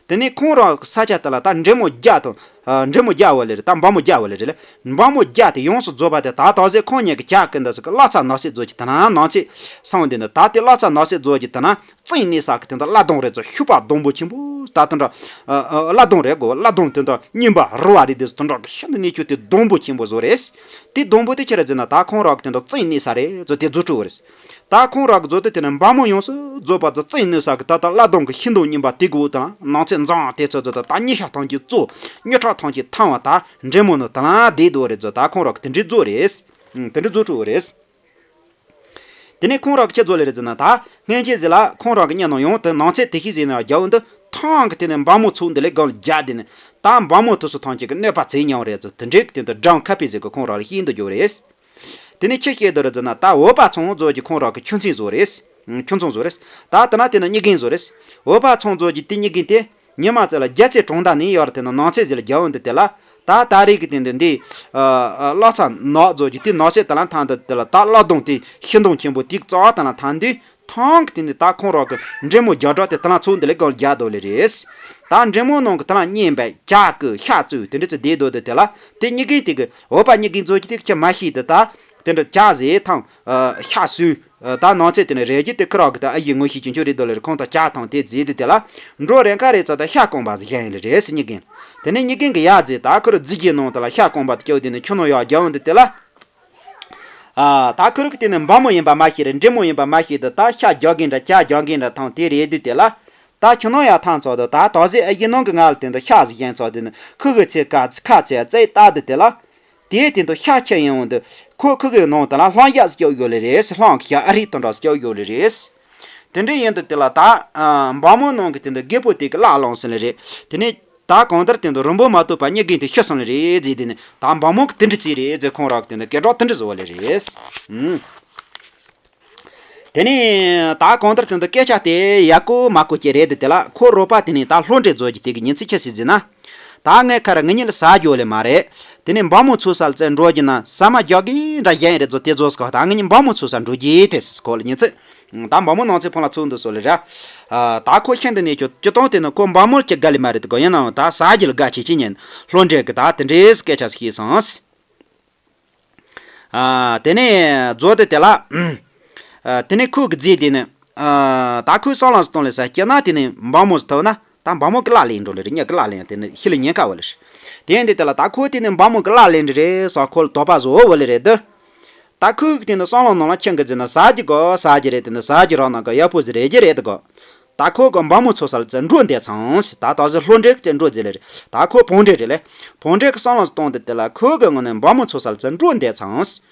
དེ་ནས་ཁོང་རང་གི་ས་ཆ་དེ་ལ་ད་འདྲེ་མོ་བརྒྱ་དང་། ཨ། འདྲེ་མོ་བརྒྱ་བ་ལེ་རེད། ད་འབའ་མོ་བརྒྱ་བ་ལེ་རེད་ལེ། འབའ་མོ་བརྒྱ་དེ་ཡོངས་སུ་རྫོགས་པ་དེ་ད་དག་ཟེ་ཁོང་ཉིད་ཀྱི་ཇག་གི་འདི་ཟེར་གི་གླ་ཚ་ནག་སེ་རྫོ་གི་དེ་ན་ནང་ཚེ་སང་དེ་ནི་ད་དེ་གླ་ཚ་ནག་སེ་རྫོ་གི་དེ་ན་རྩིང་ནས་ས་གི་དེ་འདྲ་གླ་སྡོང་རེད་ཚོ། ཤུག་པ་སྡོང་པོ་ཆེན་པོ་ད་དེ་འདྲ། ཨ། ཨ། གླ་སྡོང་རེད་གོ། གླ་སྡོང་དེ་འདྲ་རྙིང་པ་རུ་བ་རེད་དེ་དེ་འདྲ་གི་ཤིན་ཏུ་ནས་ཁྱོད་དེ་སྡོང་པོ་ཆེན་པོ་བཟོ་རེད། དེ་སྡོང་པོ་དེ་ཁྱེར་ཟེར་ན་ད་ཁོང་རང་གི་དེ་འདྲ་རྩིང་ནས་ས་རེད་ཚོ། དེ་རྫུ་འཕྲུལ་བོ་རེད། ད་ཁོང་རང་གི་རྫོ་དེ་དེ་ནས་འབའ་མོ་ཡོངས་སུ་རྫོགས་པ་ཚོ་རྩིང་ནས་ས་གི་ད་ད་གླ་སྡོང་གི་ཤིང་སྡོང་རྙིང་པ་དེ་གོ་དང་ནང་ཚེ་འཛང་དེ་ཚོ་ཚོ་ད་ད་ཉི་ཤ་ཐང་གི་གཙོ་ཉི་ཁྲག་ཐང་གི་ཐང་བ་ད་འདྲེ་མོ་ནི་ད་ལ་བསྡད་དོ་རེད་ཚོ། ད་ཁོང་རང་གི་དེ་འདྲའི་རྫོ་རེད། ཨང་། དེ་འདྲའི་རྫུ་འཕྲུལ་བོ་རེད། དེ་ནས་ཁོང་རང་གི་ཁྱེད་རྫོ་ལེ་རེད་ཟེར་ན་ད་སྔན་ཆད་ཟེར་ལ་ཁོང་རང་གི་གཉའ་ནང་ཡོང་དུ་ནང་ཚེ་དེ་ཤི་ཟེར་ན་རྒྱ་འོན་དུ་ཐང་གི་དེ་ནས་འབའ་མོ་ཚོ་འདི་ལས་གང་ལ་རྒྱ་དེ་ནས་ད་འབའ་མོ་དུ་སུ་ཐང་གཅིག་གི་གནོད་པ་བྱེད་མྱོང་རེད་ཚོ། དེ་འདྲའི་གི་དེ་འདྲ་སྦྲང་ཁ་པའི་ཟེར་གི་ཁོང་རང་ལ་ཤེས་འདུག་རྒྱུ་རེད། དེ་ནས་ཁྱི་བཤད་དུ་རེད་ཟེར་ན་ད་འོད་པ་ཚང་རྫོ་གི་ཁོང་རང་གི་ཁྱུ་མཚན་བཟོ་རེད། ཁྱུ་མཚན་བཟོ་རེད། ད་དེ་ན་དེ་ན་གཉིས་རྒན་བཟོ་རེད། འོད་པ་ཚང་རྫོ་གི་དེ་གཉིས་རྒན་དེ་ཉི་མ་ཚེ་ལ་རྒྱ་ཚེ་གྲོང་རྡལ་ནས་ཡོད་རེད། དེ་ན་ནང་ཚེ་ཟེར་ལ་རྒྱ་འོན་དུ་དེ་ལ་ད་ད་རེས་ཀྱི་དེ་འདི་འདི་གླ་ཚ་ནག་རྫོ་གི་དེ་ནང་ཚེ་དེ་ལ་ཐང་དུ་དེ་ལ་ད་གླ་སྡོང་དེ་ཤིང་སྡོང་ཆེན་པོ་དེ་རྩ་བ་དེ་ལ་ཐང་དུས་ཐང་གི་དེ་འདི་ད་ཁོང་རང་གི་འདྲེ་མོ་རྒྱ་གྲགས་དེ་དེ་ལ་ཚོ་འདི་ལས་གང་རྒྱ་དོ་ལེ་རེད། ད་འདྲེ་མོ་ནང་གི་དེ་ལ་གཉན་པའི་ཇག་གི་ཤ་བཙོས་དེ་འདྲ་ཚེ་བསྡད་དོ་དེ་དེ་ལ་དེ་གཉིས་རྒན་དེ་གི་འོད་པ་གཉིས་རྒན་རྫོ་གི་དེ་ཁྱི་མ་ཤེས་དེ་ད་དེ་འདྲ་ཇག་ཟེར་ཐང་ཤ་བཟོས། ད་ནང་ཚེ་དེ་ནས་རེ་རྒྱུ་དེ་ཁི་རག་གི་ད་ཨ་ཡེ་ངོ་ཤེས་ཀྱི་ཁྱོད་རེད་དོ་ལེ་རེད། ཁོང་ད་ཇག་ཐང་དེ་རྫི་དེ་དེ་ལ་འགྲོ་རན་ཁ་རེད་ཚོ། ད་ཤ་སྐོང་པ་ཟིག་གཞན་ཡིན་ལེ་རེད་ཟེར་གཉིས་རྒན། དེ་ནས་གཉིས་རྒན་གི་ཡ་རྫི་ད་ཁི་རུ་རྫི་རྒྱུ་ནང་དེ་ལ་ཤ་སྐོང་པ་དེ་སྐྱོ་དེ་ནས་ཁྱོད་ནང་ཡག་རྒྱ་འོན་དེ་དེ་ལ། ཨ། ད་ཁི་རུ་གི་དེ་ནས་འབའ་མོ་ཡིན་པ་མ་ཤེས་རེད། འདྲེ་མོ་ཡིན་པ་མ་ཤེས་དེ་ད་ཤ་རྒྱག་གིན་འདྲ་ཇག་རྒྱག་གིན་འདྲ་ཐང་དེ་རེད་དུས་དེ་ལ། ད་ཁྱོད་ནང་ཡག་ཐང་ཚོ་དེ་ད་དག་ཟེ་ཨ་ཡེ་ནང་གི་ང་ལ་དེ་འདི་ཤ་ཟིག་གཞན་ཚོ་དེ་ནི་ཁི་གི་ཚེ་ཀ་ཁ་ཚེ་རྫི་ལྟ་དེ་དེ་ལ། དེའི་སྟེང་དུ་ཤ་ཁྱེར་ཡོང་དུས་ཁོ་ཁུ་གུའི་ནང་དུ་ལ་སླང་ཡག་སྐྱོག་ཡོད་ལེ་རེད། སླང་གི་ཤ་ཨ་རིག་དང་འདྲ་སྐྱོག་ཡོད་ལེ་རེད། དེ་འདྲ་ཡིན་དུས་དེ་ལ་ད་ཨ་འབངས་མོ་ནང་གི་དེ་འདྲ་རྒད་པོ་དེ་གི་བླ་བླངས་སོང་ལེ་རེད། དེ་ནས་ད་གང་ལྟར་དེ་འདྲ་རིན་པོ་མ་ཐོབ་པ་གཉིས་ཀྱིས་དེ་ཤི་སོང་ལེ་རེད་ཟེར། དེ་ནས་ད་འབངས་མོ་གི་དེ་འདྲ་ཅིག་རེད་ཟེར། ཁོང་རང་གི་དེ་འདྲ་སྐད་གྲགས་དེ་འདྲ་བཟོ་བ་ལེ་རེད། ཨུམ། དེ་ནས་ད་གང་ལྟར་དེ་འདྲ་སྐད་ཆ་དེ་ཡག་པོ་མ་གོ་གི་རེད་དེ། དེ་ལ་ཁོ་རོགས་པ་དེ་ནས་ད་ལྷུན་འབྲས་རྫོགས་ཀྱི་དེ་གི་ཉིན་ཚེ་ཁྱི་ཟིག་ཟིན་ན། ད་ངས་ཁ་ར་ང་གཉིས་ལ་ཟ་རྒྱུ་ལེ་མ་རེད། དེ་ནས་འབངས་མོ་ཚོ་ས་ལ་ཙེ་འགྲོ་རྒྱུ་ན་ཟ་མ་རྒྱག་གི་འདྲ་གཞན་རེད་ཚོ་དེ་རྫོགས་སྐོར་ད་ང་གཉིས་འབངས་མོ་ཚོ་ས་འགྲོ་རྒྱུ་དེ་སི་སྐོར་ལ་ཉིན་ཚེ། ད་འབངས་མོ་ནང་ཚེ་ཕོན་ལ་ཚུགས་འདུག་སོ་ལེ་ར། ཨ་ད་ཁོ་ཤིན་ཏུ་ནས་ཁྱོད་སྤྱི་སྟོང་དེ་ནི་ཁོ་འབངས་མོ་ལ་ཅི་དགའ་ལེ་མ་རེད་དེ་གོ། ཡིན་ནའང་ད་ཟ་རྒྱུ་ལ་དགའ་ཆེ་ཆེ་ཉན་ལྷུན་འབྲས་གི་ད་དེ་འདྲའི་སྐད་ཆ་ཞིག་སོང་། ཨ་དེ་ནས་རྫོགས་དེ་དེ་ལ། ཨ་དེ་ནས་ཁོ་གི་རྫས་དེ་ནི། ཨ་ད་ཁོའི་སྲང་ལམ་སྟོང་ལས་ས་སྐྱེ་ན་དེ་ནས་འབངས་མོ་ཟིག་ཐོབ་ན་ད་འབངས་མོ་གི་བླ་ལེན་འགྲོ་ལེ་རེད། ཉག་གི་བླ་ལེན་དེ་ནི་ཤི་ལེ་ཉེན་ཁ་བ་ལེ་རེད། དེ་ཡིན་དེ་དེ་ལ་ད་ཁོ་དེ་ནི་འབངས་མོ་གི་བླ་ལེན་འདྲ་རེད་སོང་ཁོ་ལ་དོགས་པ་བཟོ་བ་ལེ་རེད་དེ། ད་ཁོས་དེ་ནི་སྲང་ལམ་ནང་ལ་ཁྱིམ་གི་རྫས་ནི་ཟ་རྒྱུ་གོ་ཟ་རྒྱུ་རེད། དེ་ནི་ཟ་རྒྱུ་རང་ནང་གི་ཡག་པོ་ཟིག་རེད་རྒྱུ་རེད་དེ་གོ། ད་ཁོ་གི་འབངས་མོ་ཚོ་ས་ལ་ཙེ་འགྲོ་འདེད་ཚང་ཟེར། ད་ད་གཟོད་ལྷོ་འདྲེ་གི་ཙེ་འགྲོ་རྫས་ལེ་རེད། ད་ཁོ་བོང་འདྲེ་རེད་ལེ། བོང་འདྲེ་གི་སྲང་ལམ་སྟོང་དེ་དེ་ལ་ཁོ་གི་ངོས་ནས་འབངས་མོ་ཚོ་ས་ལ་ཙེ་འགྲོ་འདེད་ཚང་ཟེར།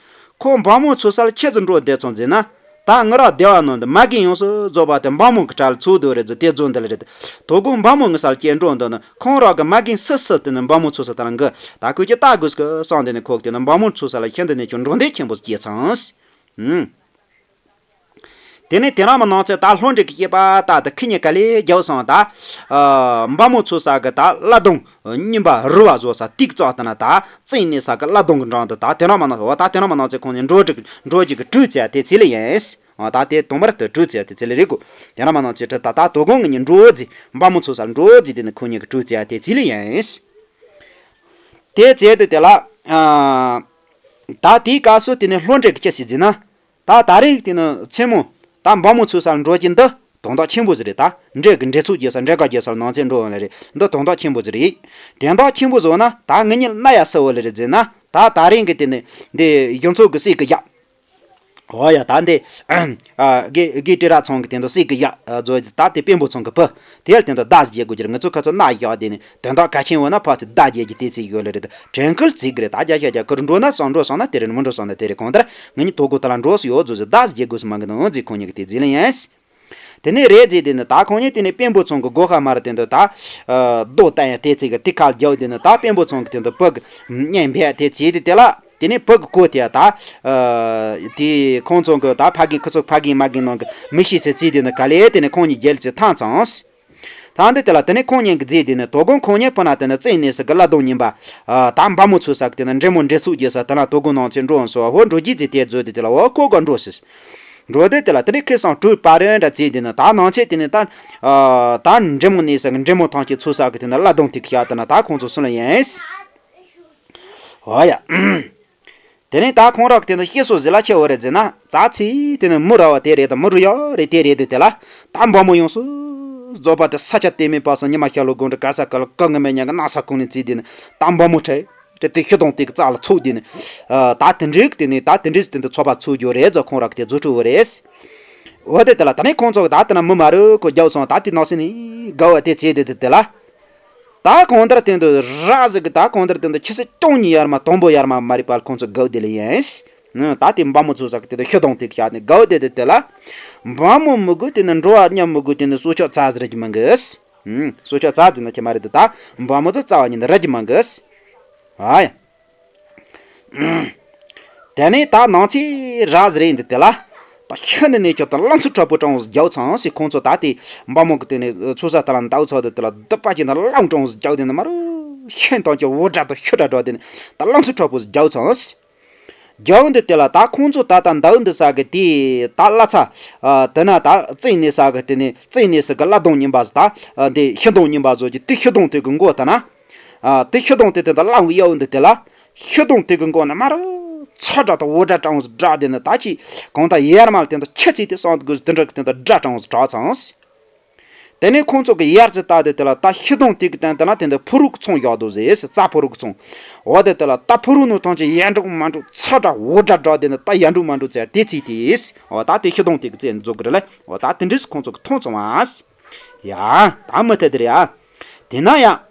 ཁོ་འབངས་མོ་ཚོ་ས་ལ་ཁྱེད་ཚོ་འགྲོ་འདེད་ཚང་ཟེར་ན། ད་ང་རང་སྡེ་བ་ནང་དུ་མ་རྒན་ཡོངས་སུ་རྫོགས་པ་དེ་འབངས་མོ་གི་གྲལ་ཚུད་འདུག་རེད་ཟེར། དེ་རྫོགས་འདི་ལེ་རེད། དོ་དགོང་འབངས་མོ་ངི་ས་ལ་ཁྱེད་འགྲོ་འདུག་ན་ཁོང་རང་གི་མ་རྒན་སུ་སུ་དེ་ནི་འབངས་མོ་ཚོ་ས་དེ་ལ་འགི་ད་ཁོས་ཀྱི་ལྟ་དགོས་སྐུ་སང་དེ་ནི་ཁོག་དེ་ནི་འབངས་མོ་ཚོ་ས་ལ་ཤིན་ཏུ་ནས་ཀྱང་འགྲོ་འདེད་ཆེན་པོ་སྐྱེས་ཚང་ཟེར། ཨུམ། དེ་ནས་དེ་རིང་མི་ནང་ཚེ་ད་ལྷོ་འདྲེ་གི་སྐྱེས་པ་ད་དེ་ཁི་ཉེ་ག་ལེ་རྒྱབ་སོང་ད། ཨ་འབངས་མོ་ཚོ་ས་གི་ད་བླ་སྡོང་རྙིང་པ་རུ་བ་བཟོ་ས་ཏིག་ཙག་དེ་ན་ད་བཙན་ནས་ས་གི་བླ་སྡོང་གི་འགྲམ་དུ་ད་དེ་རིང་མི་ནང་འོ་ད་དེ་རིང་མི་ནང་ཚེ་ཁོང་ནས་འགྲོ་འགྲིག་འགྲོ་རྒྱུ་གི་གྲོས་བྱས་ཏེ་ཚེ་ལེ་ཡིན། ཨ་ད་དེ་དང་པར་དུ་གྲོས་བྱས་ཏེ་ཚེ་ལེ་རེད་གོ། དེ་རིང་མི་ནང་ཚེ་ཁྲི་ད་ད་དོ་དགོང་ངི་ཉིན་འགྲོ་རྫི་འབངས་མོ་ཚོ་ས་འགྲོ་རྫི་དེ་ནི་ཁོ་གཉིས་ཀྱི་གྲོས་བྱས་ཏེ་ཚེ་ལེ་ཡིན། དེ་བྱས་ཏེ་དེ་ལ། ཨ་ད་དེའི་སྐབས་སུ་དེ་ནི་ལྷོ་འདྲེ་གི་ཅི་ཞིག་ཟེར་ན། ད་ད་རིང་དེ་ནི་མཚན་མོ། ད་འབངས་མོ་ཚོ་སར་འགྲོ་གི་འདི་དོན་དག་ཆེན་པོ་ཟིག་རེད། ད་འདྲེ་གི་འདྲེ་ཚོགས་རྒྱལ་ས་འདྲེ་དཀར་རྒྱལ་སར་ནང་ཚན་འགྲོ་འོང་ལེ་རེད། འདི་དོན་དག་ཆེན་པོ་ཟིག་རེད། དོན་དག་ཆེན་པོ་ཟིག་ན་ད་ངེད་གཉིས་ན་ཡ་སི་བོ་ལེ་རེད་ཟེར་ན། ད་ད་རིང་གི་དེ་ནི་འདི་གཞུང་ཚོགས་གི་སྲས་ཀྱི་ཡ། འོ་ཡ་ད་འདི། ཨ་དགེ་དགེ་བཀྲ་ར་ཚང་གི་དེ་འདི་སྲས་ཀྱི་ཡ་ཨ་བཟོ་ད་དེ་དཔོན་པོ་ཚང་གི་བུ། དེ་ལ་དེ་འདི་བརྡ་ཟིག་རྒྱག་དགོས་ཀྱི་རེད། ང་ཚོ་ཁ་ཚོ་ན་ཡ་དེ་ནི་དོན་དག་གལ་ཆེན་བོ་ན་ཕར་ཚུར་བརྡ་རྒྱག་རྒྱུ་དེ་ཚིག་ཡོད་ལེ་རེད། དྲན་སྐུལ་ཚིག་གི་རེད། ད་རྒྱ་ཤ་རྒྱ་ཁུར་འགྲོ་ན་སོང་འགྲོ་སོང་ན་དེ་རེད། མི་འགྲོ་སོང་ན་དེ་རེད། གང་ལྟར་ང་གཉིས་དོ་དགོང་དེ་ལ་འགྲོ་སུ་ཡོད་བཟོ་ཟིག་བརྡ་ཟིག་རྒྱག་དགོས་སུ་མང་གི་ནང་ཟིག་ཁོང་གཉིས་ཀྱི་དེ་ཟིག་ལེ་ཡིན། དེ་ནས་རེད་ཟེར་དེ་ནི་ད་ཁོང་གཉིས་དེ་ནས་དཔོན་པོ་ཚང་གི་སྒོ་ཁ་མར་དེ་འདི་ད། རྡོ་བཏང་ཡ་དེ་ཚིག་གི་དེ་ཁ་རྒྱག་དེ་ནི་ད་དཔོན་པོ་ཚང་གི་དེ་འདི་བུ་གི་གཉེན་བས་དེ་ཚིག་དེ་དེ་ལ་དེ་ནས་བུ་གི་གོ་དེ་ད། དེ་ཁོང་ཚང་གི་ད་ཕ་རྒན་ཁུ་ཚོ་ཕ་རྒན་མ་རྒན་ནང་གི་མི་ཤེས་ཚེ་ཚིག་དེ་ནི་ག་ལེ་དེ་ནས་ཁོང་གཉིས་རྒྱལ་ཚེ་ཐང་ཚང་། ད་འདི་དེ་ལ་དེ་ནས་ཁོང་གཉིས་ཀྱི་རྫས་དེ་ནི་དོ་དགོང་ཁོང་གཉིས་ཕུ་ན་དེ་ནི་བཙན་ནས་ཟིག་གི་བླ་སྡོང་ཉིན་པ། ད་འབངས་མོ་ཚོ་ས་གི་དེ་ནི་འདྲེ་མོ་འདྲེ་ཚོགས་རྒྱལ་ས་དེ་ན་དོ་དགོང་ནང་ཚེ་འགྲོ་འོང་སོ་བ་ཧོ་འགྲོ་རྒྱུ་ཚེ་དེ་རྫོགས་དེ་དེ་ལ་འོ་ཁོ་ག་འགྲོ་སི། འགྲོ་དེ་དེ་ལ་དེ་ནས་ཁེ་སང་གྲོས་པ་རན་འདྲ་བྱས་དེ་ནི་ད་ནང་ཆེ་དེ་ནི་ད། ད་འདྲེ་མོ་གནས་ས་གི་འདྲེ་མོ་ཐང་ཆེ་ཚོ་ས་གི་དེ་ནི་བླ་སྡོང་དེ་གི་ཤ་དེ་ན་ད་ཁོང་ཚོ་སུ་ལ་ཡིན། ཨོ་ཡ། དེ་ནས་ད་ཁོང་རག་དེ་ནི་ཤེས་སོ་ཟི་ལ་ཆེ་བོ་རེད་ཟེར་ན་ཙ་ཚི་དེ་ནི་མུ་ར་བ་དེ་རེད་དང་མུ་རུ་ཡ་རེད་དེ་རེད་དེ་དེ་ལ་ད་འབངས་མོ་ཡོངས་སུ་རྫོགས་པ་དེ་ས་ཆ་དེ་མེད་པ་སོང་ཉི་མ་ཤར་ལོ་དགོང་དྲོ་ག་ས་ག་ལ་ག་ངེ་མེད་ཉག་གི་ན་ས་ཁོང་ནས་བརྩིས་དེ་ནི་ད་འབངས་མོ་ཁྲེ། དེ་དེ་ཤི་དོང་དེ་གི་རྩ་ལ་ཚུགས་དེ་ནི། ད་དེ་འདྲའི་དེ་ནི་ད་དེ་འདྲའི་དེ་འདི་ཚོ་པ་ཚུགས་རྒྱུ་རེད་ཟེར་ཁོང་རག་དེ་རྫུ་འཕྲུལ་བོ་རེད། འོ་དེ་དེ་ལ་ད་ནི་ཁོང་ཚོ་གི་ད་དེ་ན་མི་མ་རུ་ཁོ་རྒྱབ་སོང་ད་དེ་ནང་སེ་ནི་དགའ་བ་དེ་བྱས་དེ་དེ་དེ་ལ། ད་གང་ལྟར་དེ་འདི་ར་ཟིག་གི་ད་གང་ལྟར་དེ་འདི་ཁྱི་སེ་སྟོང་ཉིད་ཡར་མ་དང་པོ་ཡར་མ་མ་རིག་པ་ཁོང་ཚོ་དགའ་བ་དེ་ལ་ཡིན། ད་དེ་འབངས་མོ་ཚོ་ས་གི་དེ་འདི་ཤི་དོང་དེ་གི་ཤ་ནི་དགའ་བ་དེ་དེ་དེ་ལ། འབངས་མོ་མི་དགོས་དེ་ནི་འགྲོ་བ་མཉམ་མི་དགོས་དེ་ནི་སྲོག་ཆགས་ཚ་ཟེར་གྱི་མི་འགི། སྲོག་ཆགས་ཚ་ཟེར་ན་ཁྱི་མ་རེད་དེ་ད་འབངས་མོ་ཚོ་རྩ་བ་ཉིད་ནས་ར་གྱི་མི་འགི། ཨ་ཡ། དེ་ནས་ད་ནང་ཚེ་ར་ཟེར་ཡིན་འདི་དེ་ལ། ད་ཤི་ནི་ནས་ཁྱོད་ད་རླངས་ཚུབ་དྲག་པོ་གྲང་བོ་རྒྱག་ཚང་སི་ཁོང་ཚོ་ད་དེ་འབངས་མོ་གི་དེ་ནས་ཚོ་ས་ད་ལ་འདའ་ཚོ་དེ་དེ་ལ་སྡུག་པ་ཅིག་ན་རླངས་གྲང་བོ་རྒྱག་དེ་ནི་མ་རུ་ཤིན་ཏང་ཅི་འུར་སྒྲ་དང་ཤི་སྒྲ་སྒྲོག་དེ་ནི་ད་རླངས་ཚུབ་དྲག་པོ་རྒྱག་ཚང་སི། རྒྱག་འདི་དེ་ལ་ད་ཁོང་ཚོ་ད་ད་འདའ་འདི་ས་གི་དེ་ད་བླ་ཚ། དེ་ན་ད་བཙན་ནས་ས་གི་དེ་ནི་བཙན་ནས་ས་གི་བླ་སྡོང་ཉིན་པ་ཟི་ད་དེ་ཤི་སྡོང་ཉིན་པ་ཟོ་ཅི་དེ་ཤི་སྡོང་དེ་གི་མགོ་ད་ན། ཨ་དེ་ཤི་དོང་དེ་དེ་འདྲ་ལངས་གཡའ་བོ་འདི་དེ་ལ། ཤི་དོང་དེ་གི་མགོ་ན་མ་ར། ཚ་སྒྲ་དང་འུར་སྒྲ་གྲང་བོ་སྒྲ་དེ་ནི་ད་ཅི། གང་ལྟར་ཡར་མར་དེ་འདྲ་ཁྱི་ཚིག་དེ་སང་དགོས་དེ་འདྲ་གི་དེ་འདྲ་སྒྲ་གྲང་བོ་གྲགས་ཚང་། དེ་ནས་ཁོང་ཚོ་གི་ཡར་ཅི་ལྟ་དེ་དེ་ལ་ད་ཤི་དོང་དེ་གི་སྟེང་དེ་ན་དེ་འདྲ་ཕུ་རུ་གི་ཚོང་བཞག་འདུག་ཟེར་སི་རྩྭ་ཕུ་རུ་གི་ཚོང་། འོ་དེ་དེ་ལ་ད་ཕུ་རུ་ནོ་ཐང་ཅི་ཡར་འགྲོ་མ་འགྲོ་ཚ་སྒྲ་འུར་སྒྲ་སྒྲ་དེ་ནི་ད་ཡར་འགྲོ་མ་འགྲོ་ཚེ་དེ་ཚིག་དེ་སི་འོ་ད་དེ་ཤི་དོང་དེ་གི་ཚེ་འཛུགས་གི་རེད་ལ་འོ་ད་དེ་འདྲ་སི་ཁོང་ཚོ་གི་ཐོང་ཚོང་བ་སི། ཡ། ད་མི་ཐད་དེ་རེད་ཨ། དེ་ན་ཡང་